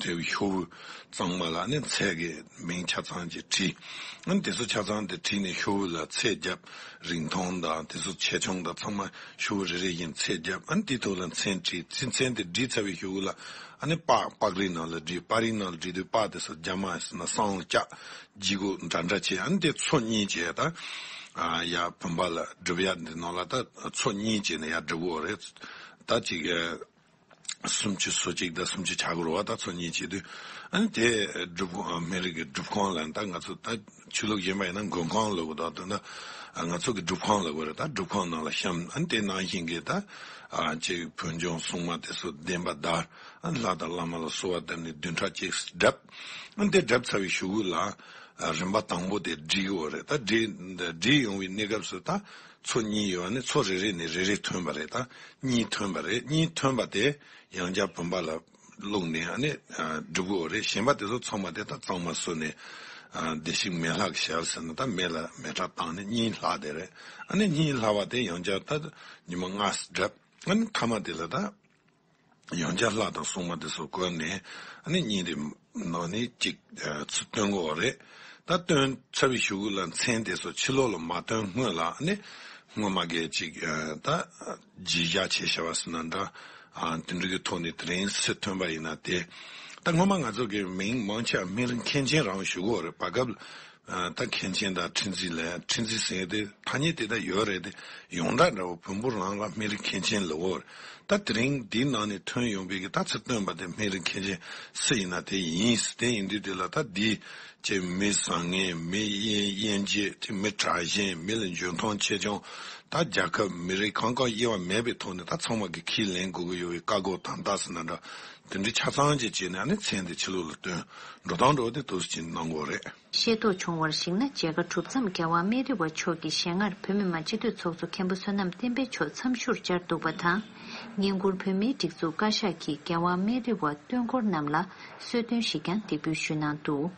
དེ་ཤོག་བུ་གཙང་མ་ལ་ནི་མཚན་གྱི་མིང་ཆ་ཚང་ཅིག་བྲིས། ཨ་ནི་དེ་ཚོ་ཆ་ཚང་དེ་བྲིས་ནས་ཤོག་བུ་ལ་ཚད་བརྒྱབ། རིང་ཐུང་དང་དེ་ཚོ་ཆེ་ཆུང་དང་ཚང་མ་ཤོག་བུ་རེ་རེ་བཞིན་ཚད་བརྒྱབ། ཨ་ནི་དེའི་ཐོག་ལ་མཚན་བྲིས། མཚན་དེ་བྲིས་ཚར་བའི་ཤོག་བུ་ལ་ཨ་ནི་པགས་པགས་རིལ་ནང་ལ་བྲིས། པགས་རིལ་ནང་ལ་བྲིས་དུས་པགས་དེ་ཚོ་རྒྱ་མ་ཟེར་ན་སྲང་ལ་བཅག། ལྗིད་ཁོག་འདྲ་འདྲ་བྱས། ཨ་ནི་དེ་ཚོ་གཉིས་བྱས། ད་ཡ་བུམ་པ་ལ་སྒྲུབ་ཡ་འདི་ནང་ལ་ད་ཚོ་གཉིས་བྱས་ནས་ཡ་སྒྲུབ་དགོས་རེད། ད་ཅིག་སུམ་ཅུ་སོ་གཅིག་དང་སུམ་ཅུ་ཆགས་ཀྱི་རེད་བ། ད་ཚོ་གཉིས་བྱེད་དུས་ཨ་ནི་དེ་སྒྲུབ་ཁང་། སྨན་རི་གི་སྒྲུབ་ཁང་ལ། ད་ང་ཚོ་ད་ཆོས་ལུགས་གཞན་པ་ཡིན་ན་མགོན་ཁང་ལབ་དགོས། ད་དོན་དུ་ང་ཚོ་གི་སྒྲུབ་ཁང་ལབ་དགོས་རེད། ད་སྒྲུབ་ཁང་ནང་ལ་བཤམས། ཨ་ནི་དེ་ནང་བཞིན་གྱི་ད་ཅིག་བོད་ལྗོངས་སྲུང་མ་དེ་ཚོ་བདེན་པ་བདར། ཨ་ནི་ལྷ་དང་བླ་མ་ལ་གསོལ་བ་བཏབ་ནས་བདུན་ཕྲག་གཅིག་བསྒྲུབས། ཨ་ནི་དེ་བསྒྲུབས་ཚར་བའི་གཞུག་གུ་ལ་རིམ་པ་དང་པོ་དེ་བསྒྲིལ་ཡོད་རེད། ད་བསྒྲིལ་བསྒྲིལ་ཡོང་བའི་གནས་སྐབས་སུ་ད་ཚོ་གཉིས་ཡོད། ཨ་ནི་ཚོ་རེ་རེ་ནས་རེ་རེ་ཐོན་པ་རེད། ད་གཉིས་ཐོན་པ་རེད། གཉིས་ཐོན་པ་དེ་ཡང་བསྐྱར་བུམ་པ་ལ་བླུགས་ནས་ཨ་ནི་སྒྲུབ་དགོས་རེད། གཞན་པ་དེ་ཚོ་ཚང་མ་དེ་ད་གཙང་མ་བཟོས་ནས་བདེ་གཤེགས་མེ་ལྷ་གི་ཞལ་ཟེར་ན་ད་མེ་ལ་མེ་སྲེག་བཏང་ནས་གཉིད་ལྷག་དེ་རེད། ཨ་ནི་གཉིད་ལྷག་པ་དེ་ཡང་བསྐྱར་ད་ཉི་མ་ལྔ་བསྒྲུབས། ཨ་ནི་མཐའ་མ་དེ་ལ་ད་ཡང་བསྐྱར་ལྷ་དང་སྲུང་མ་དེ་ཚོ་བཀོད་ནས་ཨ་ནི་གཉིད་དེ་ནང་ནས་གཅིག་ཚུར་བཏོན་དགོས་པ་རེད། ད་བཏོན་ཚར་བའི་གཞུག་གུ་ལ་མཚན་དེ་ཚོ་ཕྱི་ལོགས་ལ་མ་བཏོན་སྔོན་ལ་ཨ་ནི་སྔོན་མ་གི་ཅིག་ད་རྗེས་བཞག་བྱས་བྱ་བ་ཟེར་ན་འདྲ། དེ་འདྲ་གི་ཐོག་ནས་དེ་རིང་སུ་ཐོན་པ་ཡིན་ན་དེ། ད་སྔོན་མ་ང་ཚོ་གི་མིང་མང་ཆེ་བ་སྨན་རི་མཁན་ཆེན་རང་ཞུ་གི་ཡོད་རེད། བར་སྐབས་ད་མཁན་ཆེན་དང་ཁྲི་འཛིན་ལབ། ཁྲི་འཛིན་ཟེར་དེ་ཐ་སྙད་དེ་ད་ཡོད་རེད། དེ་ཡོངས་གྲགས་འདྲ་བོ་བོན་པོ་རང་ལ་སྨན་རི་མཁན་ཆེན་ལབ་ཡོད་རེད། ད་དེ་རིང་འདིའི་ནང་ནས་ཐོན་ཡོང་བའི་གི་ད་ཚུར་བཏོན་པ་དེ་སྨན་རི་མཁན་ཆེན་སུ་ཡིན་ན་དེ་ཡིན། དེ་ཡིན་དུས་དེ་ལ་ད་འདི་ཅེས་མི་བཟང་ངན། མི་དབྱེ་དབྱེ་འབྱེད་དེ། མི་དྲག་ཞན། མི་ལ་འཇོན་ཐང་ཆེ་ཆུང་། ད་རྒྱལ་ཁབ་མི་རིགས་གང་གང་དབྱེ་བ་མེད་པའི་ཐོག་ནས་ད་ཚང་མ་གིས་ཁས་ལེན་དགོས་ཀྱི་ཡོད་པའི་བཀའ་བསྒོ་དམ་བཏགས་ཟེར་ན་འདྲ། དེ་འདྲའི་ཆ་ཚང་ཅིག་བྱས་ནས་ཨ་ནི་མཚན་དེ་ཕྱི་ལོགས་ལ་བཏོན། འགྲོ་སྟངས་འདྲ་བོ་དེ་འདུག་སེ་ཅིག་གནང་དགོས་རེད། ཤེས་རྟོགས་བྱུང་བར་གཞིགས་ན། མཇལ་ཁ་གྲུབ་མཚམས་རྒྱལ་བ་སྨན་རི་བ་མཆོག་གིས་ཞལ་སྔར་བོད་མི་མང་སྤྱི་འཐུས་ཚོགས་གཙོ་མཁན་པོ་བསོད་ནམས་བསྟན་འཕེལ་མཆོག་འཚམས་ཞུར་བཅར་འདུག་པ་དང་། བསྙེན་བཀུར་བོད་མིའི་སྒྲིག་འཛུགས་བཀའ་ཤག་གིས་རྒྱལ་བ་སྨན་རི་བ་སྟོན་འཁོར་རྣམས་ལ་གསོལ་སྟོན་ཞིག་ཀྱང་འདེགས་འབུལ་ཞུས་གནང་འདུག་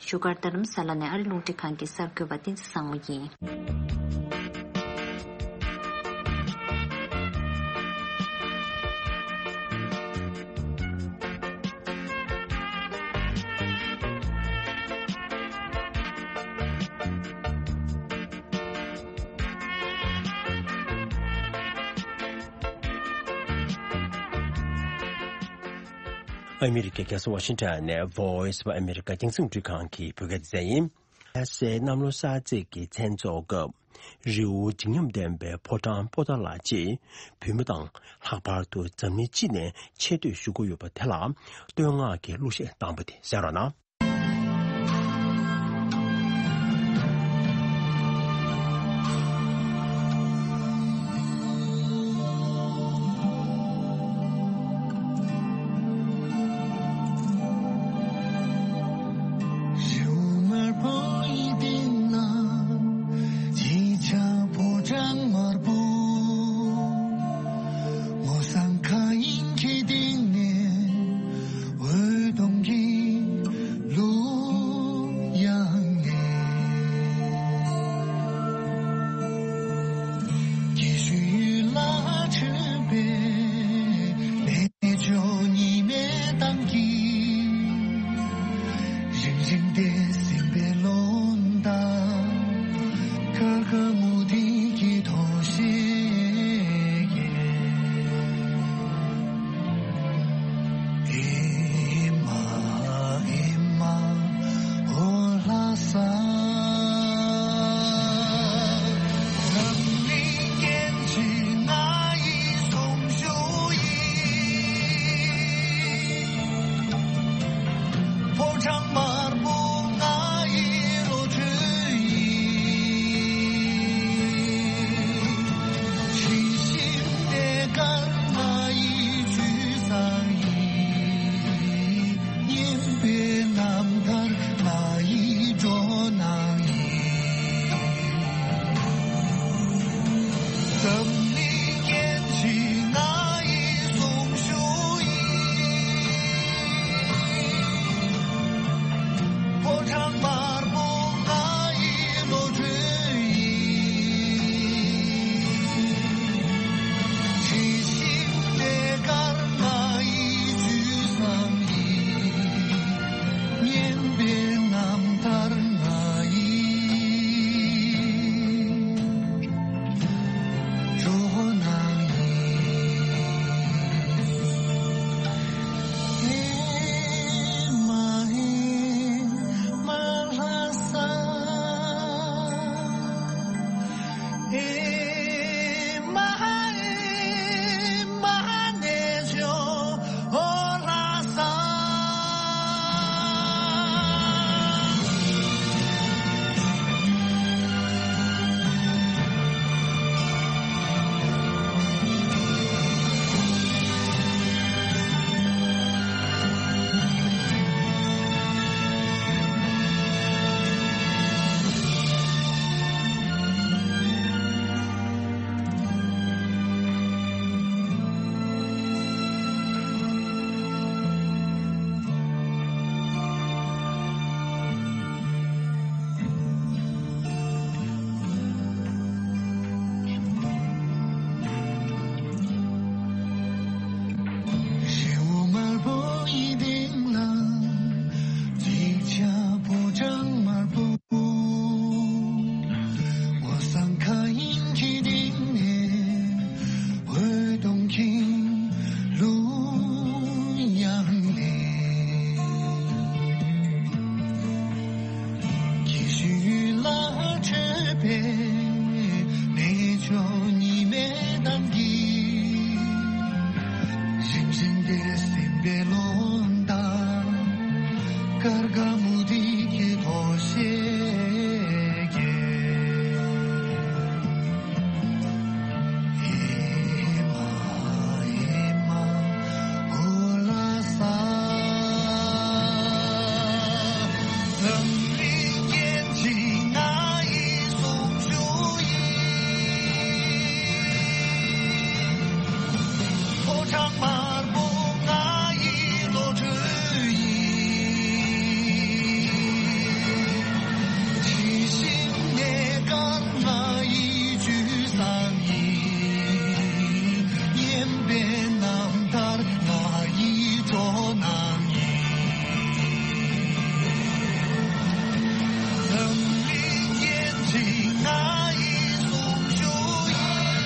བཞུགས་སྒར་རྡ་རམ་ས་ལ་ནས་ཨ་རི་རླུང་འཕྲིན་ཁང་གི་གསར་འགོད་པ་བསྟན་འཛིན་བཟང་མོ་ཡིན། ཨ་མི་རི་ཀའི་རྒྱལ་ས་ཝ་ཤིང་ཊོན་ནས་Voice of America རྒྱང་སྲིང་འཕྲིན་ཁང་གི་བོད་སྐད་སྡེ་ཚན་ཡིན། ལྷ་སའི་གནམ་ལོ་གསར་ཚེས་ཀྱི་མཚན་ཚོགས་སྐབས། རི་བོ་འཇིགས་ཉམས་ལྡན་པའི་ཕོ་བྲང་པོ་ཏཱ་ལ་བཅས་བོད་མི་དང་ལྷག་པར་དུ་འཛམ་གླིང་སྤྱི་ནས་ཆེ་བསྟོད་ཞུ་གི་ཡོད་པ་དེ་ལ་བསྟོད་བསྔགས་ཀྱི་གླུ་གཞས་བཏང་པ་དེ་གསན་རོགས་གནང་། པའི་ལོ་ཟླ། ཀར་ཀ་མུ་ཏིག་གི་ཐོག་ཤེས་ཀྱི། ཧི་མ་ཧི་མ་ཧུ་ལ་ས། འཛམ་གླིང་རྒྱན་ཅིག་ང་ཡི་གསུང་ཆོས་ཡིན། ཕོ་བྲང་དམར་པོ་ང་ཡི་བློ་གྲོས་ཡིན། ཇི་བཞིན་གནས་སྐབས་ང་ཡི་རྒྱུད་བཟང་ཡིན། སྙན་པའི་རྣམ་ཐར་ང་ཡི་སྤྲོ་སྣང་ཡིན། འཛམ་གླིང་རྒྱན་ཅིག་ང་ཡི་གསུང་ཆོས་ཡིན།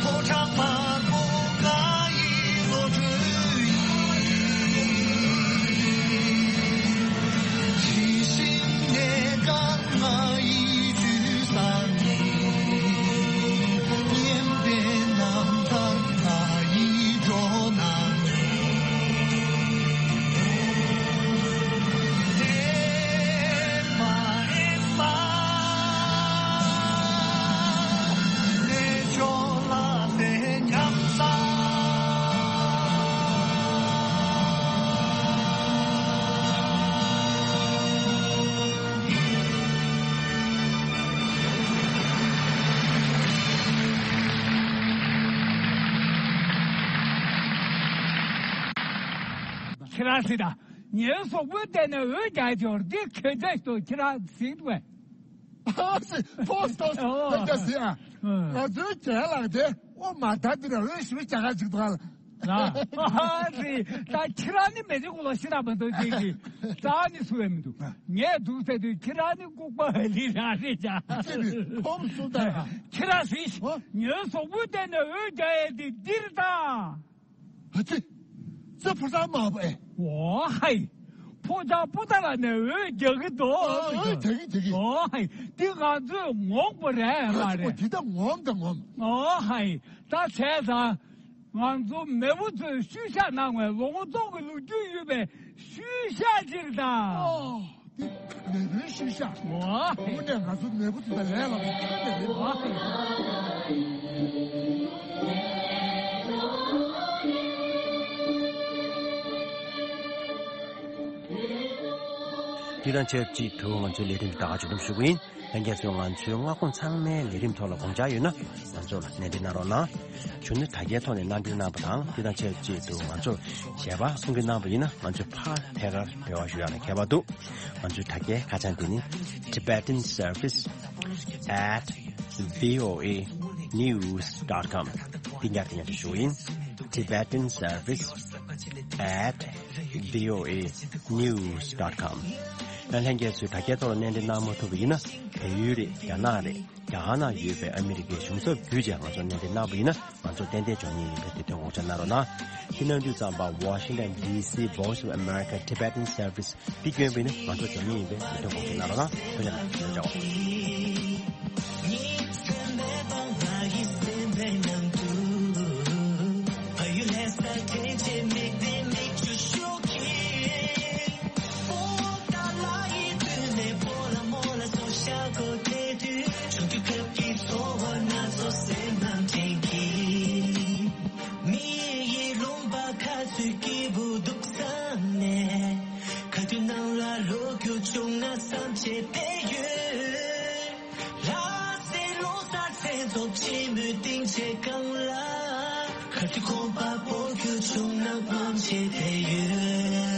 ཕོ་བྲང་དམར་པོ་ང་ཡི་བློ་གྲོས་ཡིན། ཇི་བཞིན་གནས་སྐབས་ང་ཡི་རྒྱུད་བཟང་ཡིན། སྙན་པའི་རྣམ་ཐར་ང་ཡི་སྤྲོ་སྣང་ཡིན། ཨེ་མ་ཨེ་མ། ནེ་ཅོ་ལ་ཏེ་ཉམས་ས། ཁྱེད་རང་སྲིད་ད། ངའི་གཟུགས་པོའི་སྟེང་ནས་འོད་རྒྱག་ཡོད་འདི་གལ་ཆེ་ཞིག་ཏུ་ཁྱེད་རང་གཟིགས་འདུག་གས། ཨ་སི་ཕོ་སི་ཐོ་སི་ཨོ། ཕེ་ཏ་སི་ཨ། ཨ། ང་ཚོའི་རྒན་ལགས་དེ་ཨོ་མ་ད་འདི་ལ་འོད་ཞུ་རྒྱག་ག་ཅིག་འདུག་ཨ། ཨ་སི་ད་ཁྱེད་རང་ནི་མེ་ཅིག་གོ་ལོ་ཤི་ར་མ་འདུག་ཅིག་གི་རྩ་ནི་སུ་ཡང་མི་འདུག་ངས་འདུག་ཟེར་དུས་ཁྱེད་རང་ནི་ལྐུགས་པ་ལི་རང་རེད་ཅག་ཅེ་བི་ཁོམ་སུ་ད་ཨ། ཁྱེད་རང་གཟིགས་ཨོ། ངའི་གཟུགས་པོའི་སྟེང་ནས་འོད་རྒྱག་ཡས་དེ་འདིར་ད། ཨ་ཙི། ཙི་ཕོ་བྲང་དམར་པོ་ཨེ། ཨོ་ཧའི། ཕོ་བྲང་པོ་ཏཱ་ལ་ནས་འོད་རྒྱག་གི་འདུག་ཨ་ཨ་རྒྱག་གི་རྒྱག་གི། ཨོ་ཧའི། འདི་ང་ཚོས་ངོམ་དགོས་རེད་མ་ཨ་ཙི་རེད། འདི་ད་ངོམ་ད་ངོམ། ཨོ་ཧའི། ད་བྱས་ཙང་། ང་ཚོ་མེས་པོ་ཚོས་ཤུལ་བཞག་གནང་བའི་ལོ་ངོ་སྟོང་གི་ལོ་རྒྱུས་ཡོད་པའི་ཤུལ་བཞག་ཅིག་དང་། ཨོ། འདི་མེས་པོའི་ཤུལ་བཞག་ཨོ་ཧའི། དངོས་གནས་ང་ཚོ་མེས་པོ་ཚོ་དང་ལས་སླ་པོ་ཁྱོན་ནས་མེད། ཨོ་ཧའི། དེ་དང་ཆབས་ཅིག་ཏུ་ང་ཚོའི་ལས་རིམ་ད་ག་མཇུག་བསྡོམས་ཞུ་གི་ཡིན། ལྷན་རྒྱས་ཚོས་ང་ཚོའི་མངའ་ཁོངས་ཚང་མའི་ལས་རིམ་ཐོག་ལ་དགོངས་འཆར་ཡོད་ན་ང་ཚོ་ལ་གནས་འདྲི་གནང་རོགས་གནང་། གཞུག་ནས་དྲ་རྒྱའི་ཐོག་ནས་གནང་འདྲི་གནང་བ་དང་དེ་དང་ཆབས་ཅིག་ཏུ་ང་ཚོར་ཞལ་པར་གསུང་གི་གནང་བ་ཡིན་ན་ང་ཚོས་ཕར་ཐད་ཀར་འབྲེལ་བ་ཞུ་ཡག་ལ་ཁྱད་པར་འདུག་ང་ཚོའི་དྲ་རྒྱའི་ཁ་བྱང་དེ་ནི་Tibetan Service at voa news dot com འདི་ཉར་དེ་ཉར་དུ་ཞུ་ཡིན། Tibetan Service at voa news dot com ཡང་ལྷན་རྒྱས་ཚོས་དྲ་རྒྱའི་ཐོག་ལ་གནས་འདྲི་གནང་མ་ཐུབ་པ་ཡིན་ན་བལ་ཡུལ་རེད། རྒྱ་ནག་རེད། རྒྱ་གར་ནང་ཡོད་པའི་ཨ་མི་རི་ཀའི་གཞུང་ཚབ་བརྒྱུད་བྱས་ང་ཚོར་གནས་འདྲི་གནང་བ་ཡིན་ན་ང་ཚོར་ཏན་ཏན་འབྱོར་ཉེན་ཡིན་པས་དེ་དོན་དགོངས་འཇགས་གནང་རོགས་གནང་། འདི་གནང་དུས་ཙམ་པ་Washington D C Voice of America Tibetan Service འདི་བསྐྱོན་པ་ཡིན་ན་ང་ཚོར་འབྱོར་ཉེན་ཡིན་པས་དེ་དོན་དགོངས་འཇགས་གནང་རོགས་གནང་། ཐུགས་རྗེ་ཆེ། མི་ཡི་ལུང་པ་ཁ་ཚུད་སྐྱིད་པོ་འདུག་བསམ་ནས། ཁ་ཐུག་ནང་ལ་ལོ་རྒྱུས་བྱུང་ན་བསམ་བྱས་བསྡད་ཡོད། ལྷ་སའི་ལོ་གསར་མཚན་ཚོགས་ཆེན་མོའི་སྡིངས་ཆའི་སྒང་ལ། ཁ་ཐུག་ཁོམ་པ་སྤོ་རྒྱུ་བྱུང་ན་སྨོན་བྱས་བསྡད་ཡོད།